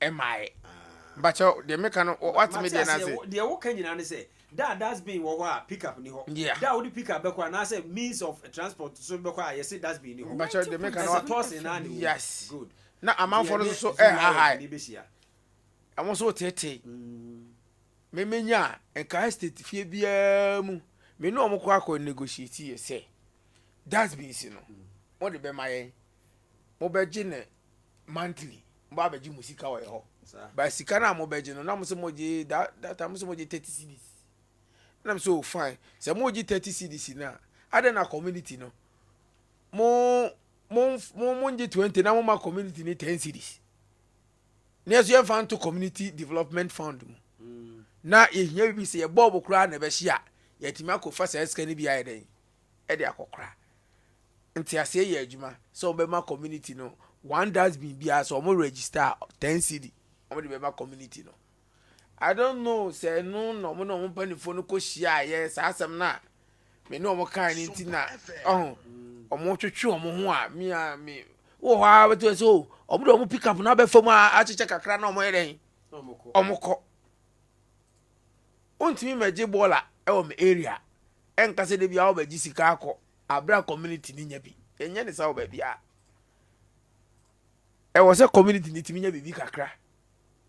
ɛmaaɛ. Mpakyɛw deɛ meka no wate me Mate deɛ no aseɛ. ase? Deɛ woka nyinaa ne sɛ, da a dustbin wɔ hɔ a pick up ni hɔ. Yeah. Da a wode pick up bɛkɔ anaasɛ means of transport so bɛkɔ a yɛse dustbin ni hɔ. Mpakyɛw deɛ meka no Ɛsɛ tɔɔsen naa na ɛwɔ mu. Yes. Good. Na Nti amanfoɔ no yɛne nso so Zoom Lion ɛhahae. ni bɛhyia. Wɔn nso teetee. Me menya a nka estate fie biara mu me ne wɔn kɔ akɔ negotiate yɛ sɛ dustbins no mo de bɛma yɛn mo bɛgye ne monthly mo ba abɛgye mo sika wɔ yɛ hɔ ba sika no a mo bɛgye no na mo sɛ mo gye that that time mo sɛ mo gye 30 cedis na mo sɛ oh fine sɛ mo gye 30 cedis no a adɛn na community no mo mo mo mo ngye 20 na mo ma community no 10 cedis na yɛso yɛmfa nto community development fund mu na yɛhia bibi sɛ yɛ bɔɔbo koraa na ɛbɛhye a yɛatumi akɔfa saa sika no bi ayɛ dɛn ɛde akɔkora nteaseɛ yɛ adwuma sɛ wɔbɛma community no one dustbin biara sɛ wɔn register a ten cedi wɔn de bɛma community no I don't know sɛ ɛno na wɔn ne wɔn mpanimfoɔ no kɔ hyia a yɛ saa asɛm no a me ne wɔn kan no nti na ɔho wɔn twetwe wɔn ho a me a me wɔ hɔ a bɛtɛ sɛ o wɔn de wɔn pick up na abɛfa mu a akyekyɛ kakra na wɔn yɛ dɛn wɔn kɔ wontumi mɛgye bɔɔla ɛwɔ me area ɛnka sɛ de bi a wɔbɛgye sika akɔ abira community ni nya bi ɛnyɛ ne sa wɔ baabi a ɛwɔ sɛ community ni tumi nya biribi kakra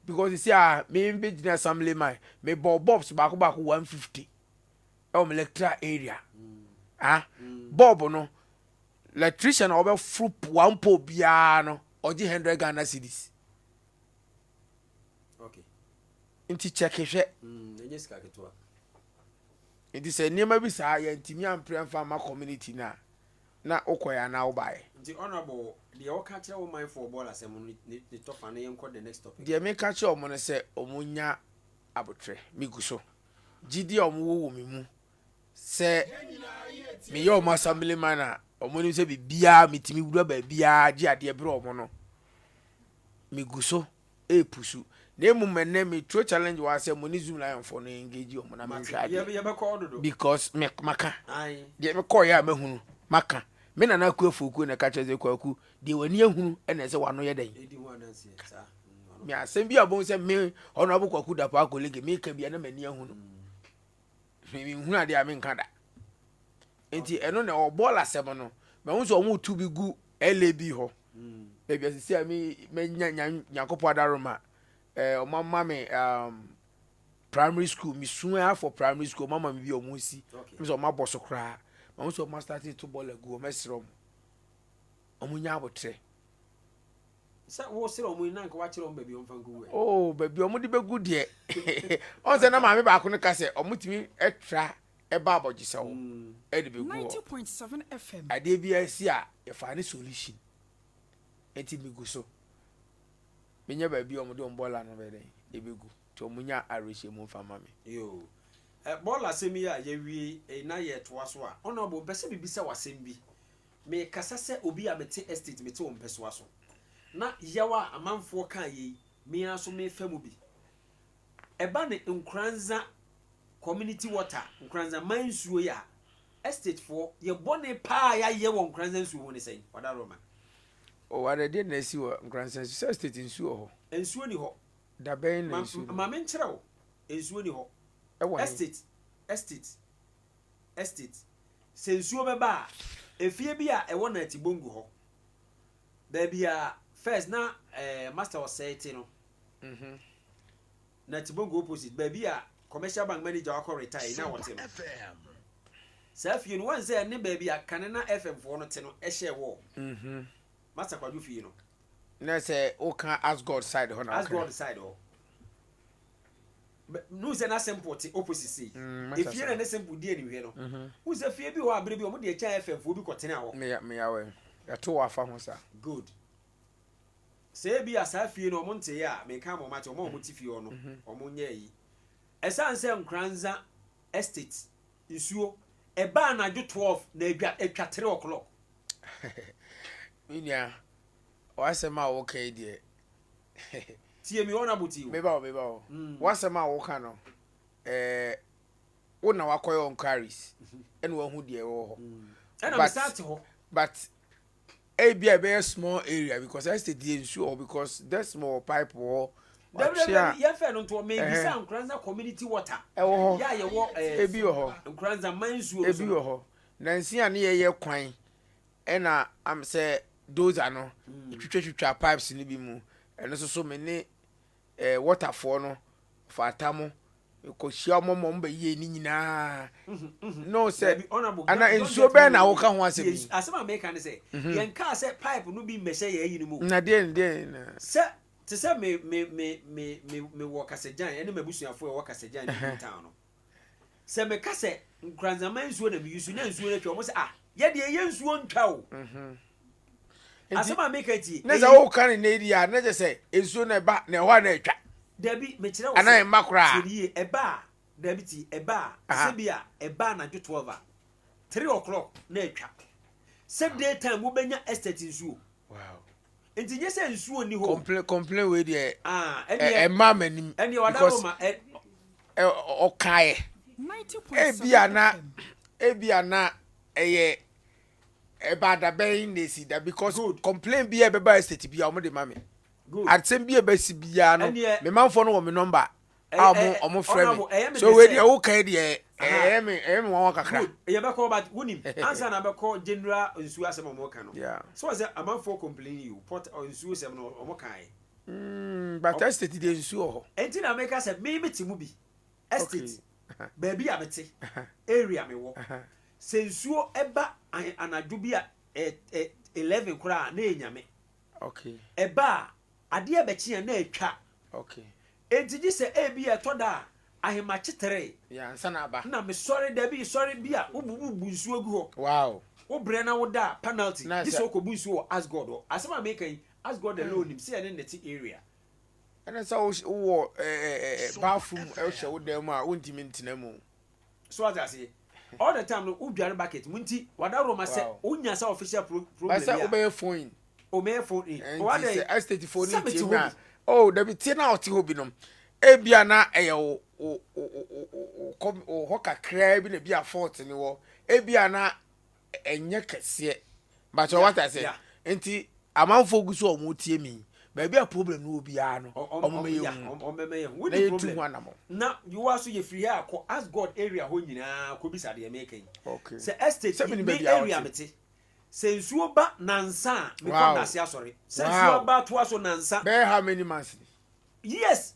because sisi a me bɛ gyina assembly man me bɔ bulbs baako baako 150 ɛwɔ me electoral area ah bulb no electrician a ɔbɛforo one pole biara no ɔgye 100 Ghana cedis. Okay. Nti kyɛke hwɛ. Ɛnyɛ sika ketewa. Nti sɛ nneɛma bi saa yɛntumi ampere amfa amma community no a, na wokɔɛ anaa wobaeɛ? Nti honourable, deɛ woka kyerɛ wo manfoɔ bɔɔl asɛm no ne ne tɔfa no yɛnkɔ the next topic. Deɛ meka kyerɛ wɔn ne sɛ wɔn nya abotrɛ. Megu so. Gyidie a wɔn wɔ wɔ me mu sɛ meyɛ wɔn assembly man a wɔn nim sɛ biribiara metumi wura baabiara gye adeɛ brɛ wɔn no, megu so. repusu na mmom ɛnɛ me throw challenge wɔ ha sɛ mo ne zoom lion foɔ no engage wɔn na menhwɛ adeɛ because me maka deɛ mekɔɔyɛ a mahunu maka me nana aku afuokuo na ɛka kyerɛ sɛ kwaku deɛ w'ani ahunu ɛna ɛsɛ w'ano yɛ dɛn me asɛm bi a bɔn sɛ me ɔno abo kwaku dapo akɔlege meka bia na m'ani ahunu menhunu adeɛ a menka da nti ɛno na ɛwɔ bɔɔl asɛm no mahu sɛ wɔn tu bi gu LAB hɔ baabi a sisi a me manya nyankopɔn adaroma ɛɛ wɔn ama me um, primary school mesua for primary school wɔn ama me bi a wɔn si ɛmi sɛ wɔn abɔ so koraa mahu sɛ wɔn asate to bɔɔl agu wɔn ɛsrɛ wɔn wɔn nya abotrɛ. Sɛ wo srɛ wɔn yi na nka wakyerɛ wɔn baabi wɔn fa nkogu ɛ. Oh baabi wɔn de bɛgu deɛ ɔn sɛ na maame baako no ka sɛ wɔn tumi tra ɛba abɔgyesɛ hɔ ɛde bɛgu hɔ adeɛ bi asi a yɛfa ne solution nti megu so menya baabi a wɔn de wɔn bɔɔla no bɛyɛ dɛn ɛbɛgu nti wɔn nya awerɛhyɛ mu nfa ma me. Yoo bɔɔla asɛm yi a yɛwie na yɛtoa so a honourable mpɛ sɛ mebisa wo asɛm bi Mekasa sɛ obi a mete estate, mete wo mpɛsoa so. Na yaw a amanfoɔ kaa yei, me ara nso mefa mu bi. Ɛba ne Nkoranza community water, Nkoranza man nsuo yi a, estate foɔ, yɛ bɔne paa a yɛayɛ wɔ Nkoranza nsuo ho ne sɛn? Wadaroma. Oh, ada deɛ na asi wɔ Nkoranza nsuo, sɛ estate nsuo wɔ hɔ? Nsuo ni hɔ. Da bɛn na nsuo ni hɔ? Ma menkyerɛ wo, nsuo ni hɔ. Ɛwɔ he? Estate, estate. Estate, sɛ nsuo bɛba a, efie bi a ɛwɔ Natibongu hɔ, baabi a First na eh, Master Osei te no. Mhm. Na Tibongo opposite, baabi a Commercial Bank manager wakɔ retire yi na wɔte no. Saa fie no, wɔn sɛ ɛne baabi a kane na FM foɔ no te no ɛhyɛ wɔ. Mhm. Master Kwadwo fie no. Na sɛ woka Asgod side hɔ na woka. Asgod side hɔ. Nu sɛ na simple te opposite sei. Mm, Efie na ne simple di animhwɛ no. Mhm. Wo sɛ fie bi hɔ a bere bi wɔn de ɛkyɛn FM foɔ bi kɔtena hɔ. Meya meya wɛ. Yɛto wɔ afa ho sa. Good. Sɛ ebi a saa fie no wɔn nteeɛ a, menka ama wɔn ate, wɔn a wɔte fie hɔ no, wɔn nyɛ ayi. Ɛsiane sɛ Nkoranza Estate nsuo, ɛba anadwo 12 na adwa atwa 3 o'clock. Me nua, w'asɛm a woka yi deɛ. Tie me honourable tie o. Meba o, meba o. W'asɛm a woka no, ɛɛ, wo na wakɔyɛ enquiries ɛna wahu deɛ ɛwɔ hɔ. Ɛna mesan te hɔ. But Ebia ɛbɛyɛ small area because estate deɛ nsuo wɔ hɔ because desmo wɔ pipe wɔ hɔ. Dabi dabi dabi yɛn fɛ no ntoɔ mebisa Nkoranza community water. Ɛwɔ hɔ. Yɛ a yɛwɔ ɛɛ Ebi wɔ hɔ. Nkoranza man nsuo no so Ebi no. wɔ hɔ. Nansi a ne yɛyɛ kwan ɛna am sɛ dozer no etwitwatwitwa pipes no bi mu ɛno nso so me ne eh, waterfoɔ no fata mo mekɔhyia ɔmo ma ɔmo bɛyie ne nyinaa no sɛ ana nsuo bɛn na woka ho asɛm yi asɛm a meka ne sɛ mhm. yɛnkaa sɛ pipe no bi mmɛhyɛ yɛ ayi no mu na deɛ deɛ na sɛ te sɛ me me me me me mewɔ kasagyan ɛne m'abusuafoɔ ɛwɔ kasagyan ne town no Sɛ meka sɛ Nkoranzaman nsuo na meyi so na nsuo no atwa, wɔn sɛ ah, yɛ deɛ yɛ nsuo ntwa o. Mhm. Asɛm a meka tie. Ne sɛ woka ne nnɛ yi a, na kyerɛ sɛ nsuo no ɛba na ɛhɔ a na atwa. Dabi, mekyerɛ wo sɛ. Anaa ɛmma koraa. Tie ne yie, ɛba a, dabi tie, ɛba a, sɛ bi a ɛba anadwo 12 a, 3 o'clock na atwa. Sɛ day time wobɛnya estate nsuo. Wow. Nti nyɛ sɛ nsuo nni hɔ. Complain complain wei deɛ. Ah, ɛneɛ. Ɛma m'anim. Ɛneɛ wadaro ma ɛ. Ɔkaeɛ. Ebia na ebia na ɛyɛ ɛba adabɛn na esi da because Good. complain bi a ɛbɛba estate bi a wɔn de ma me. Good. Asɛm bi a ɛbɛsi biara no Ɛneɛ. me manfoɔ no wɔ me number a wɔn wɔn frɛ me. So wei deɛ wokae deɛ ɛyɛ me ɛyɛ me nwanwa kakra. Good yɛbɛkɔ but wonim ansa na bɛkɔ general nsuo asɛm a wɔka no Yeah. so wɔ sɛ amanfoɔ complain yi o port nsuo sɛm no wɔn kae. Mm, but estate deɛ nsuo wɔ hɔ. Enti na meka sɛ me mete mu bi estate baabi a mete area mewɔ sɛ nsuo ɛba anadwo bi a 11 koraa na ɛyɛ nyame Okay. ɛba a Adeɛ bɛkye a na atwa. Okay. Enti gye sɛ ebia ɛtɔ da a ahemakye teree. Yeah, ansa na aba. Na mesɔre, dabi, sɔre bi a wobu wobu nsuo gu hɔ. Wow. Wobrɛ na woda a, penalty. Na Gye sɛ. sɛ wokɔbu nsuo wɔ Asgod hɔ. Asɛm a meka yi, Asgod alone nim sɛ yɛne no te area. Ɛne sɛ wowɔ ɛɛ bathroom hyɛ wo dan mu a wontumi ntena mu. So wate aseɛ? All the time no wodware bucket mu nti wadaworo ma sɛ wonya sɛ official pro problem bi a. Sɛ wobɛyɛ phone in. O mɛyɛ phone in. Nti sɛ estate phone in tie mu a. Oh dabi tie na ɔte hɔ binom. Ebia na ɛyɛ wo wo wo wo wo hɔ kakraa bi na bi a fault ne wɔ. Ebia na ɛnyɛ kɛseɛ but yeah, wate aseɛ nti amanfoɔ gu so a wɔn tie mi baabi a problem no wɔ biara no wɔn bɛyɛ hu na yɛtu ho anamɔ. Na yowa so yɛ firi ha kɔ ask God area hɔ nyinaa kɔ bisa deɛ meka yi okay. sɛ estate me area mete sɛ nsuo ba nansa a mekɔ ndase asɔre sɛ nsuo aba toa so nansa. Bɛyɛ how many months? Yes.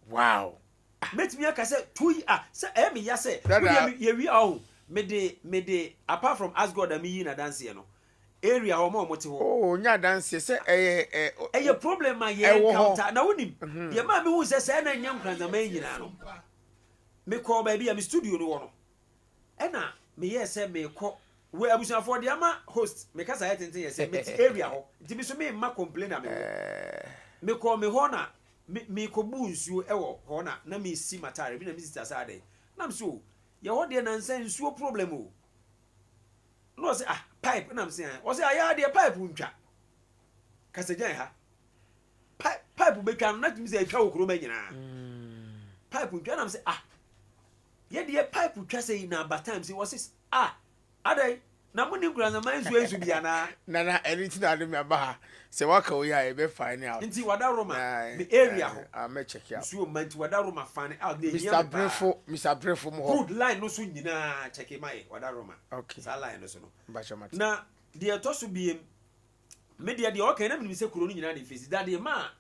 Wow. Mɛtumi aka sɛ tu yi ah sɛ ɛyɛ me ya sɛ wodeɛ yɛwie a ɔho mede mede apart from ask God a meyi n'adanseɛ no area hɔ ɔmo a ɔmo te hɔ. Oh nyɛ adanseɛ sɛ ɛyɛ ɛ. Ɛyɛ problem a yɛ encounter na wonim deɛ maa mehu sɛ sɛɛ na ɛnyɛ Nkoranzaman nyinaa no mekɔɔ baabi a me studio no wɔ no Ɛna meyɛɛ sɛ meekɔ wei abusuafoɔ deɛ ama host me kasa yɛ tenten yɛ sɛ mete area hɔ nti me so memma complain a mewɔ mekɔɔ me hɔ na me mekɔbuu nsuo ɛwɔ hɔ na na mesi m'ataare bi na me sister sɛ adɛn na me so o yɛ hɔ deɛ nansa nsuo problem o na ɔsɛ ah pipe na me sɛ ɔsɛ ayɛ adeɛ pipe ntwa kasagyan ha pipe pipe bɛtwa no na tumi sɛ atwa wɔ kuroma nyinaa pipe ntwa na me sɛ ah Yɛ deɛ pipe twa sɛ yi na aba time sɛ wɔse ah adɛn na mo ni nkuransaman nsuo nsu bi anaa. Nana ɛno nti na ade me aba ha sɛ waka wei a yɛbɛ find out. Nti wada Roma me area hɔ ah mɛ check out. Nsuo mma nti wada Roma find out na ehia me paa. Mister Brefo Mister Brefo mo hɔ. Good line no so nyinaa check ma yɛ wada Roma okay saa line no so no. Mpakyɛ mate. Na deɛ ɛtɔ so biem. Me deɛ deɛ ɔka na menim sɛ kuro no nyinaa na ɛfesi da deɛ ma a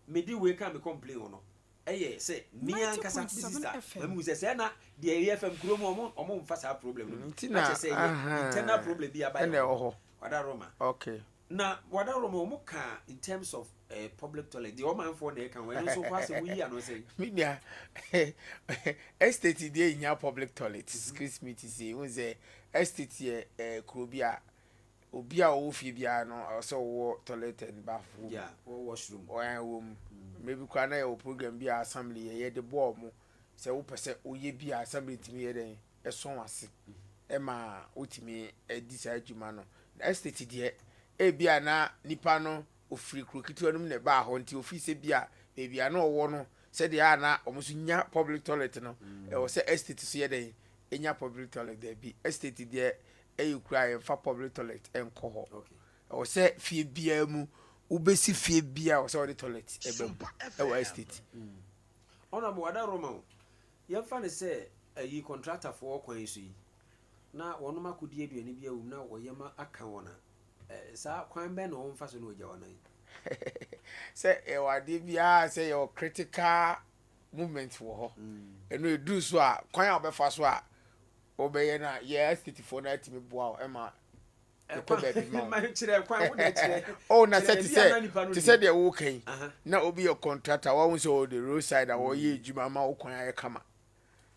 mede wei ka me complain ho no ɛyɛ sɛ me ankasa me sister ma mehu sɛ sɛ na deɛ ɛyɛ fam kuro mu ɔmo ɔmo mfa saa problem no bi na kyɛ sɛ ɛyɛ internal problem bi aba yɛ hɔ wada Roma okay na wada Roma ɔmo ka in terms of eh, public toilet deɛ ɔmanfoɔ na ɛka ho ɛno nso kɔ asɛ woyi ano sɛ me nua estate deɛ nya public toilet excuse me to say wohu sɛ estate yɛ eh, kuro bi a Obi a ɔwɔ fie biara no, ɛwɔ sɛ ɔwɔ toilet and bath wɔ mu. Yeah, wɔ washroom. Ɔyɛ wɔ mu. Mmerɛ bi koraa na yɛwɔ program bi a assembly yɛ yɛde boa wɔn sɛ wopɛ sɛ woyɛ bi a assembly tumi yɛ dɛn ɛsɔ w'ase ɛma wotumi di saa adwuma no. Na estate deɛ ebi a na nipa no ofiri kuro ketewa no mu na ɛbaa hɔ nti ofiri sɛ bi a baabi a na ɔwɔ no sɛdeɛ a na wɔn nso nya public toilet no ɛwɔ sɛ estate so yɛ dɛn enya public toilet. Daabi, estate deɛ ɛyɛ kuro a yɛmfa public toilet nkɔ hɔ. Ɛwɔ sɛ fie biara mu, wobɛsi fie biara ɛwɔ sɛ wɔde toilet ɛba mu ɛwɔ estate. Honourable Wada Roma o, yɛmfa no sɛ ayi contractor foɔ wɔ kwan yi so yi na wɔnom akɔdi aduane bi awum na wɔyam aka wɔn a, saa kwan bɛn na wɔmfa so na wɔagya wɔn anan? Sɛ yɛwɔ adeɛ biara sɛ yɛwɔ critical movement wɔ hɔ, ɛno ɛduru so a kwan a wɔbɛfa so a Wobɛyɛ no a, yɛ estate foɔ no atumi boa wo ma yɛpɛ baabi ma wo. Kyerɛ kwan, wo deɛ kyerɛ. Oh, na sɛ te sɛ te sɛ deɛ woka yi, na obi yɛ contractor, wahu sɛ ɔwɔ the road side a wɔyɛ adwuma ama wo kwan ayɛ kama.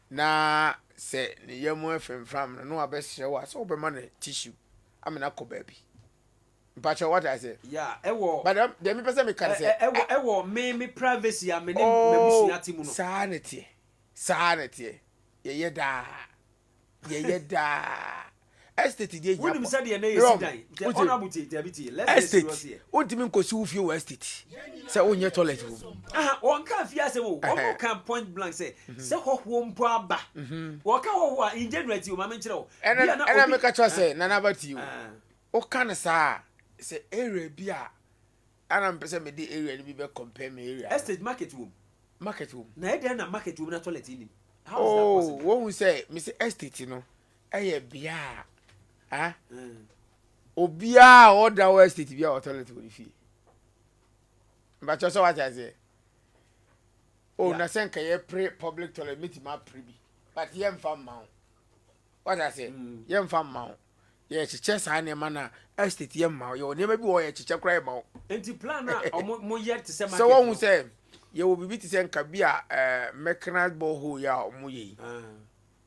Na sɛ ne yam afemfam no, na wabɛsrɛ wo a, sɛ wobɛma no tissue ama no akɔ baabi. Mpakyɛ wate aseɛ? Yeah, ɛwɔ. But deɛ mepɛ sɛ meka ne sɛ. Ɛwɔ ɛwɔ me me privacy a me ne m'abusua te mu no. Oh, saa na ɛteɛ. Saa na ɛteɛ. Yɛyɛ daa. Yɛyɛ daa. Estate deɛ hia Wonim sɛdeɛ na yɛsi dan. Nti honorable tie, dabi tie. Let's get serious Estate, here. wontumi nkɔsi wo fie wɔ estate sɛ wonyɛ toilet wɔ mu. Aha, wɔnka fie asɛm o. Wɔn ka point blank sɛ, sɛ hɔhoɔ mpo aba. Wɔka hɔhoɔ a, in general tie o, ma menkyerɛ wo. Ɛna Bia na ɛna obi. meka kyerɛ sɛ, Nana Aba tie o. Woka no saa a, sɛ area bi a, ana mepɛ sɛ mede area no bi bɛ compare me area no. Estate market wɔ mu. Market wɔ mu. Na ɛdɛn na market wɔ mu na toilet nnim? How is that Oh, possible? wohu sɛ mese estate no ɛyɛ bea a ah, obiara a ɔda wɔ estate bi a wɔ toilet wɔ ne fie. Mbakyɛ sɛ wate aseɛ. Oh, na sɛ nka yɛpere public toilet metumi apere bi but yɛmfa mma wo. Wate aseɛ? Yɛmfa mma wo. Yɛkyekyɛ saa nneɛma no a, estate yɛ mma wo. Yɛwɔ nneɛma bi wɔ hɔ yɛkyekyɛ koraa yɛma wo. Nti plan a ɔmo mo yɛ te sɛ market Sɛ wɔhu no. sɛ yɛwɔ biribi te sɛ nka bi a ɛɛ mechanized borehole yi a ɔmo yɛ yi.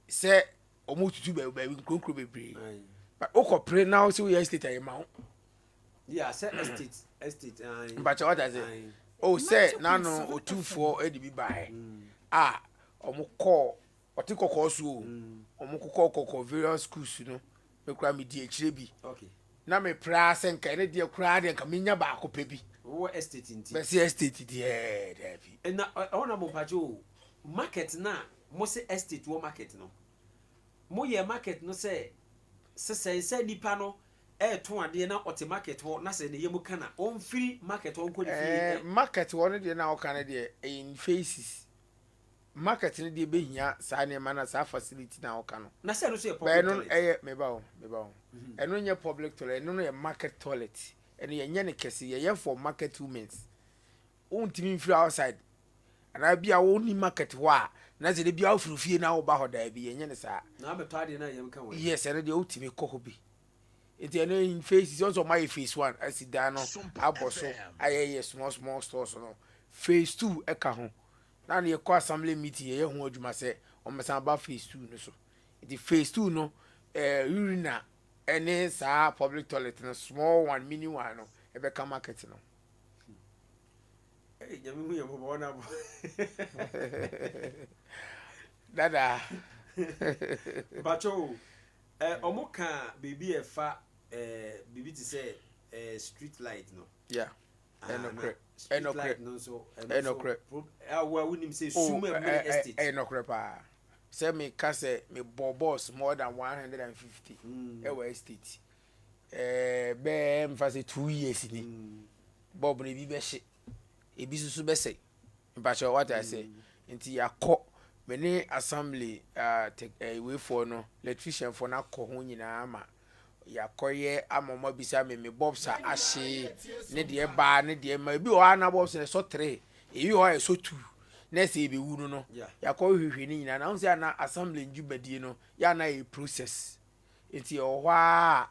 Sɛ ɔmo tutu baabi baabi nkuronkuro bebree. But wokɔ pere na wosɛ woyɛ estate a yɛma wo. Yeah, sɛ estate estate. Mpakyɛ wate ase. Oh sɛ n'ano otumfoɔ de bi baeɛ a ɔmo kɔɔ Ɔte kɔkɔɔ so o. Ɔmo kokɔ kɔkɔ various schools no. Me koraa me di akyire bi. Na me pere ara sɛ nka ɛne deɛ koraa deɛ nka menya baako pɛ bi. Wowɔ estate nti. Bɛse estate deɛ daabi. Na ɛhɔ na mo mpakyɛ o, market no a mo se estate wɔ market no, mo yɛ market no sɛ sesɛn sɛ nipa no ɛɛtɔn adeɛ na ɔte market hɔ na sɛ ne yam ka na ɔnfiri market hɔ nkɔ ne fie ɛ. Market hɔ no deɛ na woka no deɛ ɛyɛ in phases. Market no deɛ bɛhia saa nneɛma no saa facility no a woka no. Na sɛ ɛno nso yɛ public toilet. But ɛno ɛyɛ meba o meba o ɛno nyɛ public toilet ɛno no yɛ market toilet ɛno yɛnyɛ no kɛse yɛyɛ for market women's wontumi mfiri outside anaa bi a wonni market hɔ a na sɛ de bi a wofiri fie na woba hɔ daabi yɛnyɛ no saa. Na abɛtɔ adeɛ no a yɛm ka wɔ. Yes ɛno deɛ wotumi kɔ hɔ bi nti ɛno in phases wɔn sɛ wɔn ayɛ phase one asi dan no abɔ so ayɛ yɛ small small stores no phase two ɛka ho. Na na yɛkɔ assembly meeting yɛyɛ ho adwuma sɛ wɔbɛsan aba phase 2 no so. Nti phase 2 no eh, urinal ɛne saa public toilet no small one mini one no ɛbɛka market no. Hey, nyame hu yɛ mmɔbɔ wɔn abɔ. Dada. Mpakyɛ o, eh, ɔmo ka biribi a ɛfa eh, biribi te sɛ eh, street light no. Yeah. Ɛnokorɛ, ɛnokorɛ, ɛnokorɛ. Oh, ɛyɛ nɔkorɛ paa. Sɛ me ka sɛ me bɔ bɔs more than 150 ɛwɔ estate. Ɛɛ bɛɛ mfa sɛ 2 years ni. Bɔb no ebi bɛhye, ebi soso bɛsɛe. Mpakyɛ wate ase. Nti yakɔ me ne assembly uh, tech, eh, weifoɔ no, electrician foɔ no akɔ ho nyinaa ma. Yɛakɔyɛ ama wɔn abisa me me bobs a ahye ne deɛ ɛbaa ne deɛ ɛma. Ebi wɔ hɔ a na bobs no ɛsɔ tre, ebi wɔ hɔ a ɛsɔ tu na ɛsɛ yɛbɛwu no no. Yɛakɔ hwehwɛ ne nyinaa na wohu sɛ ana assembly ndwumadie no yɛ ana ɛyɛ process. Nti ɛwɔ hɔ a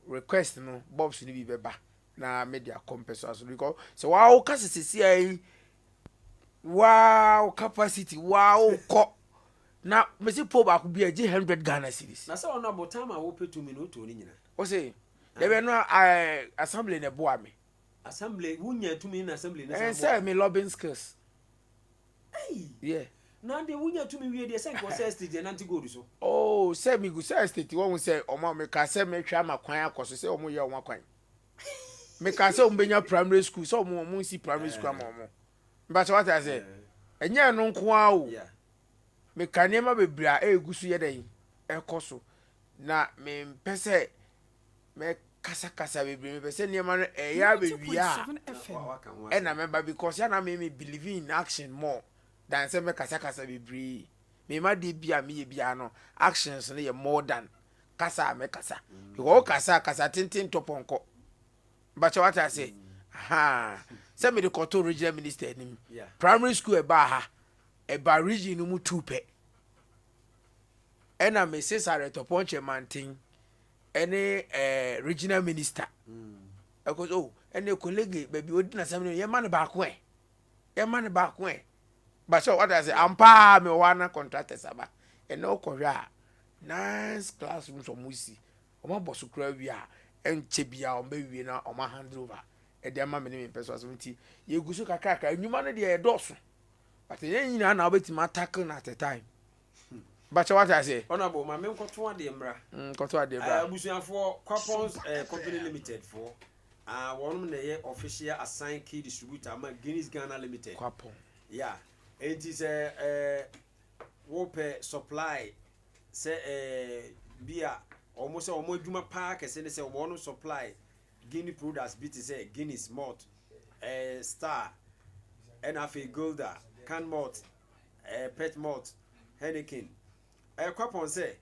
request no bobs no bi bɛba na mede akɔ mpɛsoa so because sɛ waa woka sɛ sɛsi a yi waa wo capacity waa wokɔ Na mese pole baako bi a ɛgye 100 Ghana cedis. Na sɛ ɔno abotan a wopɛ tumi no wotoo ne nyina. Ose dabi ɛno ɛɛ assembly na ɛboa me. Assembly wonya tumi na assembly no san boa. Ɛnsɛ me lobbying skills. Ei! Yeah. Na deɛ wonya tumi wie deɛ sɛ nka ɔsɛ estate deɛ nante gold so. Oh sɛ megu sɛ estate wɔn sɛ ɔmo meka sɛ mɛhwɛ ama kwan akɔ so sɛ ɔmo yɛ ɔmo akwan. Meka sɛ ɔmo bɛnya primary school sɛ ɔmo ɔmo nsi primary school ama ɔmo. Mpakyɛ wate aseɛ? Ɛnyɛ ɛno nko ara o. Meka nneɛma bebree a ɛregu so yɛ dɛn? Ɛrekɔ so. Na mempɛ sɛ mɛkasakasa bebree. Mepɛ sɛ nneɛma no ɛyɛ abɛwie a ɛna mɛba because yɛ na me me believe in action more than sɛ mɛkasakasa bebree. Mema deɛ bi a meyɛ biara no actions no yɛ more than kasa a mɛkasa. Because wokasa a kasa tenten tɔ pɔnkɔ. Mpakyɛ wate ase? Ahaa. Sɛ mede kɔto regional minister anim. Primary school ɛbaa ha. Ɛbaa region no mu tuu pɛ. Ɛna me sesa Rɛtɔpɔnkyɛ Manten ɛne ɛɛ regional minister. Ɛkɔ so oh ɛne kolege baabi odi n'asɛm no yɛma no baako ɛ. Yɛma no baako ɛ. Bakyɛ wate ase? Ampa a me wɔ hɔ ana contractors aba. Ɛnɛ wokɔhwɛ a nice classrooms ɔmo si. Wɔn abɔ so koraa wie a, ɛnkyɛ biara wɔn bɛwie na wɔn a hand over ɛde ama me ne me mpɛsoa so nti yɛgu so kakrakra. Nnwuma no deɛ ɛdɔɔso but ɛnyɛ ne nyinaa na wobɛtumi a tackle no at a time. Bakyɛ wate aseɛ? Honourable, ma menkɔto adeɛ mmra. Mm, kɔto adeɛ bra. Abusuafoɔ, Kwapons eh, Company Limited foɔ, ah, wɔnom na ɛyɛ official assigned key distributor ama Guinness Ghana Limited. Kwapon. Yeah, enti sɛ eh, wopɛ supply sɛ ɛɛ bi a wɔn sɛ wɔn adwuma paa kɛse ne sɛ wɔn supply Guinea products bi te sɛ Guinness malt, ɛɛ Star, ɛna afei Gulder, can malt, ɛɛ pet malt, Heineken. Ɛɛ kwapɔn sɛ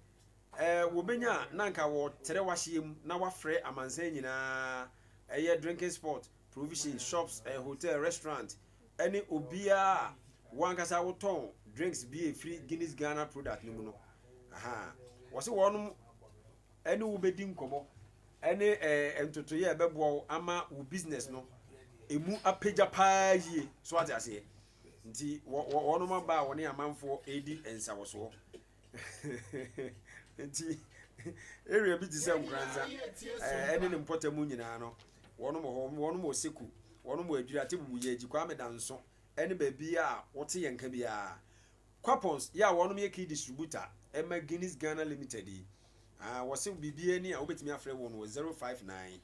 ɛɛ wɔbɛnya a na nka wɔtrɛ wahyeɛ mu na wafrɛ amansan nyinaa ɛyɛ drinking spot, provision shops, ɛɛ hotel, restaurant ɛne obiara a wo ankasa wotɔn drinks bi a ɛfiri Guinness Ghana product no mu no. Aha. Wɔse wɔnom ɛne wo bɛdi nkɔmmɔ ɛne ɛɛ ntotoeɛ a ɛbɛboa wo ama wo business no ɛmu apagya paa yie. So ate aseɛ? Nti wɔnom aba a wɔne amanfoɔ ɛredi nsawɔsoɔ. Nti area bi te sɛ Nkoranza ɛne ne mpɔtam nyinaa no wɔnom wɔ hɔ, wɔnom wɔ Seku, wɔnom wɔ Adwiri, Atebubu, Yɛgyi, Kwame Danso ɛne baabi a wote yɛn nka biara. Kwapons yɛ a wɔnom yɛ key distributor ɛma Guinness Ghana Limited yi. Ah, wɔse biribiara ni a wobɛtumi afrɛ wɔn wɔ 059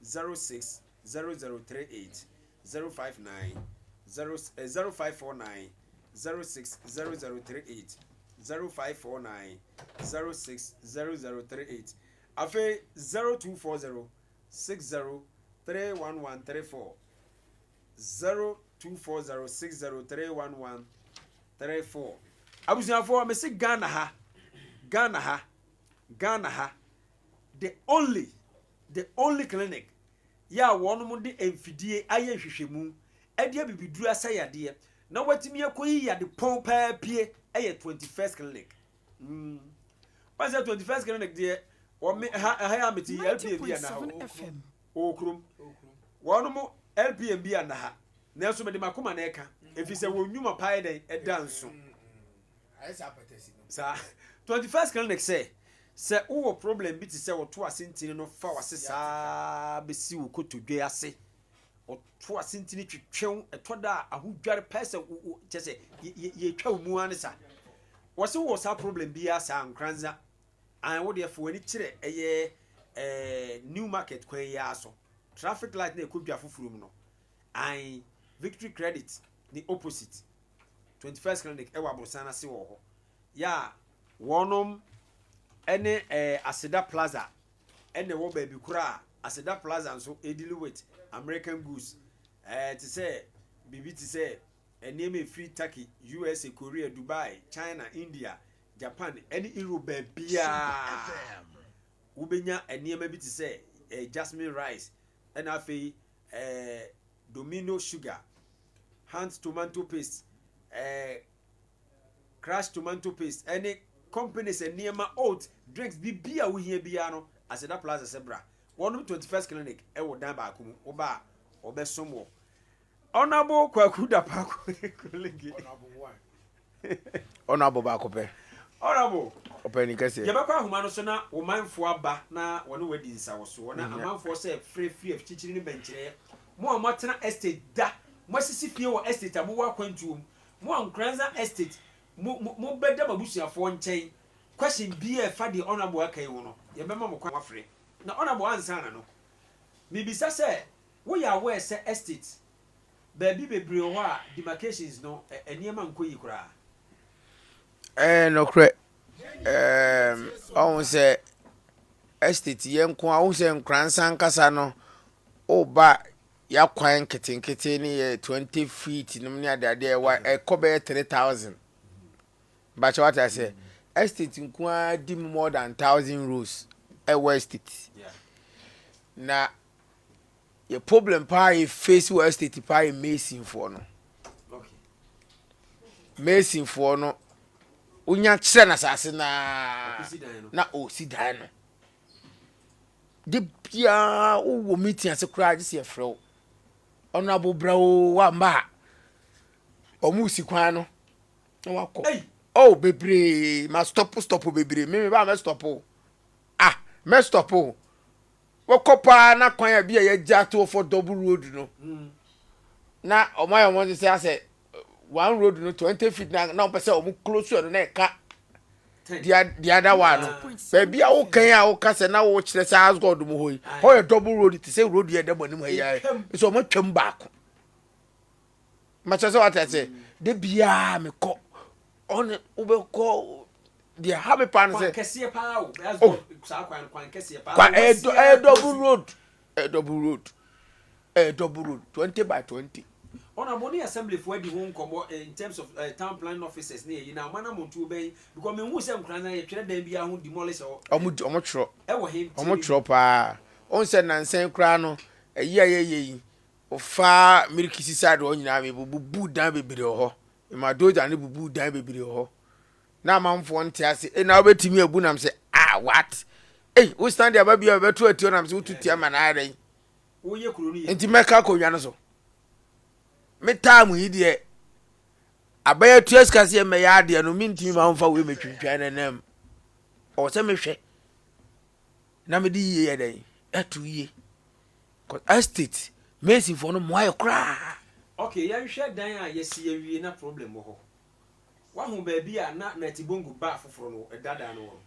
06 0038 059 0 0549 06 0038 0549 06 0038 Afei 0240 60 31134 0240 60 31134 Abusuafoɔ mese Ghana ha Ghana ha Ghana ha the only the only clinic yɛ a wɔnom de mfidie ayɛ nhwehwɛmu de abibiduro asa yadeɛ na watumi akɔyi yade pɔn paa pie yɛ 21st clinic. Mm. Wɔn sɛ 21st clinic deɛ wɔn ha ha yɛ amete yi LPM bi ana ha wɔ kurom. Wɔnom LPM bi ana ha nanso mede makoma na ɛka ɛfiri sɛ wɔn nnwuma paa yɛ dɛn ɛda nso. Saa 21st clinic sɛ sɛ wowɔ problem bi te sɛ wɔto ase ntini no fa wase saa bɛsi wo kotodwe ase ɔto ase ntini twetwew ɛtɔ da a ahodware pɛɛ sɛ kyɛ sɛ yɛtwa wo mu ara ne sa wɔse wowɔ saa problem biara saa Nkoranza an wo deɛ fa w'ani kyerɛ ɛyɛ ɛɛ New Market kwan yi ara so traffic light na ɛkɔ dwa foforɔ mu no an Victory Credit ne opposite 21st Clinic ɛwɔ aborosan no ase wɔ hɔ yɛ a wɔnom ɛne ɛɛ Aseda Plaza ɛna ɛwɔ baabi koro a Aseda Plaza nso ɛdili with American goods ɛɛ te sɛ biribi te sɛ nneɛma ɛfiri Turkey, USA, Korea, Dubai, China, India, Japan ɛne Europe baabiara. Wobɛnya nneɛma bi te sɛ eh, jasmine rice, ɛna afei eh, domino sugar, hunt tomato paste, eh, crush tomato paste, ɛne companies nneɛma, oat drinks, biribi a wohia biara no, Aseda Plaza sɛ bra. Wɔnom 21st Clinic ɛwɔ dan baako mu. Woba a, wɔbɛsom wɔ. Honourable Kwaku Dapaah Kolege. Honourable baako pɛ. Honourable. Ɔpɛni kɛseɛ. Yɛbɛkɔ ahoma no so na wo manfoɔ aba na wɔne wo adi nsawɔsoɔ na amanfoɔ sɛ frɛ firi afikyirikyiri ne bɛnkyerɛɛ. Mo a moatena estate da, moasisi fie wɔ estate a mowɔ akwantuo mu, mo a Nkoranza estate mo mo mobɛda mo abusuafoɔ nkyɛn, question biara a ɛfa deɛ Honourable aka yi ho no, yɛbɛma mo kwan moafrɛ. Na Honourable ansa na no, mebisa sɛ Woyɛ aware sɛ estate baabi bebree wɔ hɔ a demarcations no nneɛma nkɔ yie koraa? Ɛyɛ nokorɛ. Ɛɛm, ɔhu sɛ estate yɛ nko a, wohu sɛ Nkoransa ankasa no, woba yɛakwan nketenkete ne yɛ 20 feet nom ne adeadeɛ ɛwa ɛkɔ bɛyɛ 3000. Bakyɛ wate aseɛ? Estate nko ara di mu more than 1000 rows ɛwɔ estate. Na Yɛ problem paa yɛ face wɔ estate paa yɛ mason foɔ no. Mason foɔ no wonya kyerɛ no asase naa na ɔsi dan no. De biara wowɔ meeting ase koraa gye sɛ yɛfrɛ wo. Ɔno abobra o wamba a ɔmo si kwan no na wakɔ. Oh bebree ma stop stop bebree me me ba mɛ stop o. Ah mɛ stop o. Wɔkɔ paa na kwan a bi a yɛagya ato hɔ for double road no na wɔn ayɛ wɔn sɛ asɛ one road no 20 feet na na wɔn pɛ sɛ wɔn close ɛno na ɛka the the other one no baabi a wokan a woka sɛ na wokyerɛ sɛ asgod mu hɔ yi hɔ yɛ double road te sɛ road yɛ dɛm anim ha yi ayɛ nso wɔn atwam baako makyɛ sɛ wate ase de biara mekɔ ɔne wobɛkɔ deɛ ha me paa no sɛ kɛseɛ paa o oh. saa kwan kwan kɛseɛ paa kwan ɛyɛ ɛyɛ double road ɛyɛ double road ɛyɛ double road 20 by 20. Honourable ne assembly fo adi ho nkɔmɔ eh, in terms of uh, town planning officers ne ɛyi na ɔmo anamontuo bɛn because mehu sɛ nkura na yɛtwerɛ dan biara ho demolish hɔ. Ɔmo ɔmo twerɛ ɛwɔ he ɔmo twerɛ paa ɔn sɛ nansan koraa no ɛyi a yɛyɛ yi ɔfa mirikisi side hɔ nyinaa mebubu dan bebree wɔ hɔ mema doja no bubuu dan bebree wɔ hɔ na amanfoɔ nte ase e na wobɛtumi abu nam sɛ ah what ei wo stand aba bi a bɛto atuo nam sɛ wotu tia ma na ayɛ dɛn nti mɛka akonnwa no so me time yi deɛ abɛyɛ tua sika sɛ mɛyɛ adeɛ no mentumi ma womfa wei mɛtwintwan no nam ɔwɔ sɛ mehwɛ na mede yie yɛ dɛn ɛto yie Estate masonfoɔ no mmoa yɛ koraa. Ok yɛnhwɛ dan a yɛsi awie na problem wɔ hɔ. Wahu baabi a na Natibongo bar foforɔ no dadaa no wɔ no?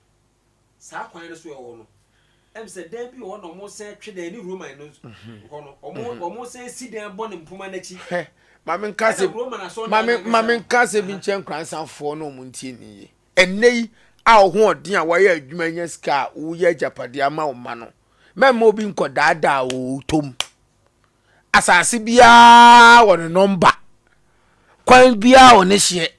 Saa kwan no so ɛwɔ hɔ no ɛm sɛ dan bi wɔ hɔ na ɔmo san twe dan ne Roman no hɔ no ɔmo ɔmo san si dan bɔ ne mpoma n'akyi. Hwɛ ma me nka Ɛna Roman asɔrdan ma me no ma me ankasa. nka asɛm bi nkyerɛ Nkoransafoɔ na ɔmo ntie ne yie. Ɛnnɛ yi a wo ho ɔden a woayɛ adwuma anya sika a woyɛ agyapadeɛ ama wo mma no, mɛmma obi nkɔdaadaa wo tom. Asase biara wɔ ne nɔmba, kwan biara wɔ ne hyeɛ.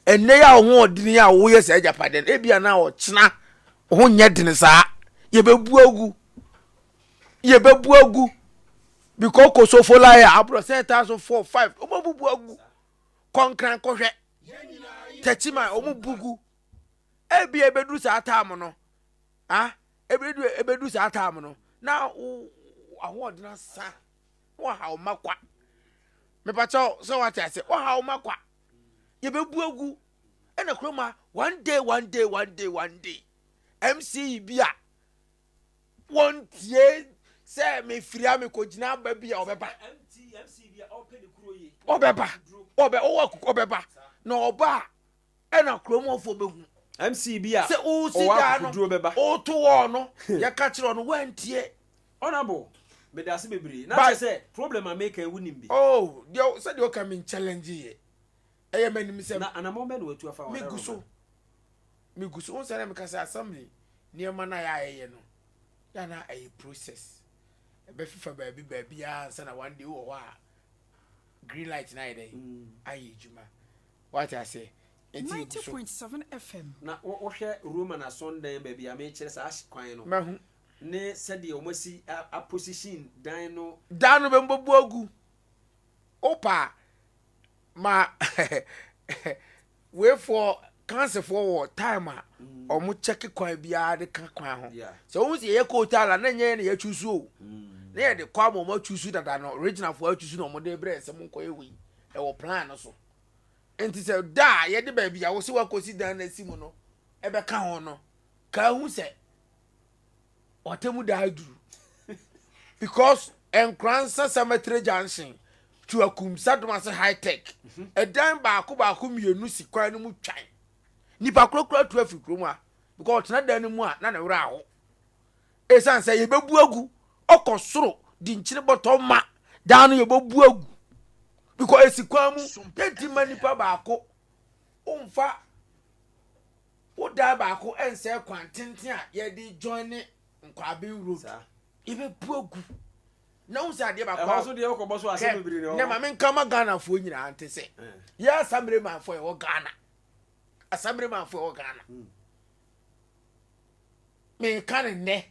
Ɛnnɛ yi a wo ho ɔden a woyɛ saa agyapadeɛ no, ebia na ɔkyena wo ho nyɛ dene saa. Yɛbɛbu agu. Yɛbɛbu agu. Because kosofo la yɛ aborɔ sɛ 1004 5 wɔbɛbubu agu. Kɔnkran kɔhwɛ. Tɛkyima wɔn bu gu. Ebia ebeduru saa time no, ah, ebedu ebedu saa time no, na wo ahoɔden asa, na wahaw ma kwa. Mepakyɛw sɛ wate ase, wahaw ma kwa. Yɛbɛbu agu. Ɛna kurom ha, one day, one day, one day, one day, MC bi a wɔntie sɛ mefiri a mekɔgyina aba bi a ɔbɛba. Ɔbɛba, ɔbɛ, ɔwɔ ɔbɛba. Na ɔba a, ɛna kurom hɔfoɔ bɛhu. MC bi a Sɛ wosi ɔwɔ daa no, akokoduro bɛba. woto wɔɔ no, yɛka kyerɛ no, woantie. Honourable, meda ase bebree. Na But kyerɛ sɛ problem a meka yi wonim bi. Oh, deɛ sɛdeɛ woka me challenge yɛ. Ɛyɛ m'anim sɛ Na anammɔn bɛn na watu afa megu w'adaworoma? so. Megu so. Wohu sɛ na meka sɛ assembly nneɛma no a yɛayɛyɛ no, yɛ na ɛyɛ process. Ɛbɛfefa baabi baabi ara ansa na one day wowɔ hɔ a green light no ayɛ dɛn? Ayɛ adwuma. Wate aseɛ? Nti yɛgu so. Na wohwɛ Roman asɔndan baabi a mekyerɛ saa kwan no. Mahu. Ne sɛdeɛ wɔn asi aposition dan no. Dan no bɛmbobu agu. Wopa a ma weifoɔ kansefoɔ wɔ time a wɔn mm. kyɛke kwan biara de ka kwan ho. Sɛ wɔn si yɛyɛ kootaala na nyɛ yɛ na yɛatwi so o. Mm. Na yɛde kɔ ama wɔn atwi so dada no regionalfoɔ atwi so na wɔn de brɛ sɛ mo nkɔyɛ wei ɛwɔ plan no so. Nti sɛ da a yɛde baabi a wɔsi wakɔsi dan no asi mu no ɛbɛka ho no ka ehu sɛ ɔtɛmu da aduru because Nkoransa Cemetery Junction to Akumsa Domase High Tech ɛdan baako baako mmienu si kwan no mu twan nipa korokoro atu afiri kurom a because ɔtena dan no mu a na ne werɛ aho ɛsiane sɛ yɛbɛbu agu ɔkɔ soro di nkyene bɔtɔ ma dan no yɛbɛbu agu because esi kwan mu yɛnti ma nipa baako womfa wo dan baako ɛnsɛ kwan tenten a yɛde join ne Nkwaben road yɛbɛbu agu na wo sɛ adeɛ baako ɛhɔ so deɛ wokɔbɔ so asɛm bebree na ɛwɔ na ma menka ma Ghanafoɔ nyinaa nte sɛ yɛ asamire manfoɔ yɛwɔ Ghana asamire manfoɔ yɛwɔ Ghana hmm. Meka no nnɛ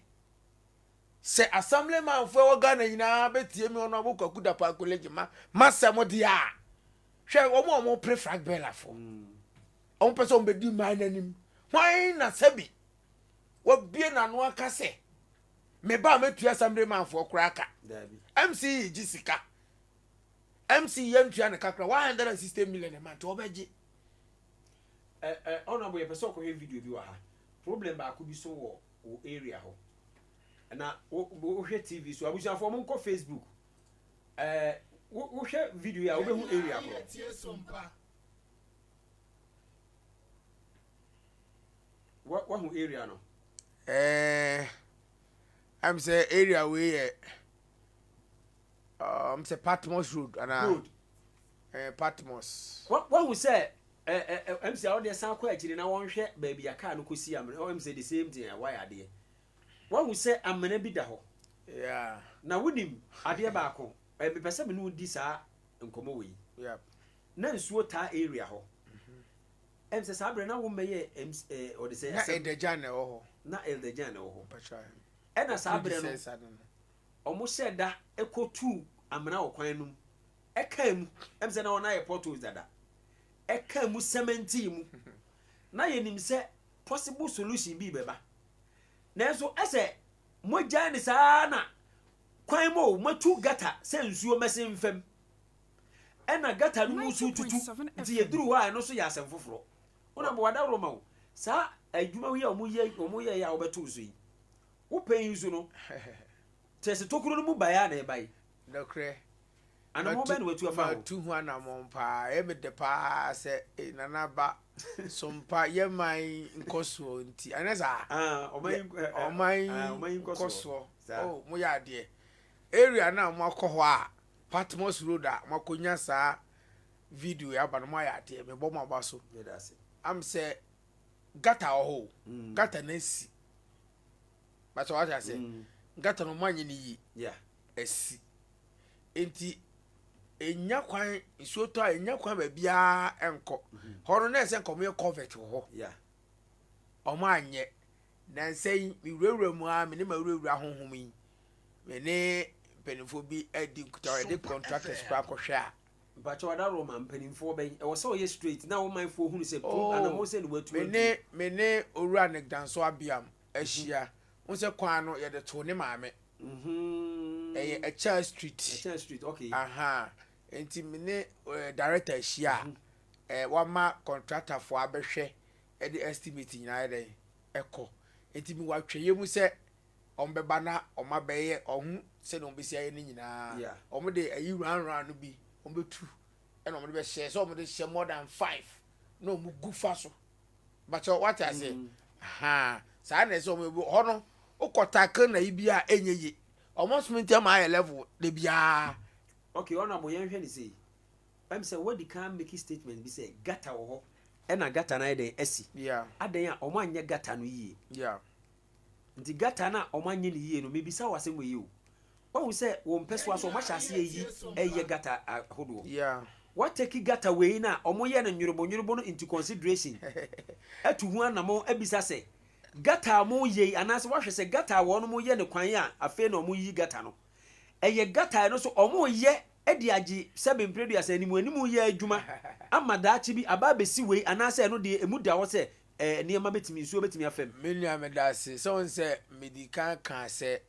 sɛ assembly manfoɔ ɛwɔ Ghana nyinaa bɛtie me ɔno abo Kwaku Dapaah College ma masɛm deɛ a hwɛ wɔn a wɔn pere flag bearer foɔ wɔn pɛ sɛ wɔn bɛdi man n'anim hwan na sɛbi wabie n'ano aka sɛ me ba a mɛtua assembly manfoɔ koraa ka MC gye sika MC yɛ ntua ne kakra 160 million ɛma nti wɔbɛgye. Ɛ ɛ honourable yɛpɛ sɛ ɔkɔhwɛ video bi wɔ ha. Problem baako bi so wɔ wo area hɔ. Na wo wohwɛ TV so abusuafoɔ mo nkɔ Facebook. Ɛɛ wo wohwɛ video yi a wobɛhu area korɔ. Wa wahu area no. Ɛɛ ɛm sɛ area wei yɛ um, sɛ Patmos road anaa. Good. Ɛɛ Patmos. Wahu sɛ Ɛ ɛ MC a wodeɛ san kɔ akyire na wɔnhwɛ baabi a car no kɔsi amena ɔ MC the same thing a wayɛ adeɛ wahu sɛ amena bi da hɔ Yeah. na wonim adeɛ baako ɛ mepɛ sɛ me ne wo di saa nkɔmmɔ wei Yep. na nsuo taa area hɔ ɛm sɛ saa berɛ na wo mmɛyɛ MC ɛ ɔde sɛ Na asɛm Elder Jan na ɛwɔ hɔ. na Elder Jan na ɛwɔ hɔ Mpakyɛ. ɛna saa berɛ no Predecessor no no. ɔmo hyɛ da ɛkɔtuu amena wɔ kwan no mu ɛkaa mu ɛm sɛ na wɔn ayɛ potholes dada ɛkaa mu sɛmɛntii mu. Na yɛnim sɛ possible solution bi rebɛba. Nanso ɛsɛ moagyae no saa na kwan mu o, moatu gutter sɛ nsuo mmɛsen mfam. Ɛna gutter no mu nso tutu nti yɛduru hɔ a ɛno nso yɛ asɛm foforɔ. Wona bɔ wadaworo ma wo. Saa adwuma yi a wɔyɛ wɔyɛeɛ a wobɛtoo so yi, wo pɛn yi so no, kyerɛ sɛ tokuro no mu baeɛ a na ɛbae. Nokorɛ. Anammɔn bɛn na watu afa ho? Matu ho anammɔn paa. Ɛyɛ me dɛ paa sɛ eh, Nana Aba Sompa yɛ man nkɔsoɔ nti. Ɛnyɛ saa? Ah, ɔman yi eh, eh, ɔman ah, ɔman yi nkɔsoɔ. nkɔsoɔ. Saa. Oh, moyɛ adeɛ. Area no a moakɔ hɔ a, Patmos Road a moakɔnya saa video yi aba no, moayɛ adeɛ. Mebɔ mo aba so. Yɛda ase. Am sɛ gutter wɔ hɔ o. Gutter no asi. Bàtɛ wate aseɛ. Gutter no moanyɛ no yie. Yeah. Asi. Enti ɛnnya kwan, nsuo tɔ a ɛnnya kwan baabiara nkɔ. Hɔ no na ɛsɛ nka wɔyɛ culvert wɔ hɔ. Wɔn anyɛ. Nansa yi mewurawura mu ara me ne mawurawura honhom yi me ne mpanimfoɔ bi adi nkutaho yɛde contractors koraa kɔhwɛ a. Mpakyɛw Adaworoma mpanimfoɔ bɛn? Ɛwɔ sɛ ɔyɛ straight na wo manfoɔ hunu sɛ pum Oh, anamɔn sɛ na watu me aduru. ne me ne Owura Nick Danso Abiam ahyia. Wohu sɛ kwan no yɛde too ne maame. Ɛyɛ Ɛkyɛn street. Ɛkyɛn street okay. Aha nti me ne eh, director ahyia a mm -hmm. eh, wama contractor foɔ abɛhwɛ ɛde estimate nyinaa yɛ dɛn ɛkɔ nti mi watwɛyɛ mu sɛ wɔn bɛba na wɔn abɛyɛ ɔho sɛdeɛ wɔn bɛsi ayɛ ne nyinaa wɔn de ayi round round no bi wɔn bɛtu ɛna wɔn de bɛhyɛ sɛ wɔn de hyɛ more than five na wɔn gu fa so. Bakyɛ wate aseɛ mm. Ahaa saa na ɛsɛ ɔmo hɔ no wokɔ tackle na yi bi a ɛnyɛ ye ɔmo cement ama ayɛ level de biara. Okay honourable yɛn hwɛ ne sei ɛm sɛ wadi kan make statement bi sɛ gutter wɔ hɔ ɛna gutter no ayɛ dɛn asi yeah. Adɛn a ɔmo anyɛ gutter no yie yeah. Nti gutter no a ɔmo anyɛ no yie no mebisa wo asɛm wei o wahu sɛ wɔ mpɛsoa so ɔmo ahyɛ aseɛ yi ɛyɛ gutter ahodoɔ yeah. Woatake gutter wei no a wɔyɛ no nworobo nworobo no into consideration atu ho anamɔn abisa sɛ gutter a wɔyɛ yi anaasɛ woahwɛ sɛ gutter a wɔnom yɛ no kwan a afei na wɔyi gutter no ɛyɛ gutter a ɛno nso wɔyɛ de agye sɛbe mprɛduasa animu animu yɛ adwuma ama daakye bi aba abɛsi wei anaasɛ ɛno deɛ ɛmu da hɔ sɛ eh, nneɛma bɛtumi nsuo bɛtumi afam. Me nua meda ase sɛ wohu sɛ medi kan kaa sɛ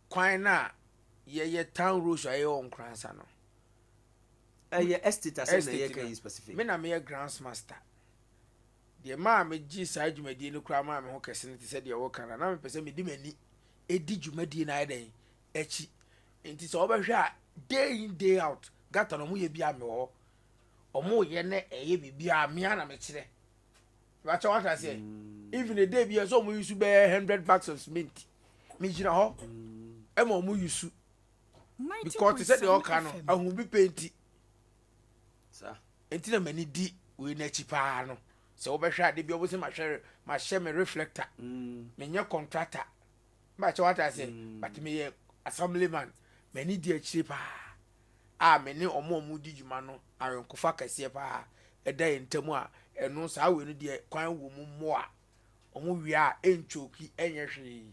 kwan no a yɛyɛ town roads a yɛyɛ wɔ Nkoransa no. Ɛyɛ estate asɛm na yɛka yi specific. Me na meyɛ grounds master. Deɛ maa megye saa dwumadie no koraa maa me ho kɛse no te sɛ deɛ wɔka no na mepɛ sɛ mede m'ani ɛdi dwumadie no ayɛ dɛn akyi. Nti sɛ wɔbɛhwɛ a day in day out gata no wɔyɛ bi a mewɔ hɔ. Wɔyɛ na ɛyɛ biribi a mea na mekyerɛ. Bàtchɛ wate aseɛ. Mm. Even a day bi ɛsɛ wɔn use bɛyɛ hundred bags of cement. Megyina hɔ ɛma wɔn use because te sɛ deɛ ɔka no ahu bi pɛ nti. Nti na m'ani di wei n'akyi paa no. Sɛ wobɛhwɛ ade bi ɔbɛsɛ mahwɛ mahyɛ me reflector. Mm. Menyɛ contractor. Bàtchɛ wate aseɛ. Mm. But meyɛ assemblyman. M'ani di akyire paa. a me ne wɔn a wɔredi dwuma no ayɔnkofa kɛseɛ paa ɛda yɛn ntam a, ɛno saa wei no deɛ kwan wɔ mu mmoa wɔn wie a ɛntwoki ɛnyɛ hwee.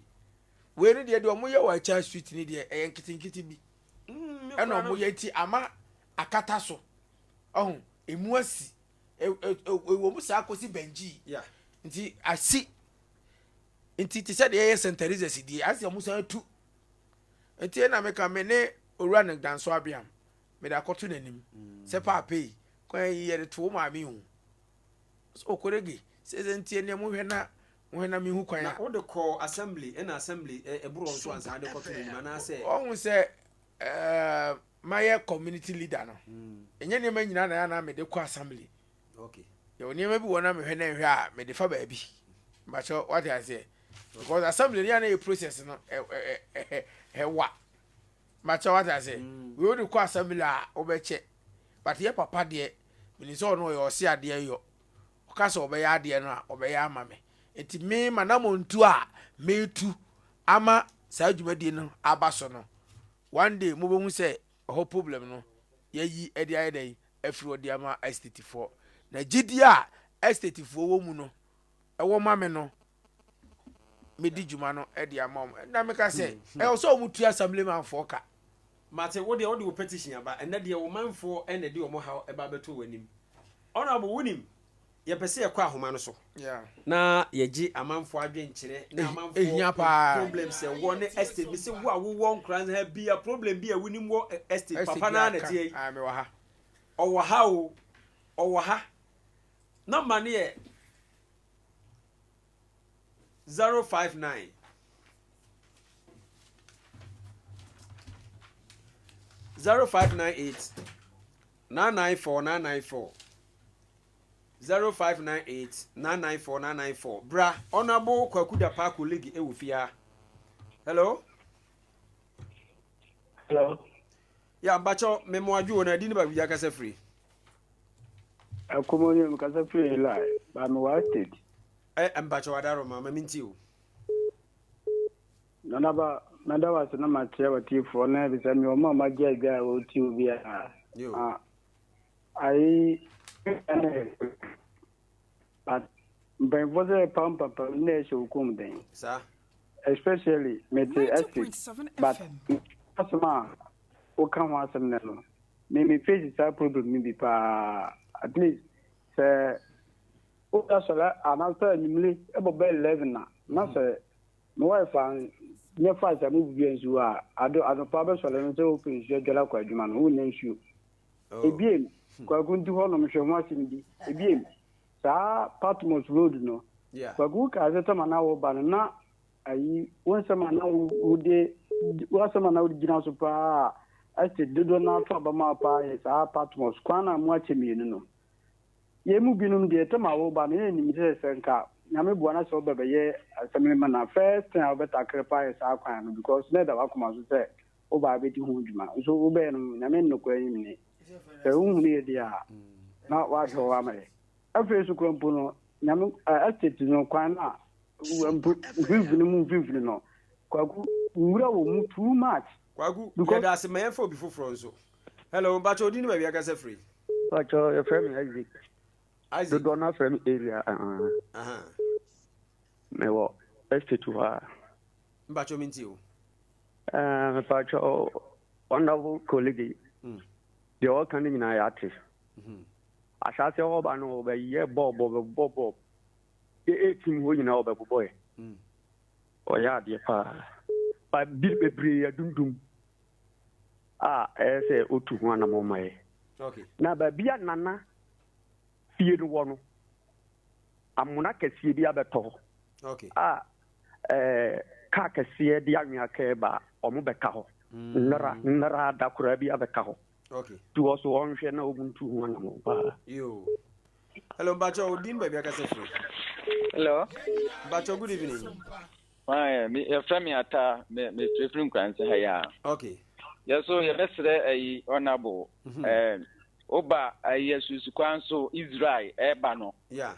Wei no deɛ deɛ wɔyɛ wɔ Akyar street no deɛ ɛyɛ nketenkete bi mm, ɛna wɔyɛ nti ama akata so ɔho emu asi ɛwɔ mu saa kɔsi bɛngyi nti asi nti te sɛ deɛ ɛyɛ St. Teresa's die asɛ wɔn san tu Nti na meka me ne Owura Nick Danso Abeam mede akɔto n'anim sɛ paapa yi kwan yi yɛde to wo maame o. Sɛ okorege sɛ sɛ nti ɛneɛ mohwɛ na mohwɛ na mehu kwan a. Na wode kɔɔ assembly ɛna assembly ɛborɔ nso ansa wode kɔto n'anim anaasɛ. Ɔhu sɛ ɛɛ mayɛ community leader no ɛnyɛ nneɛma nyinaa na ɛyɛ na mede kɔ assembly. Okay. Yɛwɔ nneɛma bi wɔ na mehwɛ na nhwɛ a mede fa baabi. Mbakyɛ wate aseɛ. Because assembly no yɛ na yɛ process no ɛwa. Mbakyɛ wate aseɛ. Mm. Wei wode kɔ assembly a wobɛkyɛ. But yɛ papa deɛ menim sɛ ɔno ɔyɛ ɔse adeɛ yɔ. Ɔka sɛ ɔbɛyɛ adeɛ no a ɔbɛyɛ ama me. Nti me manamontu a metu ama saa dwumadie no aba so no one day mobɛhu sɛ ɛhɔ problem no yɛayi de ayɛ dɛn afiri hɔ de ama estate foɔ na gyidie a estate foɔ wɔ mu no ɛwɔ ma me no medi dwuma no de ama wɔn na meka sɛ hmm, hmm. ɛwɔ sɛ wɔn tua assemblyman foɔ ka. Mate wo deɛ wode wo petition aba ɛnɛ deɛ wo manfoɔ ɛna ɛde wɔn haw ɛba abɛto w'anim honourable wonim Yɛpɛ sɛ yɛkɔ ahoma no so na yɛgye amanfoɔ adwenkyerɛ ne amanfoɔ problems ɛwɔ ne estate. Mese wo a wowɔ nkora ha bi a problem bi a wonim wɔ estate papa naa na ɛteɛ yi. Ɔwɔ ha o, ɔwɔ ha. Nɔmba no yɛ 059 0598 994 994. 0598 994 994 Bra Honourable Kwaku Dapaah Kolege wɔ fie ha. Hello. Hello. Ya mpakyɛw me mo adwo na adi ne ba wia kasa firi. Akomo ni kasa firi Eli ba me wa state. Eh mpakyɛw adaro ma ma minti o. Nana ba mɛda wo ase na makyerɛ w'atiefoɔ na ebisa mi wɔn a wɔagye adwa a wɔretie obiara. Yo. Ayi but mpanyinfoɔ sɛ ɛpa mpapa na ɛhyɛ wo kɔn mu den. Saa. Especially mete estate but asɛm a woka ho asɛm nɛ no me me face saa problem no bi paa at least sɛ woda sɔre anaasɛ anwummere ɛbɔ bɛ 11 a na sɛ me wife a nyɛ fast a mu bibia nsuo a ado anɔpa bɛsɔre no sɛ wopɛ nsuo adware akɔ adwuma no wonnya nsuo. Oh. Ebiem, Kwaku nti hɔnom hwɛ ho asɛm bi. Ebiem, saa Patmos road no, Yeah. Kwaku kaa sɛ tama na woba no na ayi wo nsɛm a na wode w'asɛm a na wode gyina so paa a estate dodoɔ no ato aba ma paa yɛ saa Patmos kwan a mu akyɛ mmienu no. Yɛn mu binom deɛ tama woba no yɛn nim sɛ sɛ nka Nyame boa na sɛ woba bɛyɛ assemblyman a first thing a wobɛtakere paa yɛ saa kwan no because na ɛda w'akoma so sɛ wo ba abɛdi ho dwuma. Nso wobɛyɛ no, Nyame nokorɛ nyim ni. Sɛ wohunu yɛ deɛ a, na wahwɛ hɔ ama yɛ. Afei nso kora mpo no, Nyame estate no kwan no a mpo mfimfini mu mfimfini no, Kwaku, nwura wɔ mu too much. Kwaku, Because yɛda ase ma yɛmfa obi foforɔ nso. Hello, mpakyɛ odin ne baabi akasa firi. Mpakyɛ yɛfrɛ me Isaac. Isaac. Dodoɔ no afrɛ me area. Uh-huh. Mewɔ estate hɔ a. Mpakyɛ mi nti o. Mpakyɛ honorable colleague. Mm. Deɛ ɔka no nyinaa yɛate. Mm-hmm. Ahyɛaseɛ hɔ ba no ɔbɛyɛ bɔɔl bɔbɛbɔ bɔɔl. Yɛ ɛtim hɔ nyinaa ɔbɛbobɔɛ. Mm. Ɔyɛ adeɛ paa. Ba bi bebree adundum a ɛyɛ sɛ otu ho anamɔ ma yɛ. Okay. Na baabi a nana fie no wɔ no, amona kɛseɛ bi abɛtɔ hɔ. Okay. A ɛɛ kaa kɛseɛ de anwea kɛɛ ba a, wɔn bɛka hɔ. Nnora nnora da koraa bi abɛka hɔ. Okay. Nti wɔ so wɔnhwɛ na wɔn ntu ho anamɔ paa. Yo. Hello, Mbacho, odin baabi akasa firi. Hello. Mbacho, good evening. Hi, me yɛfrɛ me ata me me firifiri nkranse ha yi a. Okay. Yɛ so yɛbɛsrɛ ayi honorable. Mhm. Eh, woba ayi asusu so Israel ɛba no. Yeah.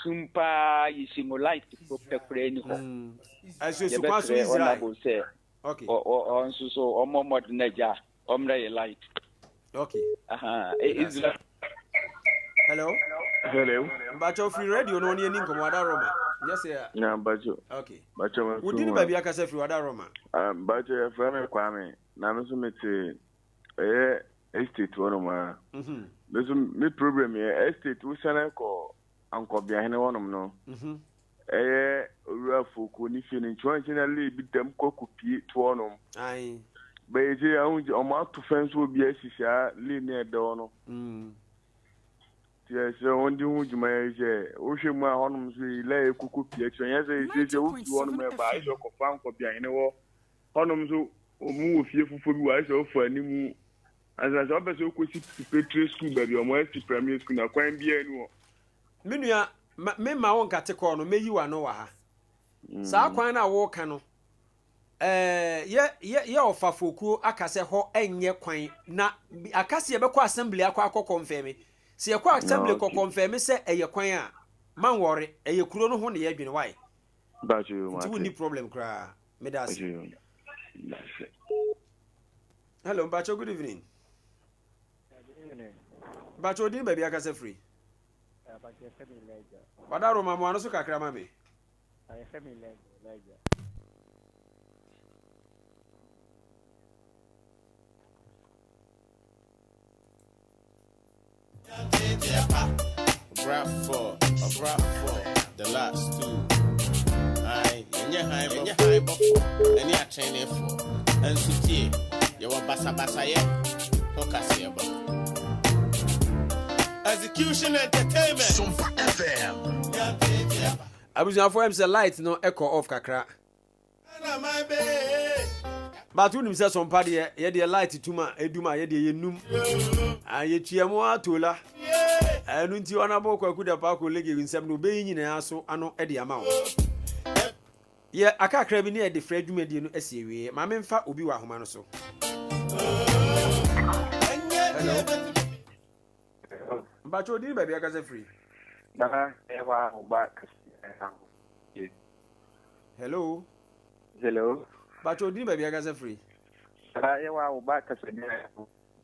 Sum paa yɛhyɛ mu light pɛ koraa ni hɔ. Mm. Asusu kwan so Yɛbɛsrɛ Israel. honorable sɛ Okay. ɔ ɔ ɔnso so ɔmmɔ mmɔden agya ɔmmrɛ yɛ light. Okay. Aha, eh, Israel. Hello. Hello. Mbacho free radio no ne ani nkɔmɔ wada Roma. Nyɛ sɛ. Na Mbacho. Okay. Mbacho ma Wodi ne baabi akasa firi wada Roma. Ah, Mbacho yɛ frɛ me Kwame. Na me so me te ɛyɛ estate hɔ nom a. Mhm. Me so me problem yɛ estate wo sane kɔ Ankɔbeahene hɔ nom no. Mhm. Ɛyɛ owura Foko ne fie no nkyɛn nkyɛn na lee bi dam kɔ kɔpie toɔ nom. Ayi. Bɛyɛ sɛ ahu ɔmo ato fɛn so obi asi saa lee ne ɛda hɔ no. Mm. Nti ɛsɛ wɔn di ho dwuma yɛ sɛ wohwɛ mu a hɔnom nso yi lɛ ekoko pie akyire nyɛ sɛ ɛsɛ sɛ wofi hɔnom ɛba ayɛ sɛ ɔkɔfa nkɔbeahene hɔ hɔnom nso wɔn wɔ fie foforɔ bi wɔ ayɛ sɛ ɔfa anim ansa sɛ ɔpɛ sɛ ɔkɔsi preparatory school baabi a wɔn asi primary school na kwan biara ni hɔ. Me nua, ma me ma wo nkate kɔɔ no, mɛyi w'ano wɔ ha. Saa kwan no a woreka no, ɛɛ, yɛ, yɛ, yɛ ɔfafokuo aka sɛ hɔ nyɛ kwan, na aka sɛ yɛbɛkɔ assembly akɔ akɔ kɔnfɛme. Sɛ yɛkɔ assembly kɔ kɔnfɛme sɛ ɛyɛ kwan a, manwɔre, ɛyɛ kuro no ho na yɛdwene, why? Nti wonni problem koraa. Meda ase. Hello, Mpacho, good evening. Mpacho, odin baabi akasa firi. Wada Roma mo ano so kakra ma me. Rap for, a rap for the last two. Aye, yɛnyɛ han yɛnyɛ han bɔfo, ɛne atreneefo. Nso tie, yɛwɔ basabasayɛ ho kaseɛbɔ. Execution Entertainment. Sompa FM. Abusuafoɔ ɛm sɛ light no ɛkɔ off kakra. But wonim sɛ sɔmpa deɛ yɛdeɛ light tum a ɛdum a yɛdeɛ yɛnum yɛtua mu atola ɛno nti ɔnabɔ kwaku da paako lege nsɛm no wobɛyi nyinaa so ano de ama wo yɛ akakra bi ne yɛde frɛ dwumadie no asi awieɛ ma memfa obi wɔ ahoma no so. Hello. Mpakyɛ odin baabi akasa firi. Nana ɛwɔ a ɔba kɛse. Hello. Hello. Mpakyɛ odin baabi akasa firi. Nana ɛwɔ a ɔba kɛse.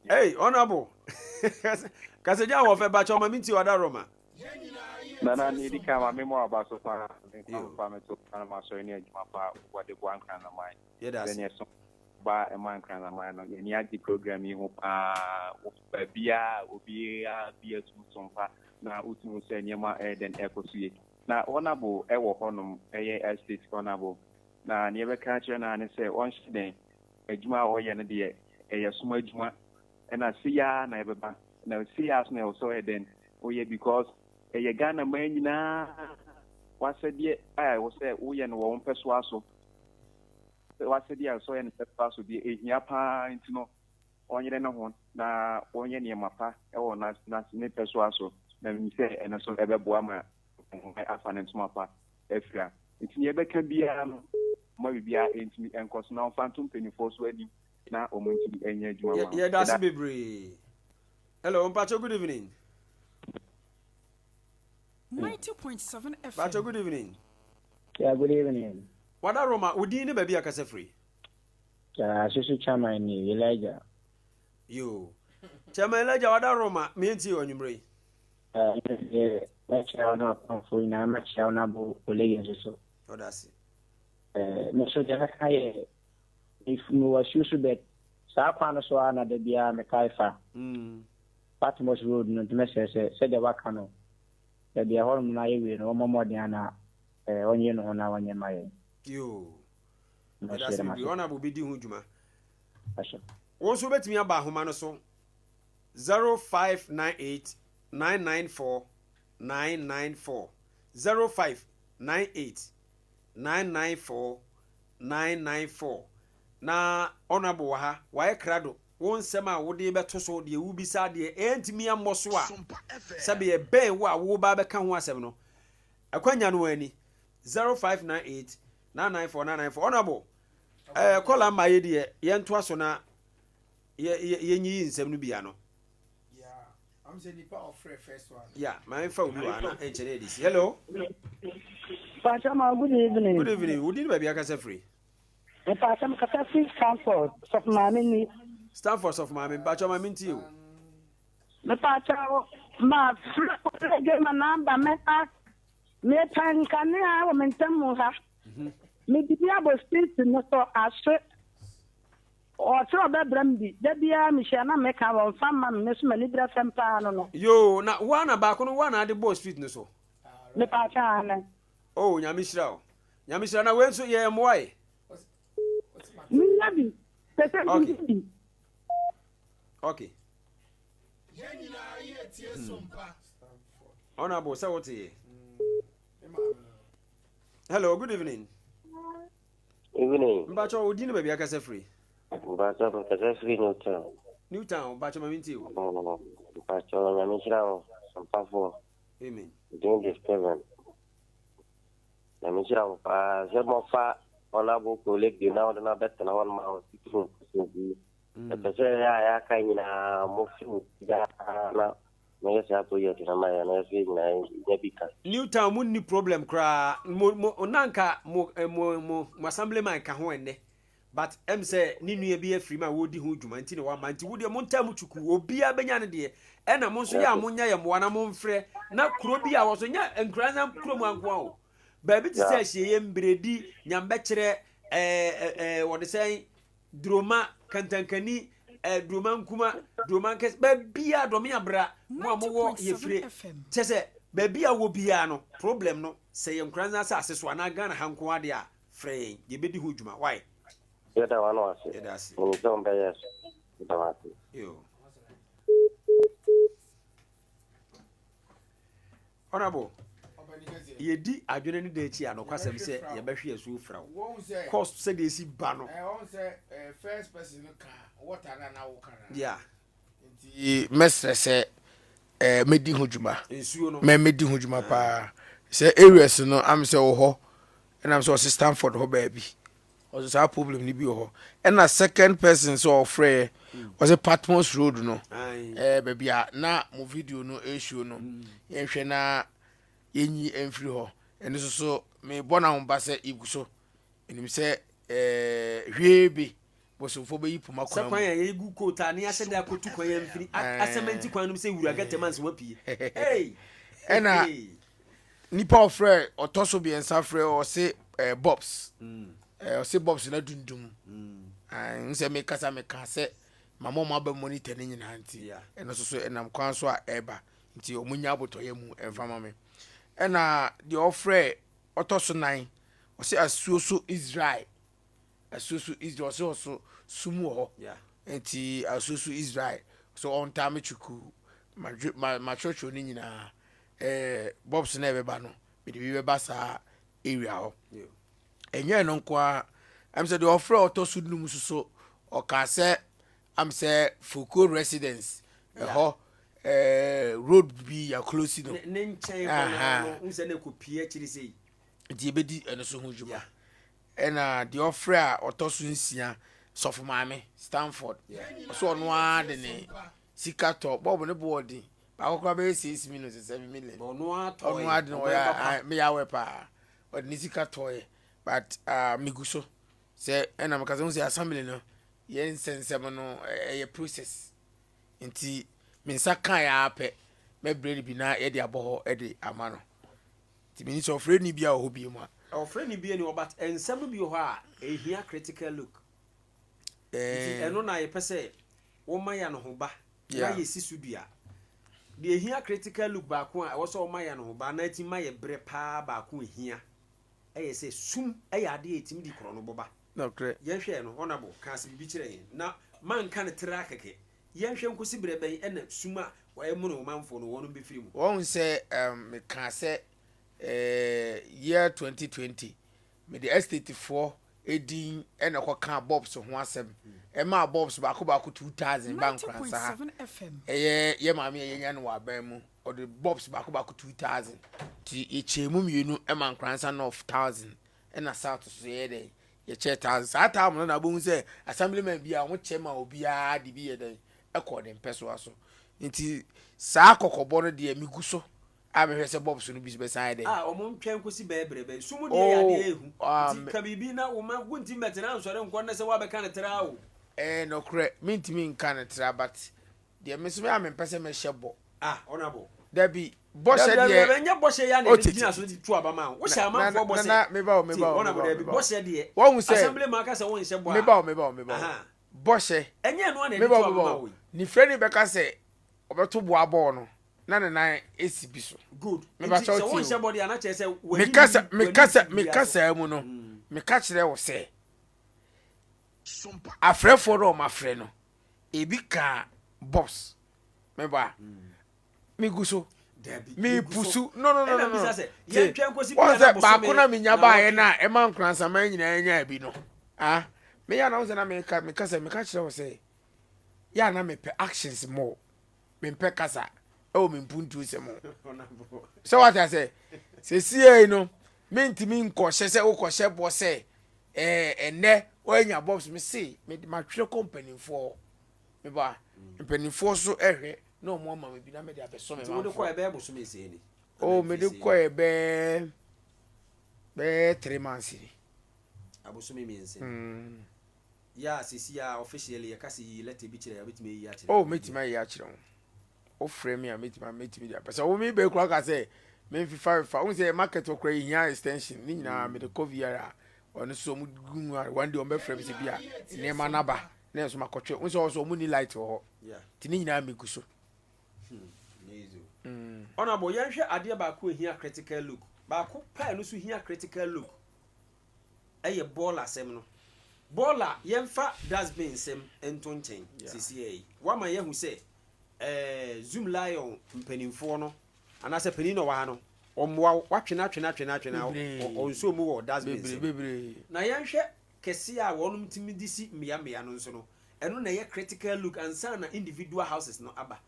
Hey, honorable. Kasagya wɔ fɛ bakyɛ ɔma mi ti ɔda Roma. Nana ne edi kan ma me mu aba so paa. Me nkwa mfa me to kan ma sɔre ne adwuma pa wɔde boa nkran na man. Yɛda ase. Sɛnea ɛso ba ɛma nkran na man no yɛni agye program yi ho paa. Wɔ baabiara obiara bi atum so mpa na wotum sɛ nneɛma ɛyɛ dɛn ɛkɔ so yie. Na honorable ɛwɔ hɔnom ɛyɛ estate honorable. Na nea yɛbɛka akyerɛ no ara ne sɛ ɔnhyɛ dɛn adwuma a ɔyɛ no deɛ ɛyɛ som adwuma ɛna sei ara na ɛbɛba na sei ara so na ɛwɔ sɛ ɔyɛ dɛn ɔyɛ because ɛyɛ Ghana man nyinaa w'asɛdeɛ a ɛwɔ sɛ woyɛ no wɔ wo mpɛsoa so w'asɛdeɛ a ɛwɔ sɛ ɔyɛ no mpɛsoa so deɛ ɛhia paa nti no ɔnyere ne ho na ɔnyɛ nneɛma pa ɛwɔ na na ne pɛsoa so na menim sɛ ɛno nso ɛbɛboa ma afa ne ntoma pa afira nti nea ɛbɛka biara no ma biribiara ntumi nkɔ so na ɔmfa nto mpanimfoɔ so anim na wɔn ntumi nyɛ adwuma ma Yɛda ase bebree. Hello, Mpacho, good evening. 90.7 FM. Mpacho, good evening. Yeah, good evening. Wada Roma, wo din ne baabi akasa firi. Yeah, Asusu Chairman ni Elijah. Yo. Chairman Elijah wada Roma, meɛntie wɔ anwummerɛ yi. Ɛɛ, mɛkyia wo ne w'apamfoɔ nyinaa, mɛkyia wo n'abo kolege nso so. Ɔda ase. Ɛɛ, me nso deɛ mɛka yɛ, mewɔ asuo so bɛt saa kwan no so ara na da biara metae fa. Patmos Road no, nti mɛsrɛ sɛ sɛdeɛ waka no, baabi a ɛhɔnom no ayɛ wei no, wɔmmɔ mmɔden ana ɛɛ wɔnyere ne ho na wɔnyɛ mma yɛn. Yoo. Yɛda ase bebree. Honourable bɛdi ho dwuma. Wo nso wobɛtumi aba ahoma no so 0598 994 994 0598 994 994 na Honourable wɔ ha, wayɛ krado wo nsɛm a wode bɛto so, deɛ wobisa, deɛ ɛntumi ammɔ so a, sɛbe ɛbɛn wo a woreba abɛka ho asɛm no, akwanya no ani 0598 994 994 Honourable, ɛɛ kɔla mma yɛ deɛ yɛntoa so na yɛnyiyi nsɛm no bi ano. Yeah, ma nfa obi wɔ ana ɛnkyɛ ne yɛde si. Hello. Pachama, good evening. Good evening. Wodi ne baabi akasa firi? Mpakyɛ mekasa firi Stanford, sɔfo maame ni. Stanford sɔfo maame, mpakyɛ ma mentie o. Mepakyɛ ma frɛ kɔlɛgye ma namba me ha. Mepɛ nkanea wɔ me ntam mu ha. Mede bi abɔ street no so ahye. Ɔkyerɛ ɔbɛbrɛ me bi. Da biara mehyia na meka wɔmfa mma me, me nso m'ani brɛ fam paa no no. Yoo, na woa na baako no woa na ade bɔɔ street no so? Mepakyɛ aane. Oh, Nyame hyira wo. Nyame hyira na wei nso yɛ mmoa ɛ. Menya bi. Pɛ sɛ menya bi. Okay. Honorable, sɛ wote yɛ. Hello, good evening. Evening. Mpakyɛ wo din ne baabi akasa firi. Mpakyɛ mekasa firi New Town. New Town, mpakyɛ ma mentie o. Mpakyɛ nyame nhyira wo, mpafoɔ. Amen. Din de Steven. Nyame nhyira wo paa sɛ mɔfa ɔnabo kolege na wode no abɛtena hɔ no ma wo titiri nkosi. Ɛpɛ sɛ ɛyɛ a yɛaka nyinaa mofi mu biara na mɛyɛ saa project no ma yɛn na yɛso yɛ nyinaa nya bi ka. New town mo nni problem koraa mo mo na nka mo eh, mo mo mo assemblyman ka ho ɛnnɛ but ɛm sɛ ne nua bi afiri mu a wɔredi ho dwuma nti na wama nti wo deɛ mo ntaa mu twuku obiara bɛnya ne deɛ ɛna mo nso yɛ a monyɛ yɛ mmoa na momfrɛ na kuro bi a wɔ so nyɛ nkuransa kuro mu ankoa o baabi te sɛ ahyieyɛ mbredi nyambɛkyerɛ ɛɛ ɛɛ wɔde sɛn Duroma, Kantankani, eh, Duroma Nkuma, Duroma Nkɛse, baabiara Dɔme Abra, mo a mowɔ Yefire, kyɛ sɛ baabi a wɔ biara no, problem no, sɛ yɛ Nkoranza asase so anaa Ghana ha nko ara deɛ a, frɛ yɛn, yɛbɛdi ho dwuma. Wai? Yɛda w'ano ase. Yɛda ase. Menim sɛ wobɛyɛ so. Yɛda wo ase. Yo. Honourable, yɛdi adwene ne da akyi a nokwasɛm sɛ yɛbɛhwe asuo fra wo. Cost sɛdeɛ ɛsi ba no. Yeah. Nti mɛsrɛ sɛ eh, mɛdi ho dwuma. Nsuo no. Mɛ mɛdi ho dwuma paa. Sɛ areas no am sɛ wɔ hɔ ɛnam sɛ ɔse Stanford hɔ baabi. Ɔse saa problem no bi wɔ hɔ. Ɛna second person sɛ ɔfrɛɛ ɔse Patmos road no ɛɛ baabi a na mo video no ɛresuo no yɛnhwɛ na yɛnyi mfiri hɔ. Ɛno nso so mebɔ no ahoba sɛ yɛgu so. Menim sɛ ɛɛ hwee bi bosomfoɔ bɛyi poma Sɛ kwan kwan mu. a yɛgu coat a ne yɛahyɛ da akɔtu kwan amfiri asɛmɛnti kwan no mu sɛ wura gɛtɛm ansa wapue. Hey! Ɛna Nipa a ɔfrɛ ɔtɔ so mmiɛnsa frɛ ɔse ɛɛ eh, bobs mm. ɛɛ eh, ɔse bobs na dundum mm. n sɛ mekasa meka sɛ mama ɔmo aba monitor ne nyinaa nti ɛno nso so ɛnam kwan so a ɛɛba nti ɔmo nya abotɔyɛ mu ɛnfa ma me ɛna deɛ ɔfrɛ ɔtɔ so nan ɔse asuo so Israel Asuo so Israel ɔsɛ ɔso sum wɔ hɔ nti asuo so Israel so ɔntaa me kyukuu ma matwerɛtwerɛ ne nyinaa ɛɛ bobs na ɛbɛba no mede bi bɛba saa area hɔ ɛnyɛ ɛno nko ara ɛm sɛ deɛ ɔfrɛ ɔtɔ so num so so ɔkaa sɛ am sɛ Foko residence ɛhɔ ɛɛ road bi yɛ close no ne nkyɛn hɔ no sɛ ne kɔ pie akyiri sei nti yɛbɛdi ɛno so ho dwuma Ɛna deɛ ɔfrɛ a ɔtɔ so nsia, Sɔfo Maame Stanford, ɔso ɔno ara de ne sika tɔ bɔɔbo ne boɔ ɔden baako koraa bɛyɛ 6 million sɛ 7 million. Ɔno ara tɔɛ. Ɔno ara de no ɔyɛ meyɛ awɛ paa ɔde ne sika tɔɛ but uh, megu so sɛ ɛna meka sɛ ho sɛ assembly no yɛn nsɛnsɛm no ɛyɛ process. Nti me nsa kaeɛ ara pɛ, mɛbrɛ no bi na yɛde abɔ hɔ de ama no. Nti menni sɛ ɔfrɛni biara wɔ hɔ biom a. Ɔfrɛni biara nni hɔ but nsɛm no bi wɔ hɔ a ɛhia critical look. Nti ɛno na yɛpɛ sɛ woma yɛn anohoba na yɛsi so dua. Deɛ ɛhia critical look baako a ɛwɔ sɛ woma yɛn anohoba na ɛtumi ma yɛ brɛ paa baako a ɛhia yɛ sɛ sum yɛ adeɛ a ɛtumi de korɔnobɔ ba. Nokorɛ. Yɛnhwɛɛ no, Honourable kaa sɛ biribi kyerɛɛ yɛn na manka no traa kɛkɛ. Yɛnhwɛ nkosi berɛ bɛn na sum a ɛmono ɔmanfoɔ no wɔnom bɛfiri mu. Wahu sɛ ɛɛm mekaa sɛ ɛɛ year 2020 mede estate foɔ edin ɛna ɛkɔ kaa bobs ho asɛm ɛmaa bobs baako baako 2000 ba Nkoransa ha ɛyɛ yɛ maame a yɛnya no wɔ aban mu ɔde bobs baako baako 2000 ti yɛkyɛɛ mu mmienu ɛma Nkoransa North 1000 ɛna south so yɛyɛ dɛn yɛkyɛɛ thousand saa time no na wobɛhu sɛ assemblyman bi a wɔn kyɛ ma obiara de bi yɛ dɛn ɛkɔ ne mpɛsoa so nti saa kɔkɔbɔ no deɛ megu so a mehwɛ sɛ bɔbs no bi so bɛsan yɛ dɛn. A wɔn ntwɛn nkosi bɛyɛ brɛ bɛn sum deɛ yɛ adeɛ ehu ah, nti ka biribi na wɔn ma wonti mbɛtena nsɔre nkɔ ne sɛ wɔabɛka ne tra o. Ɛɛ nɔkorɛ mentumi nka ne tra but Deɛ me nso me a mempɛ sɛ mɛhyɛ bɔ. Ah, honourable. Dabi, bɔhyɛ Dabi, deɛ. dabi, ɛnyɛ bɔhyɛ yi a na Oh, yɛde tete. gyina so de tu aba ma wo. Wohyɛ Na, na, amanfoɔ bɔ na, sɛ. na, meba o, Tie, meba o, honourable, meba o, dabi, meba o. bɔhyɛ deɛ. Wahu sɛ. Assembly man ka sɛ wonhyɛ bɔ a. Meba o, meba o, meba o. Aha. Bɔhyɛ. Ɛnyɛ ɛno a na yɛde Meba tu o, aba meba ma o. wo yi. Nifirani bɛka sɛ ɔbɛto boa bɔɔl no na ne nan esi bi so. Good. Meba Nti kyɛw sɛ tie o. wonhyɛ bɔ deɛ a na kyerɛ sɛ w'ani Meka sa, nni, w'ani meka sa, nni biribiara meka so. saa mu no, meka kyerɛ wo sɛ, afrɛfoɔ no a wɔafrɛ no, ebi ka bobs meba megu so mepusu no no no no no te wɔn sɛ baako na menya baayɛ na ɛma nkoransaman nyinaa nya bi no ah meyɛ na wɔn sɛ na meka meka sɛ meka kyerɛ wɔ sɛ yɛ a na mepɛ actions more mempɛ kasa ɛwɔ me mpuntuo sɛm ho sɛ wate asɛ sɛsiei no mentumi nkɔhyɛ sɛ wokɔhyɛ bɔ sɛ ɛɛ ɛnɛ woanya bɔs me se mede matwerɛ kɔ mpanimfoɔ hɔ meba mpanimfoɔ so ɛhwɛ na ɔmo ama me bi na mede abɛsɔ me Nti wode manfoɔ kɔɛ bɛyɛ bosome sɛn ni? oh mede kɔɛ bɛɛ bɛyɛ three months ni Abosome mmiɛnsa ni. Mm. Yɛ a sɛsi a officially yɛka sɛ yi letter bi kyerɛ yɛ a wobɛtumi ayi akyerɛ? Oh mɛtumi ayi akyerɛ wo. Wofrɛ me a mɛtumi mɛtumi de apɛ sɛ wo me bɛ kura ka sɛ memfifa fifa wohu sɛ market wɔ kora yɛhia extension ne nyinaa mede kɔ VR a ɔno so ɔmo gu mu a one day ɔmo bɛfrɛ me sɛ bi a nneɛma no aba na ɛnso makɔtwe wohu sɛ ɔwɔ so ɔmo ni light wɔ hɔ nti ne nyinaa megu so. Hmm, Honorable yɛnhwɛ adeɛ baako ehia critical look baako paa no so hia critical look ɛyɛ bɔɔla asɛm no. Bɔɔla, yɛmfa dustbin nsɛm nto nkyɛn seesei yi. Woama yɛahu sɛ ɛɛ Zoomlion mpanimfoɔ no anaasɛ panin na ɔwɔ ha no, ɔmmoa wo. Woatwe no atwe no atwe no atwe no a, ɔnsɔ mu wɔ dustbin nsɛm. Na yɛnhwɛ kɛseɛ a wɔnom tumi de si mmeammea no nso no, ɛno na ɛyɛ critical look ansa na individual houses no aba.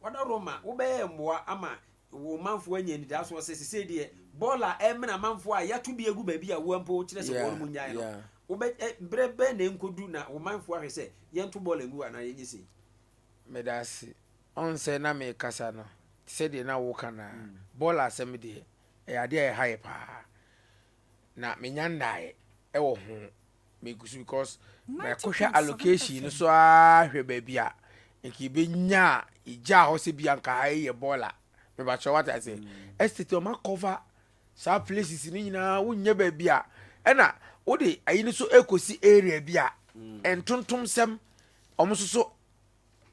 Wadaworo ma wobɛyɛ mmoa ama wo manfoɔ anya anidasoɔ sɛ sesei deɛ bɔɔl a ɛremene amanfoɔ a yɛato bi agu baabi a wo mpo wokyerɛ sɛ wɔn mu nnyae no, wobɛ ɛ berɛ bɛn na ɛnkɔdu na wo manfoɔ ahwɛ sɛ yɛnto bɔɔl ngu anaa yɛnyɛ sei? Meda ase. Ɔn sɛ na merekasa no, te sɛ deɛ na woreka no ara. Bɔɔl asɛm deɛ, ɛyɛ adeɛ a ɛha yɛ paa. Na menya nnaeɛ wɔ ho. Megu so because mɛkɔhwɛ allocation no so ara hwɛ baabi a nka yɛbɛnya a yɛgyaa hɔ sɛ bi a nka ha yi yɛ bɔɔla. Mebakyɛ wate ase. Estate ɔma cover saa places no nyinaa wonyɛ baabi a ɛna wode ayi no so ɛkɔsi area bi a ntontom sɛm ɔmo nso so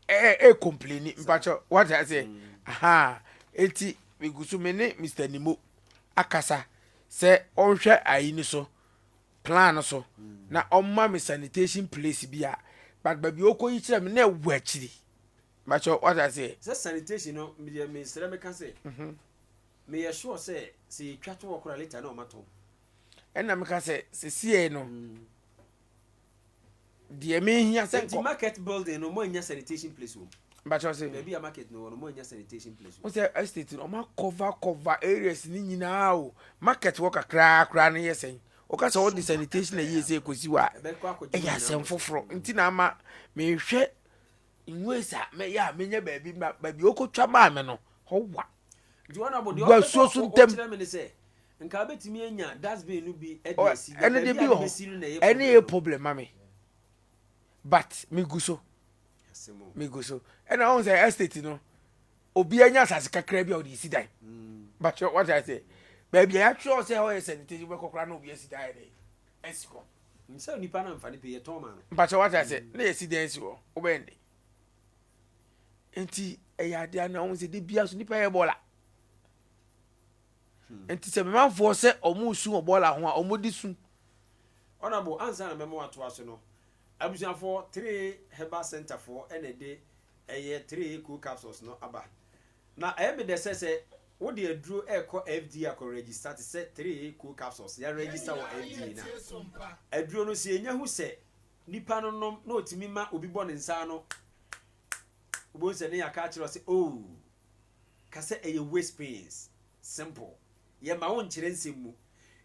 ɛ ɛ complaini mpakyɛ wate ase. Aha eti megu so me ne Mr. Nimo akasa sɛ ɔnhwɛ ayi no so plan no so na ɔma me sanitation place bi a but baabi ɔkɔ yi kyerɛ me na ɛwɔ akyiri bakyɛ wate aseɛ. Sɛ sanitation no medeɛ mesrɛ meka sɛ meyɛ sure sɛ sɛ yɛtwa to hɔ koraa later na ɔmatɔn. Ɛna meka sɛ sesiei no deɛ mehia sɛ nkɔ. Nti market building no mo anya sanitation place wɔ mu. Mpakyɛw se. Baabi a market no wɔ no mo anya sanitation place wɔ mu. Wo sɛ estate no ɔmo cover cover areas no nyinaa o market wɔ kakraa koraa no yɛ sɛn woka sɛ wode sanitation ayie sɛ ɛkɔsi hɔ a ɛyɛ asɛm foforɔ nti na ama mehwɛ ways a mɛyɛ a menya baabi baabi ɔkɔtwa maa me no hɔ wa guasuo so ntɛm nka wobɛtumi anya dustbin no bi de asi na ɛno de baabi bi a wɔ bɛsi no na hɔ ɛyɛ ɛne problem yɛ no. problem ma me but megu so. Megu so. Ɛna ɔhu sɛ estate no, obi anya asase kakra bi a ɔde si dan. But what I say, baabi a yɛatwerɛ sɛ hɔ yɛ sanitation wobɛkɔ koraa na obi asi dan ayɛ dɛ asi hɔ. Sɛ nipa no amfa ne pɛ yɛtɔn ma no. Mpakyɛ what I say, na yɛsi dan asi hɔ, wobɛyɛ ne Nti ɛyɛ adeɛ a na ɔhu sɛ de bia so nipa yɛ bɔɔla. Nti sɛ memanfoɔ sɛ ɔmo su wɔ bɔɔla ho a, ɔmo di su. Honourable, ansa na mɛma watoa so no, abusuafoɔ, Three Herbal Centre foɔ na ɛde ɛyɛ Three Cool Capsules no aba. Na ɛyɛ me dɛ sɛ sɛ wode aduro rekɔ FDA akɔ register te sɛ Three Cool Capsules, yɛ register wɔ FDA no a, aduro no sɛ yɛnya hu sɛ nipa no nom na ɔtumi ma obi bɔ ne nsa ano, wobɛhu sɛ ne yɛaka akyerɛ wo sɛ oh, ka sɛ ɛyɛ waist pains, simple. Yɛmma wo nkyerɛ nsɛm mu.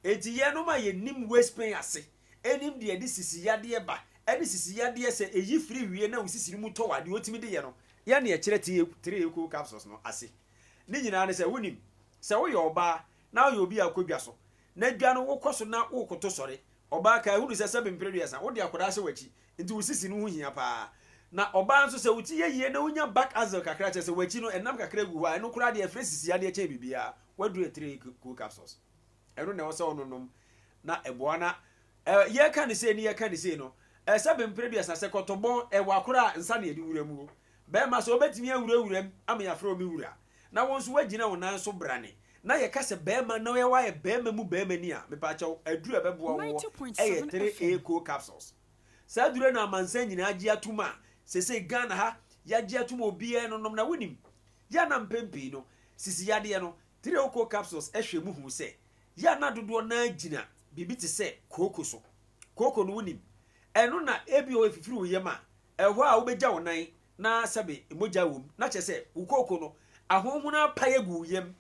Enti yɛnom a yɛnim waist pain ase, nim deɛ ɛde sisi yadeɛ ba, ɛne sisi yadeɛ sɛ ɛyi firi wie na wo sisi no mu tɔ wo a, deɛ ɔtumi de yɛ no, yɛn na yɛkyerɛ 3-Eco capsules no ase. Ne nyinaa ne sɛ, wonim, sɛ woyɛ ɔbaa na woyɛ obi a wokɔ dwa so, na dwa no wokɔ so na worekoto sɔre, ɔbaa kae hunu sɛ sɛbe mprɛ duasa, wode akwadaa hyɛ w'akyi, nti wo sisi no ho hia paa. Na ɔbaa nso sɛ wo ti yɛ yie na wonya back axle kakra, kyerɛ sɛ w'akyi no ɛnam kakra gu hɔ a, ɛno koraa deɛ ɛfrɛ sisi yadeɛ kyɛn biribiara. W'aduru 3-Eco capsules. Ɛno na ɛwɔ sɛ wononom na ɛboa na ɛ yɛka ne sei ne yɛka ne sei no ɛ sɛ bempere duasa sɛ kɔtɔbɔn ɛwɔ akora a nsa na yɛde wura mu o bɛrima sɛ wobɛtumi awurawura mu ama yɛafrɛ wo me wura na wo nso woagyina wo nan so brane na yɛka sɛ bɛrima na woyɛ woayɛ bɛrima mu bɛrima ni a mepaakyɛw aduru a ɛbɛboa woɔ ɛyɛ 3A co capsules saa aduru na amansan nyinaa agye atom a sesei Ghana ha yɛagye atom obiara nonom na wonim yɛ a na mpɛn pii no sisi yadeɛ no 3A co capsules hwɛ mu hu sɛ yɛ a na dodoɔ no ara gyina biribi te sɛ kooko so. Kooko no wonim? Ɛno na ebia ɛfifiri wo yam a, ɛhɔ a wobɛgya wo nan na sɛbe mogya wɔ mu, na kyerɛ sɛ wo kooko no, ahonhono apae agu wo yam.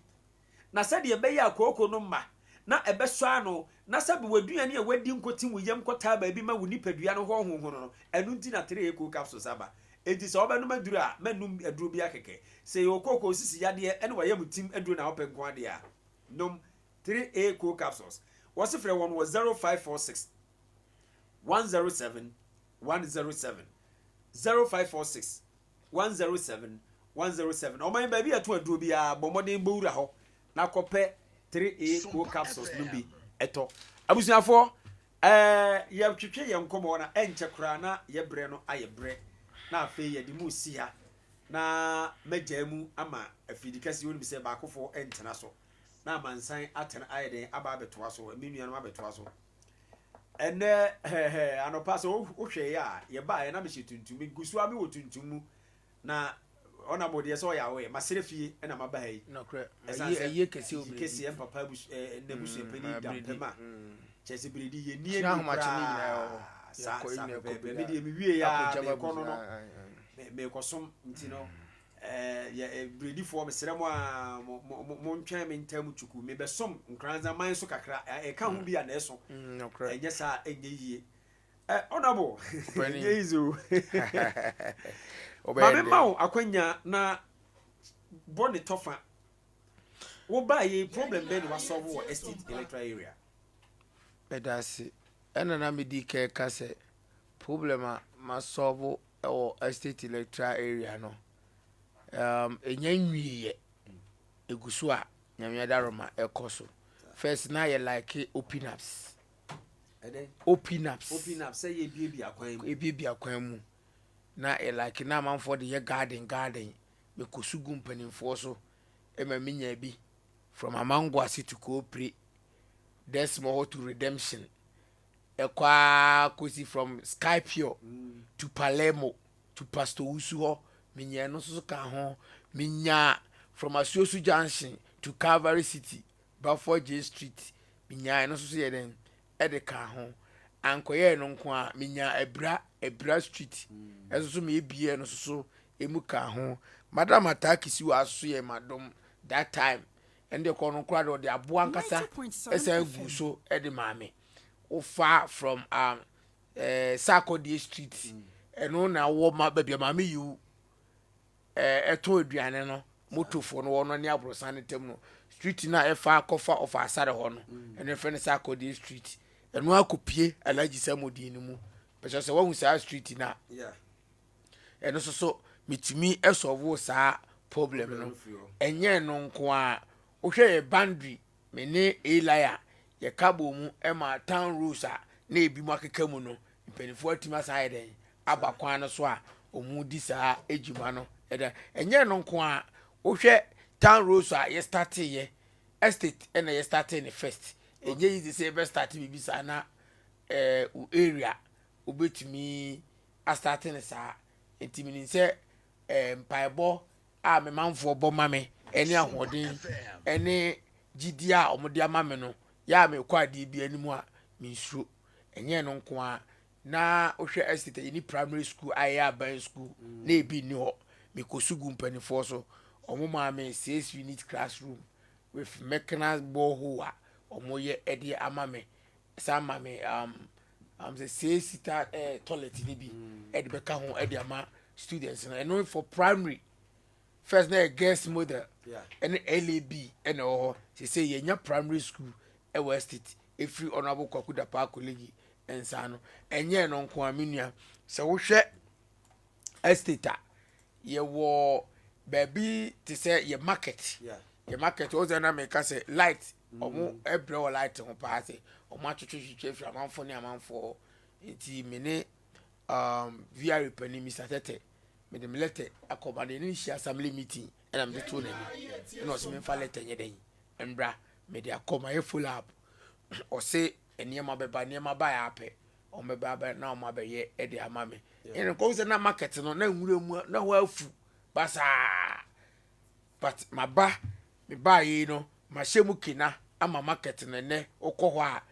Na sɛdeɛ ɛbɛyɛ a kooko no mma na ɛbɛsɔ ano, na sɛbe w'aduane a woadi nkɔtim wo yam kɔtaa baabi ma wo nipadua no hɔ honhono no, ɛno nti na 3A capsules aba. Enti sɛ wobɛnom aduro a, mɛnnom aduro biara kɛkɛ. Sɛ ɛyɛ okooko, sisi yadeɛ ne w'ayamtim aduro na wopɛ nko ara deɛ a, nom 3A Co Capsules. Wɔse frɛ wɔn wɔ 0546 107 107, 0546 107 107. Ɔman baabi a ɛto aduro biara, bɔ mmɔden bɔ wura hɔ na kɔpɛ 3A Co Capsules no bi ɛtɔ. Abusuafoɔ, ɛɛ yɛtwetwe yɛn nkɔmmɔ na ɛnkyɛ koraa na yɛbrɛ no ayɛ brɛ na afei yɛde mu si ha na mɛgyaa mu ama afidi kɛse wonim sɛ baakofoɔ ntena so na amansan atena ayɛ dɛn aba abɛtoa so me nuanom abɛtoa so ɛnɛ hɛhɛ anɔpa sɛ wohwɛeɛ a yɛbaeɛ na mehyɛ tuntum megu so a mewɔ tuntum mu na ɔna mo deɛ sɛ ɔyɛ awɛ masrɛ fie ɛna maba ha yi ɛsan sɛ ɛyie kɛseɛ wɔ kɛseɛ mpapa n'abusuapani da mpɛm a kyerɛ sɛ beredi yɛni ani koraa saa saa pɛpɛɛpɛ me deɛ mewie yɛ a mekɔ no no mekɔsom nti no yɛ beredifoɔ mesrɛ mo a montwɛn me ntam twuku mebɛsom nkranza man so kakra ɛka ho bi a na ɛso ɛnyɛ saa ɛnyɛ yie honorable ɛnyɛ easy o ma mema wo akwanya na bɔ ne tɔfa wo baa yɛ problem bɛn na wasɔlve wɔ estate electoral area. Meda ase. Ɛna na medi kan ka sɛ problem a masɔlve wɔ estate electoral area no ɛnya nwieɛ ɛgu so a Nyame adaroma ɛkɔ so. First na yɛ like open ups. Open ups. Open ups sɛ yɛbiebie kwan mu. Yɛbiebie kwan mu. Na yɛ like na amanfoɔ de yɛ garden garden. Mekɔ so gu mpanimfoɔ so ma menya bi from Amangoase to Koopire, Desmond hɔ to Redemption, ɛkɔ ara kɔsi from Skypure to Palermo to Pastor Wusu hɔ, menya ɛno nso so ka ho. Menya from Asuosu Junction to Calvary City, Baffour J Street, menya ɛno nso so yɛ dɛn ɛde ka ho. Ankɔyɛ ɛno nko a, menya Abira, Abira Street, ɛso so mebie ɛno nso so emu ka ho. Madam Atakisi wɔ aso yɛ madom that time. Ɛno deɛ kɔ no koraa deɛ ɔde aboa ankasa ɛsan gu so ɛde maa me. Wofa from um, eh, Sarkodie Street ɛno na wɔ ma baabi a maame yiw eh, ɛtɔn aduane no motofoɔ no wɔ no ne aborosan no ntam no street no a ɛfa akɔfa ɔfa asare hɔ no ɛno ɛfrɛ no Sarkodie Street ɛno akɔpie Alhaji Samodin no mu pɛsɛ sɛ wahu saa street no a. Yeah. Ɛno nso so metumi solve saa problem no. Ɛnyɛ ɛno nko ara, wohwɛ yɛ boundary, me ne Eli a yɛka bɔɔ mu ma town roads a na ebinom akeka mu no, mpanimfoɔ atumi asan ayɛ dɛn aba kwan no so a wɔredi saa dwuma no. Ɛda ɛnyɛ ɛno nko ara, wohwɛ town roads a yɛstarteeɛ, estate ɛna yɛstartee no first. Ɛnyɛ easy sɛ yɛbɛstarte biribi saa na ɛɛ wo area wobɛtumi astarte no saa. Nti menim sɛ ɛɛ mpaebɔ a me manfoɔ bɔ ma me ne ahoɔden ne gyidie a wɔde ama me no, yɛ a mekɔ adeɛ bi anim a, mensuro. Ɛnyɛ ɛno nko ara, na wohwɛ estate a yɛni primary school a ɛyɛ aban school na ebi nni hɔ. Mekɔ so gu mpanimfoɔ so. Wɔn maa me six unit classroom with mechanized borehole a wɔyɛ de ama me. San ma me um, um, sɛ six seater eh, toilet no bi de bɛka ho de ama students no. Ɛno for primary. First na yɛ girls model ɛne LAB ɛna ɛwɔ hɔ. Sese yɛnya primary school ɛwɔ estate ɛfiri Honourable Kwaku Dapaah Kolegi nsa ano. Ɛnyɛ ɛno nko a me nua. Sɛ wohwɛ estate a yɛwɔ baabi te sɛ yɛ market. Yɛ market wɔn sɛ na meka sɛ light ɔmo ɛbrɛ wɔ light ho paa sɛ ɔmo atwetwetwetwe afiri amanfoɔ ne amanfoɔ hɔ. Nti me ne um, VRA panin Mr. Tete mede me lɛtɛ akɔma no, yɛne no hyia assembly meeting ɛna mede too n'anim ɛna ɔse memfa lɛtɛ nyɛ dɛn mbra, mede akɔ mayɛ follow up, ɔse nneɛma bɛba, nneɛma ba yɛ apɛ wɔn bɛba abɛ na wɔn abɛyɛ ɛde ama me. Ɛna nkɔm sɛ na market no na nwura mu na hɔ afu basaa, but maba mebaa yei no mahyɛ mu kena ama market no. Ɛnɛ wokɔ hɔ a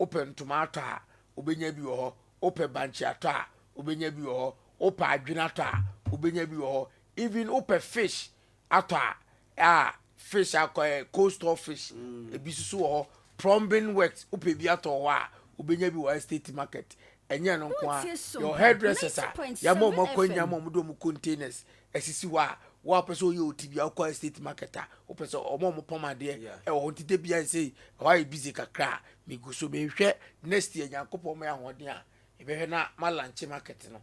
wopɛ ntoma atɔ a wobɛnya bi wɔ hɔ, wopɛ bankye atɔ a wobɛnya bi wɔ hɔ, wopɛ adwene atɔ a wobɛnya bi wɔ hɔ, even wopɛ fish atɔ a, a fish akɔ ɛ cold store fish mm. ebi soso wɔ hɔ, plumbing works wopɛ bi atɔ hɔ a wobɛnya bi wɔ estate market. Ɛnyɛ no nko a, your hairdressers a yɛama wɔn akwanya ma wɔn de wɔn containers asisi hɔ a, wo a wopɛ sɛ woyɛ oti bi a wokɔ estate market a wopɛ sɛ wɔn a wɔpam adeɛ ɛwɔ hɔ. Nti da bia nsɛ ɛhɔ ayɛ busy kakra a megu so mehwɛ next year Nyankopɔn ma yɛ ahoɔden a yɛbɛhwɛ na ma lanche market no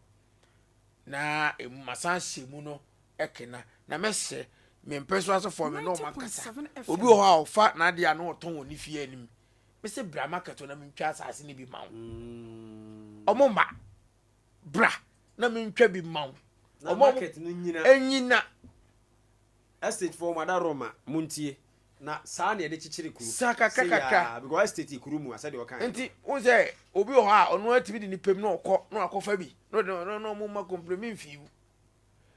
na emu masan hyɛ mu no ɛkena na mɛhyɛ me mpɛ so asefoɔ me na ɔma kasa. Obi wɔ hɔ a ɔfa n'adeɛ a na ɔtɔn wɔ ne fie anim, mese bra market na mentwa asase no bi ma wo. Ɔmo ma bra na mentwa bi ma wo. Na market no nyina. Ɛnyina. Estate foɔ mo ada Roma mo ntie na saa na yɛde kyekyere kuro. Sa kakra kakra. Because estate yɛ kuro mu a sɛdeɛ ɔkaeɛ no. Nti wohu sɛ obi wɔ hɔ a ɔno atumi de ne pɛm na ɔkɔ na wakɔfa bi na ɔde na na ɔmo ma complain me nfii wo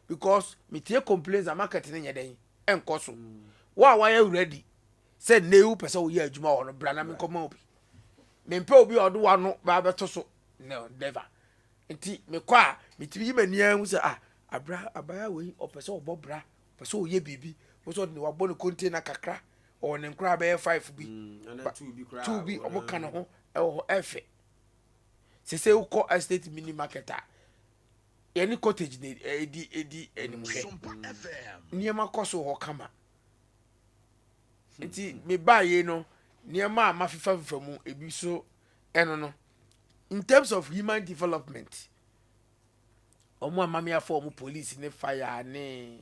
because metie complaints a market no nyɛ dɛn ɛnkɔ so. Wo a wayɛ ready sɛ nnɛ yi wopɛ sɛ woyɛ adwuma wɔ no bra na menkɔma obi. Mempɛ obi a ɔde wano ba abɛto so no never. Nti mekɔ a metumi yi m'ani ara hu sɛ ah abra abaayewa wei ɔpɛ sɛ ɔbɔ bra, ɔpɛ sɛ ɔyɛ biribi, ɔpɛ sɛ ɔde ne wabɔ ne container kakra, ɔwɔ ne nkoraa bɛyɛ five bi, mm, two bi ɔmo ka ne ho ɛwɔ hɔ ɛfɛ. Sese wokɔ estate mini market a yɛne cottage na ɛdi ɛdi animhwɛ, nneɛma kɔ so hɔ kama. Nti mebaa yei no nneɛma a mafefa fefa mu ebi so ɛno no in terms of human development wɔn a mame afa wɔn police ne fire ne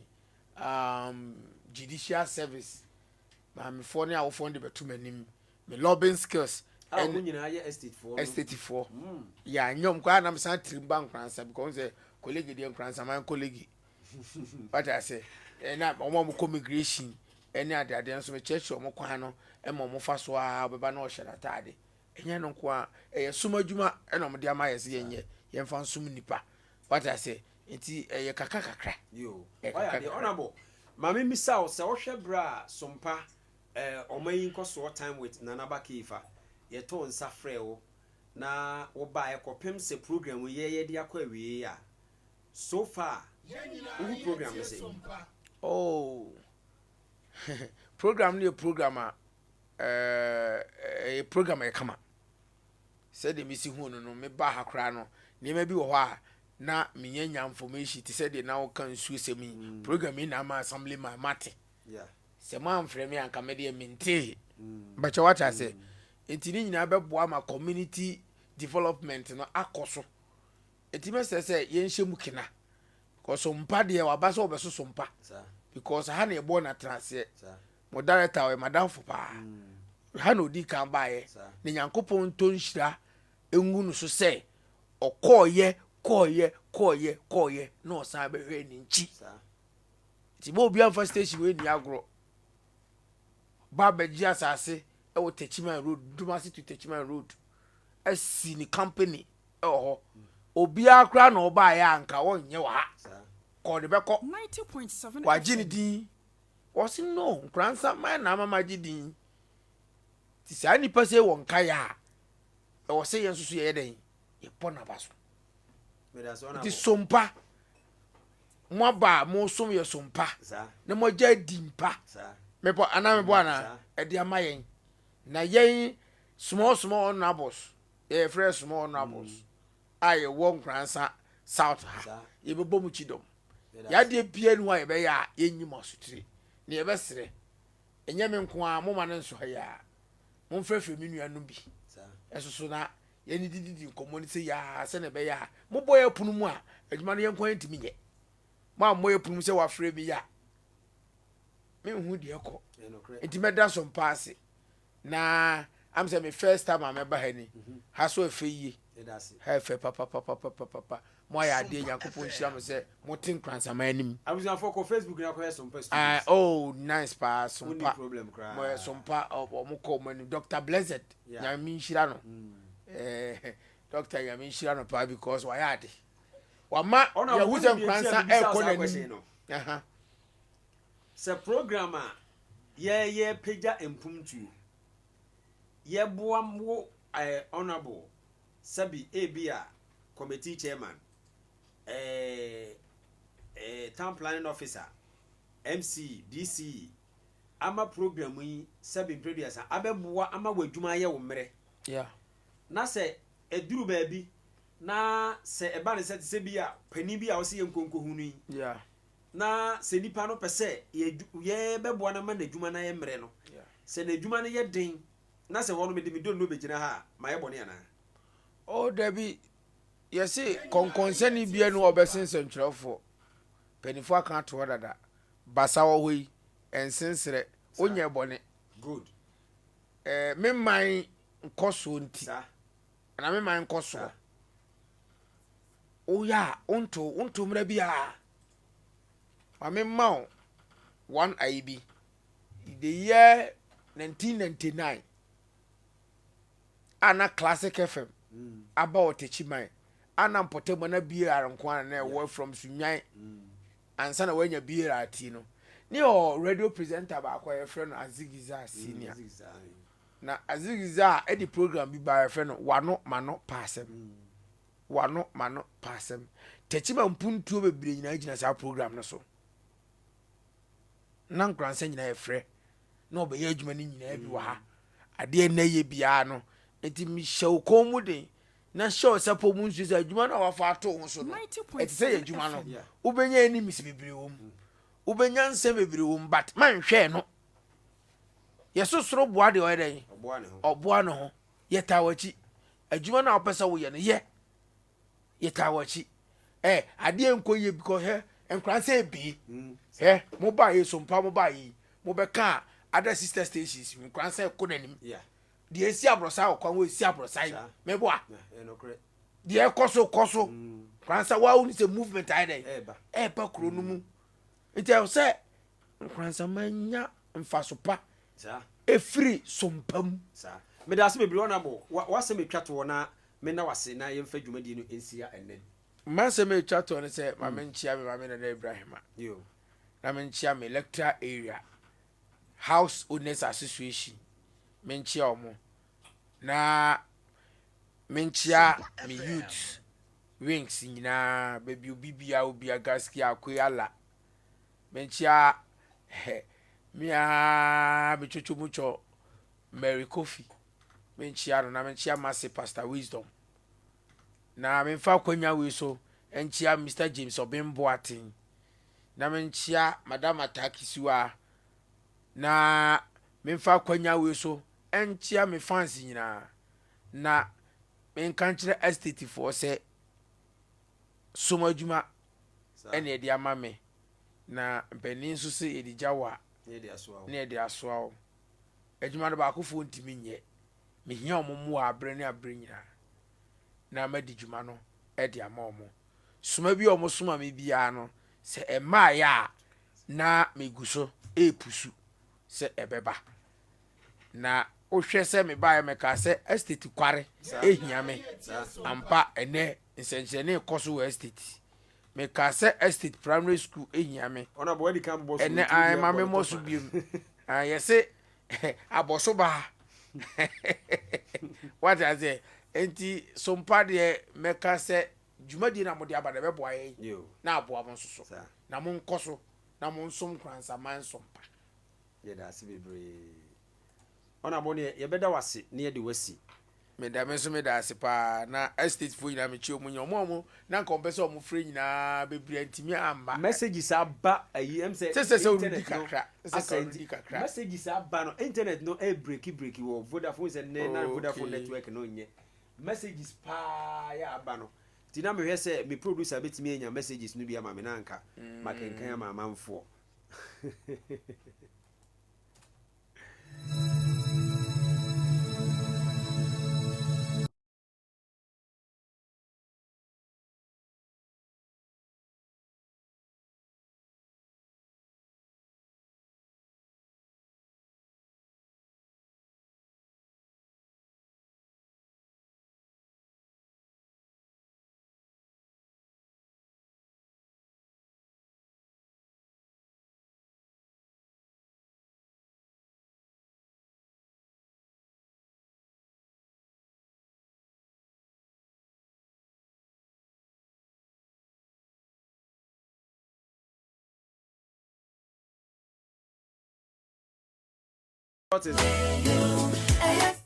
um, judicial service maamefoɔ ne awofoɔ de bɛto m'anim me lobbying skills. A wɔn nyinaa yɛ estatefoɔ. Estatefoɔ mm. yɛ anyɛ wɔn koraa nam san tirim ba nkoransa because sɛ colleague deɛ nkoransa man colleague wate ase ɛna wɔn a wɔkɔ migration ɛne adeadeɛ nso mekyerɛkyerɛ wɔn kwan no ɛma wɔn fa so a wɔbɛba na ɔhyɛ n'ataade. Ɛnyɛ ɛno nko ara, ɛyɛ som adwuma na wɔde ama yɛn sɛ yɛnyɛ, yɛmfa nsom nnipa. Wate aseɛ? Nti ɛyɛ kakra kakra. Yoo, Ɛyɛ wayɛ kakra adeɛ. kakra. Honourable, ma me mmisa wo, sɛ wohwɛ berɛ a Sompa eh, ɔman yi nkɔsoɔ time with Nana Aba Keifa, yɛtoo nsa frɛɛ wo na wobaeɛ kɔpem sɛ program yi yɛyɛ de akɔ awieeɛ a, so far wohu program no sɛn? Oh, program no yɛ program a ɛyɛ program a ɛyɛ kama. Sɛdeɛ mesi hu no no, mebaa ha koraa no, nneɛma bi wɔ hɔ a na menya nya information te sɛ deɛ na woka nsuo sɛm yi. Mm. Program yi na ama assembly man mate. Sɛ moamfrɛ me anka me deɛ mentee. Mm. Bɛkyɛ wate ase. Mm. Nti ne nyinaa bɛboa ma community development no akɔ so. Nti mɛsrɛ sɛ yɛnhyɛ mu kena. Cause sompa deɛ waba sɛ ɔbɛso sompa. Because ha na yɛbɔɔ no atenaseɛ. Mo director ɔyɛ madamfo paa. Ha na ɔdii kan baeɛ. Na Nyankopɔn ntɔ nhyira ngu no so sɛ ɔkɔɔyɛ kɔɔyɛ kɔɔyɛ kɔɔyɛ na ɔsan bɛhwɛɛ ne nkyi. Nti ma obiara mfa station wei nni agorɔ. Ba abɛgye asase wɔ Techiman road, Dumasi to Techiman road asi ne company wɔ hɔ. Obiara koraa na ɔbaeɛ a anka ɔnyɛ wɔ ha. Kɔ ɔde bɛkɔ. Wagye ne din. Wɔse no, Nkoransa man na ama magye din. Nti saa nnipa sei wɔ nkaeɛ a, ɛwɔ sɛ yɛn nso so yɛyɛ dɛn? Yɛbɔ n'aba so. Nti sompa, mo aba a mosom yɛ sompa, na moagya adi mpa. Mebɔ anaa mebɔ anaa? Ɛde ama yɛn. Na yɛn small small honourables, yɛfrɛ small honourables mm. a yɛwɔ Nkoransa South ha, yɛbɛbɔ mu kyidɔm. Yadeɛ biara ni hɔ a yɛbɛyɛ a yɛnyi mo asotire. Na yɛbɛsrɛ, ɛnyɛ me nko ara, moma no nso ha yi ara. Momfrɛfrɛ me nuanom bi nso so na yɛne dididi nkɔmmɔ no sɛ yaa sɛnea ɛbɛyɛ a mobɔ yɛ pono mu a adwuma no yɛn nko ara ntumi nyɛ. Moammɔ yɛ pono mu sɛ wafrɛ mi a menhu deɛ ɛkɔ. Nti mɛda so mpa ase. Na am sɛ me first time a mɛba ha ni. Mhm. Ha so ɛfɛ yie. Ha ɛfɛ papapapapapa. Mo ayɛ adeɛ Nyankopɔn nhyira mo sɛ mo te Nkoransaman anim. Abusuafoɔ kɔ Facebook na kɔhwɛ Sompa Studios. Ah, oh nice paa Sompa. Wonni problem koraa. Mo yɛ Sompa ɔmo kɔ ɔmo anim. Dr. Blessed yeah. Nyame nhyira no. Mm. Eh, Dr. Nyame nhyira no paa because wayɛ ade. Wama yɛhu sɛ Nkoransa ɛkɔ n'anim. Uh-huh. Sɛ program a yɛyɛ pagya mpomtuo yɛboa wo eh, honorable sɛbi ebia committee chairman, eh, eh, town planning officer, MC, DCE, ama program yi sɛbi mprɛduasa abɛboa ama w'adwuma ayɛ wo mmerɛ. Yeah. Na sɛ ɛduru baabi na sɛ ɛba ne sɛ te sɛ bi a panin bi a ɔsɛ yɛ nkonkohu no yi. Yeah. Na sɛ nipa no pɛ sɛ yɛbɛboa no ama n'adwuma no ayɛ mmerɛ no, Yeah. sɛ n'adwuma no yɛ den Na sɛ hɔ no mede me donno bɛgyina ha a, mayɛ bɔne anaa? Oh, dabi. Yɛse kɔnkɔnsani bia ni hɔ a ɔbɛsen sɛntwerɛfoɔ. Mpaninfoɔ aka ato hɔ dada. Basa wɔ hɔ yi, ɛnsenserɛ. Wonyɛɛ bɔne. Good. Eh, me man nkɔsoɔ nti. Saa. Anaa me man nkɔsoɔ. Woyɛ a, wonto, wonto mmara biara. Ma me mma wo one ayi bi. The year 1999 a na Classic FM aba wɔ Techiman a na mpɔtam na BAR nko ara na ɛwɔ from Sunnwan ansa na wɔanya BAR ti no ne ɔ radio presenter baako a yɛfrɛ no Azigiza Senior na Azigiza de program bi ba yɛfrɛ no Wano Mano Paasɛm Wano Mano Paasɛm Techiman mpuntuo bebree nyinaa gyina saa program no so. Na nkoransa nyinaa yɛfrɛ na ɔbɛyɛ adwuma no nyinaa bi wɔ ha. Adeɛ nnɛ yɛ biara no, nti mehyɛ wo kɔn mu den na hyɛ wo sapɔ mu nsuo sɛ adwuma no a wafa ato wo so no, ɛte sɛ yɛ adwuma no. Wobɛnya enemies bebree wɔ mu. Wobɛnya nsɛm bebree wɔ mu but manhwɛɛ no. Yɛso soro boa deɛ ɔyɛ dɛn? Ɔboa ne ho. Yɛtaa w'akyi. Adwuma no a wopɛ sɛ woyɛ no, yɛ. Yɛtaa w'akyi. Ɛ adeɛ nkɔ yie because hɛ nkora sɛ ebie. Hɛ mo ba yɛ sompa mo ba yi mo bɛ ka other sister stations nkora sɛ kɔ n'anim. Deɛ esi aborɔsan wɔ kwan wɔ esi aborɔsan mɛboa. Deɛ ɛkɔ so kɔ so nkora sɛ wa woni sɛ movement ayɛ dɛ ɛɛba kuro no mu. Nti ɛwɔ sɛ nkoransama nya mfaso pa efiri sompa mu. Saa. Meda ase bebree Honourable. W'asɛm etwa toɔ na Menna wo ase na yɛmfa dwumadie no nsia ɛnnɛ. M'asɛm a ɛtwa toɔ ne sɛ ma menkyea me maame Nana Ibrahima na menkyea me electoral area house owners association menkyea wɔn na menkyea me youth wings nyinaa baabi obi bia obi agaski akoe ala menkyea me a me twotwo mutwɔ Mary Kofi menkyea no na menkyea m'ase Pastor Wisdom. Na memfa akwanya wei so nkyea Mister James Obeng Boateng. Na menkyea Madam Ataa Kisiwa. Na memfa akwanya wei so nkyea me fans nyinaa. Na menka nkyerɛ estatefoɔ sɛ som adwuma. ɛna ɛde ama me. Na mpanin nso se yɛde gya wo a, na yɛde asoa wo. Adwuma no baakofoɔ ntumi nyɛ. Mehia wɔn mmoa aberɛ ne aberɛ nyinaa na madi dwuma no de ama wɔn. Soma bi a wɔsoma me biara no, sɛ ɛmmaeɛ a, na megu so repusu sɛ ɛbɛba. Na wohwɛ sɛ mebaeɛ mekaa sɛ estate kware ehia me. Ampa ɛnɛ nsɛnkyerɛnne rekɔ so wɔ estate. Mekaa sɛ estate primary school ehia me. Ɛnɛ ae ma memmɔ so biom. Yɛse abɔso baa. Wate aseɛ? Enti sompa deɛ mɛka sɛ dwumadie no a mode aba no ɛbɛboa yɛn na aboa mo nso so. Na monkɔ so na monsom Nkoranzaman sompa. Yɛda ase bebree. Ɔnabɔ neɛ yɛbɛda wo ase na yɛde wo asi. Meda me nso meda ase paa na estate foɔ nyinaa mekyia ɔmo nyinaa ɔmo a ɔmo na nka ɔmo pɛ sɛ ɔmo frɛ nyinaa bebree antumi amma. Messages aba ayi ɛm sɛ Sɛ sɛ sɛ internet ɔredi no kakra sɛ sɛ asɛe ɔredi nti kakra. messages aba no internet no ɛrebreki breki wɔ Vodafone sɛ nnɛ na Vodafone Okay. network no nyɛ messages paa yɛ aba no nti na mehwɛ sɛ me producer bɛtumi anya messages no bi ama me na anka makenkan ama amanfoɔ.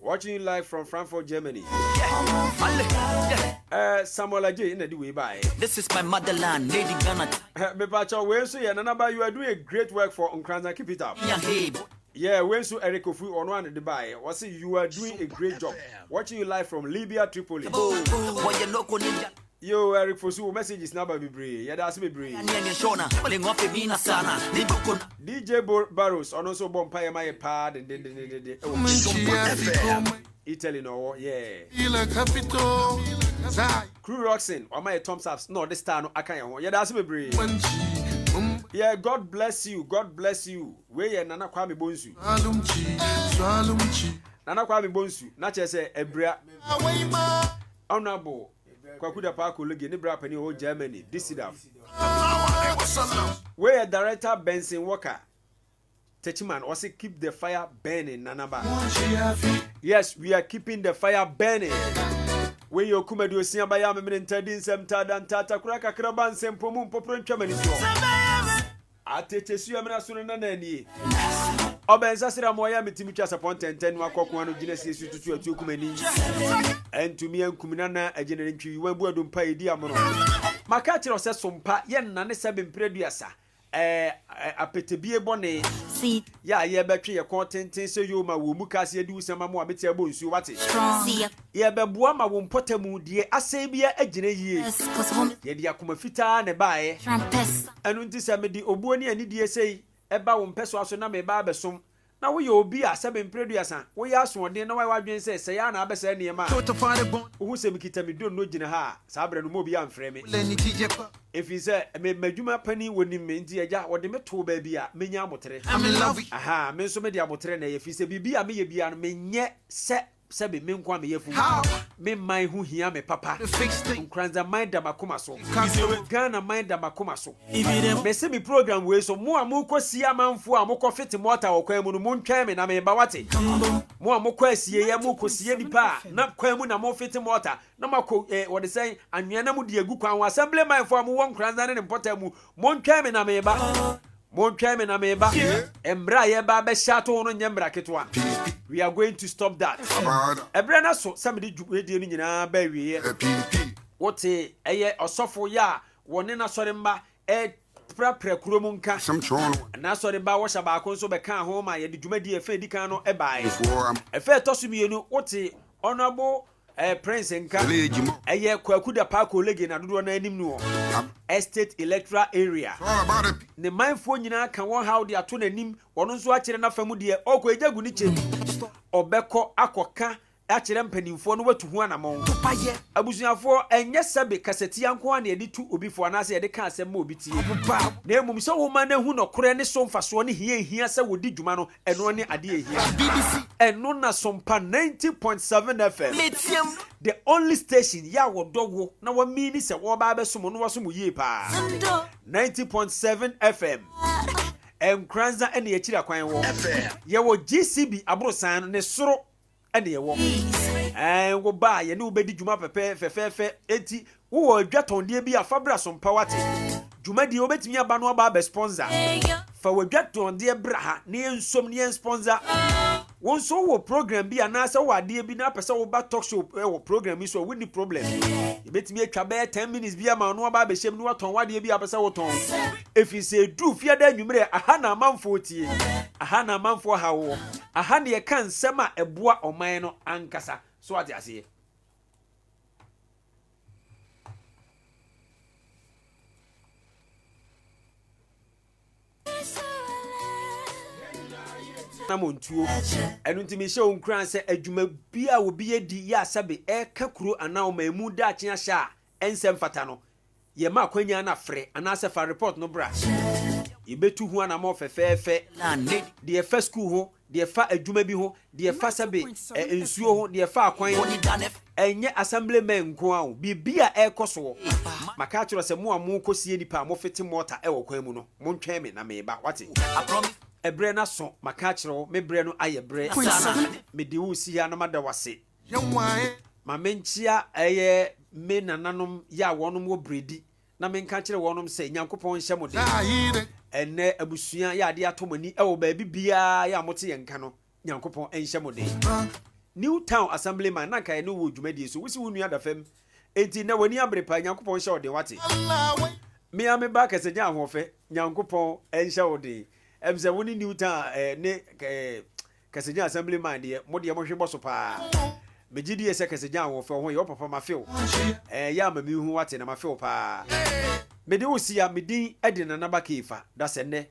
Watching you live from Frankfurt, Germany. Samuel Ajay na di wei bae. This is my motherland, Lady Ghana. Mepacho wei nso yɛ Nanaba, you are doing a great work for Nkranza, keep it up. Yeah, wei nso Eric Kofi ɔno ano de bae. Ɔse you are doing a great job. Watching you live from Libya, Tripoli. Yo, Eric Fosu, wo messages na ba bebree. Yɛda ase bebree. DJ Barrows, ɔno nso bɔ mpaeɛ ma yɛ paa dendendendende ɛwɔ Italy na ɔwɔ, yeah. Crew Roxin, wama yɛ thumbs ups na ɔde star no aka yɛn ho. Yɛda ase bebree. Yeah, God bless you, God bless you. Wei yɛ Nana Kwame Bonsu. Nana Kwame Bonsu, na kyerɛ sɛ abira. Honorable Kwaku Dapaah Kologe ne bra panin ɔwɔ Germany, Düsseldorf. Wei yɛ Director Benson Walker, Techiman, ɔse keep the fire burning Nanaba. Yes, we are keeping the fire burning. Wei yɛ Okumadi Osia Baya Memene Ntadi Nsɛm Ntaada Ntaatakora Kakraba Nsɛmpɔmu Mpɔporɔ Ntwa M'ani Soɔ. Atete sua mena so no na na nie. Ɔbɛn nsa sra mo ɔyɛ metumi twa sapɔn tɛntɛn no akɔko ano gyina sie so tutu atuo kum ani. Ɛntumi ankum nana agye ne ntwi wɔn bu adompa edi amono. Maka kyerɛ sɛ sompa yɛ nnane sɛbe mpere aduasa ɛɛ apetebie bɔne yɛ a yɛbɛtwe yɛ kɔn tenten sɛ yoo ma wɔ mu kaase adi wo sɛm ama mete abɔ nsuo wate. Yɛbɛboa ma wo mpɔtamu deɛ asɛe biara agyina yie. Yɛde akoma fitaa na ɛbaeɛ. Ɛno nti sɛ mede obuo ne anidie sei ba wo mpɛsoa so na mereba abɛsom, na woyɛ obi a sɛbe mprɛduasa woyɛ asoɔden na woayɛ w'adwene sɛ sɛe ara na abɛsɛe nneɛma a, wohu sɛ mekita me donno gyina ha a, saa berɛ no mma obiara mfrɛ me. Ɛfiri sɛ me m'adwuma panin, wɔnim me, nti agya, wɔde me too baabi a mɛnya aboterɛ. Ahaa, me nso mede aboterɛ na ɛyɛ, ɛfiri sɛ biribi a meyɛ biara no, menyɛ sɛ Sɛbe me nko a meyɛ funu. Me man ho hia me papa. Nkoranza man da m'akoma so. Ghana man da m'akoma so. Mese me program wei so, mo a mokɔ sie amanfoɔ a mokɔ fete mɔta wɔ kwan mu no, montwɛn me na meba wate. Mo a mokɔ asieɛ, mokɔ sie nipa a, na kwan mu na mofete mɔta, na moakɔ eh, wɔde sɛn, anwea na mode agu kwan ho. Assembly man foɔ a mowɔ Nkoranza ne ne mpɔtam mu, montwɛn me na meba. Montwɛn me na mereba. Mmara a yɛreba abɛhyɛ ato ho no nyɛ mmara ketewa. We are going to stop that. Ɛberɛ no aso sɛ mede dwumadie no nyinaa ba awieeɛ. Wote ɛyɛ ɔsɔfo yɛ a wɔne n'asɔremma reprapra kuro mu nka. N'asɔreba wɔhyɛ baako nso bɛkaa ho ma yɛde dwumadie ɛfɛ a ɛdi kan no baeɛ. Ɛfɛ a ɛtɔ so mmienu, wote Honourable. Ɛyɛ Prince nka. Ɛyɛ Kwaku Dapaah Kolege na dodoɔ no ara nim no wɔ Estate Electoral Area. Ne manfoɔ nyinaa ka wɔn haw de ato n'anim, ɔno nso akyerɛ n'afa mu deɛ, ɔkɔ egya gu ne kyɛm. Ɔbɛkɔ akɔka akyerɛ mpanimfoɔ na watu ho anamɔn. Abusuafoɔ, ɛnyɛ sɛbe kasatia nko ara na yɛde tu obi fo anaasɛ yɛde ka asɛm ma obi tie, na mmom sɛ woma no ahu nɔkorɛ ne so mfasoɔ ne hia a ɛhia sɛ wɔdi dwuma no, ɛno ne adeɛ a ɛhia. Ɛno na Sompa 90.7 FM, the only station yɛ a wɔdɔ wo na wɔamini sɛ wɔreba abɛsom wo na wɔasom wo yie paa. 90.7 FM, Nkoranza ne akyiri akwan wɔ. Yɛwɔ GCB aborosan no ne soro ɛne ɛwɔ. Ɛɛ wo ba a yɛne wo bɛdi dwuma pɛpɛ fɛfɛɛfɛ enti wowɔ adwa tɔndeɛ bi a fa bra so mpa wate. Dwumadie wobɛtumi aba no aba abɛ sponsor. Fa w'adwa tɔndeɛ bra ha na yɛnsom na yɛn sponsor. Wo nso wowɔ program bi anaasɛ wowɔ adeɛ bi na apɛ sɛ woba talk show wɔ program yi so a wonni problem. Yɛbɛtumi atwa bɛyɛ 10 minutes bi ama wo na waba abɛhyɛ mu na watɔn w'adeɛ bi a wopɛ sɛ wotɔn. Ɛfiri sɛ ɛduru fiada anwummerɛ aha na amanfoɔ tie, aha na amanfoɔ haw wɔ. Aha na yɛka nsɛm a ɛboa ɔman no ankasa. So wate aseɛ? Anammɔntuo. Ɛno nti mehyɛ wo nkuran sɛ adwuma bi a obi adi yɛ asɛbe ɛreka kuro anaa ɔman mu daakye ahyɛ a ɛnsɛ mfata no, Yɛma akwanya na frɛ anaasɛ fa report no bra. Yɛbɛtu ho anamɔ fɛfɛɛfɛ. Deɛ ɛfa sukuu ho, deɛ ɛfa adwuma bi ho, deɛ ɛfa sɛbe ɛ, nsuo ho, deɛ ɛfa akwan ho. Ɛnyɛ assembly men nko ara o, biribi a ɛrekɔ soɔ. Maka akyerɛ wo sɛ mo a morekɔsie nnipa a mofete mɔɔta wɔ kwan mu no, montwɛn me na mereba. Woate? Ɛberɛ no aso, maka akyerɛ wo, me berɛ no ayɛ berɛ. Mede wo resi ha na mada wo ase. Ma menkyea ɛyɛ me nananom yɛ a wɔnom wɔ bredi na menka nkyerɛ wɔnom sɛ Nyankopɔn nhyɛ mo den. Ɛnnɛ abusua yɛ adeɛ atɔ mo ani ɛwɔ baabi biara yɛ a mote yɛn nka no Nyankopɔn nhyɛ mo den. New Town Assemblyman na nka yɛne wo wɔ dwumadie so wosi wo nua da fam enti nnɛ w'ani abere paa Nyankopɔn nhyɛ wo den wate. Me ara me ba kɛsɛ gya ahoɔfɛ Nyankopɔn nhyɛ wo den. Ɛm sɛ wo ne New Town eh, ne eh, Kɛsegya assembly man deɛ mo deɛ mo hwe bɔ so paa me gye die sɛ kɛsegya ahoɔfɛ wo ho yɛ wo papa ma few ɛɛ yɛ ama me hu wate na ma few paa me de wo sia me din de nana ba kefa da sɛ nnɛ.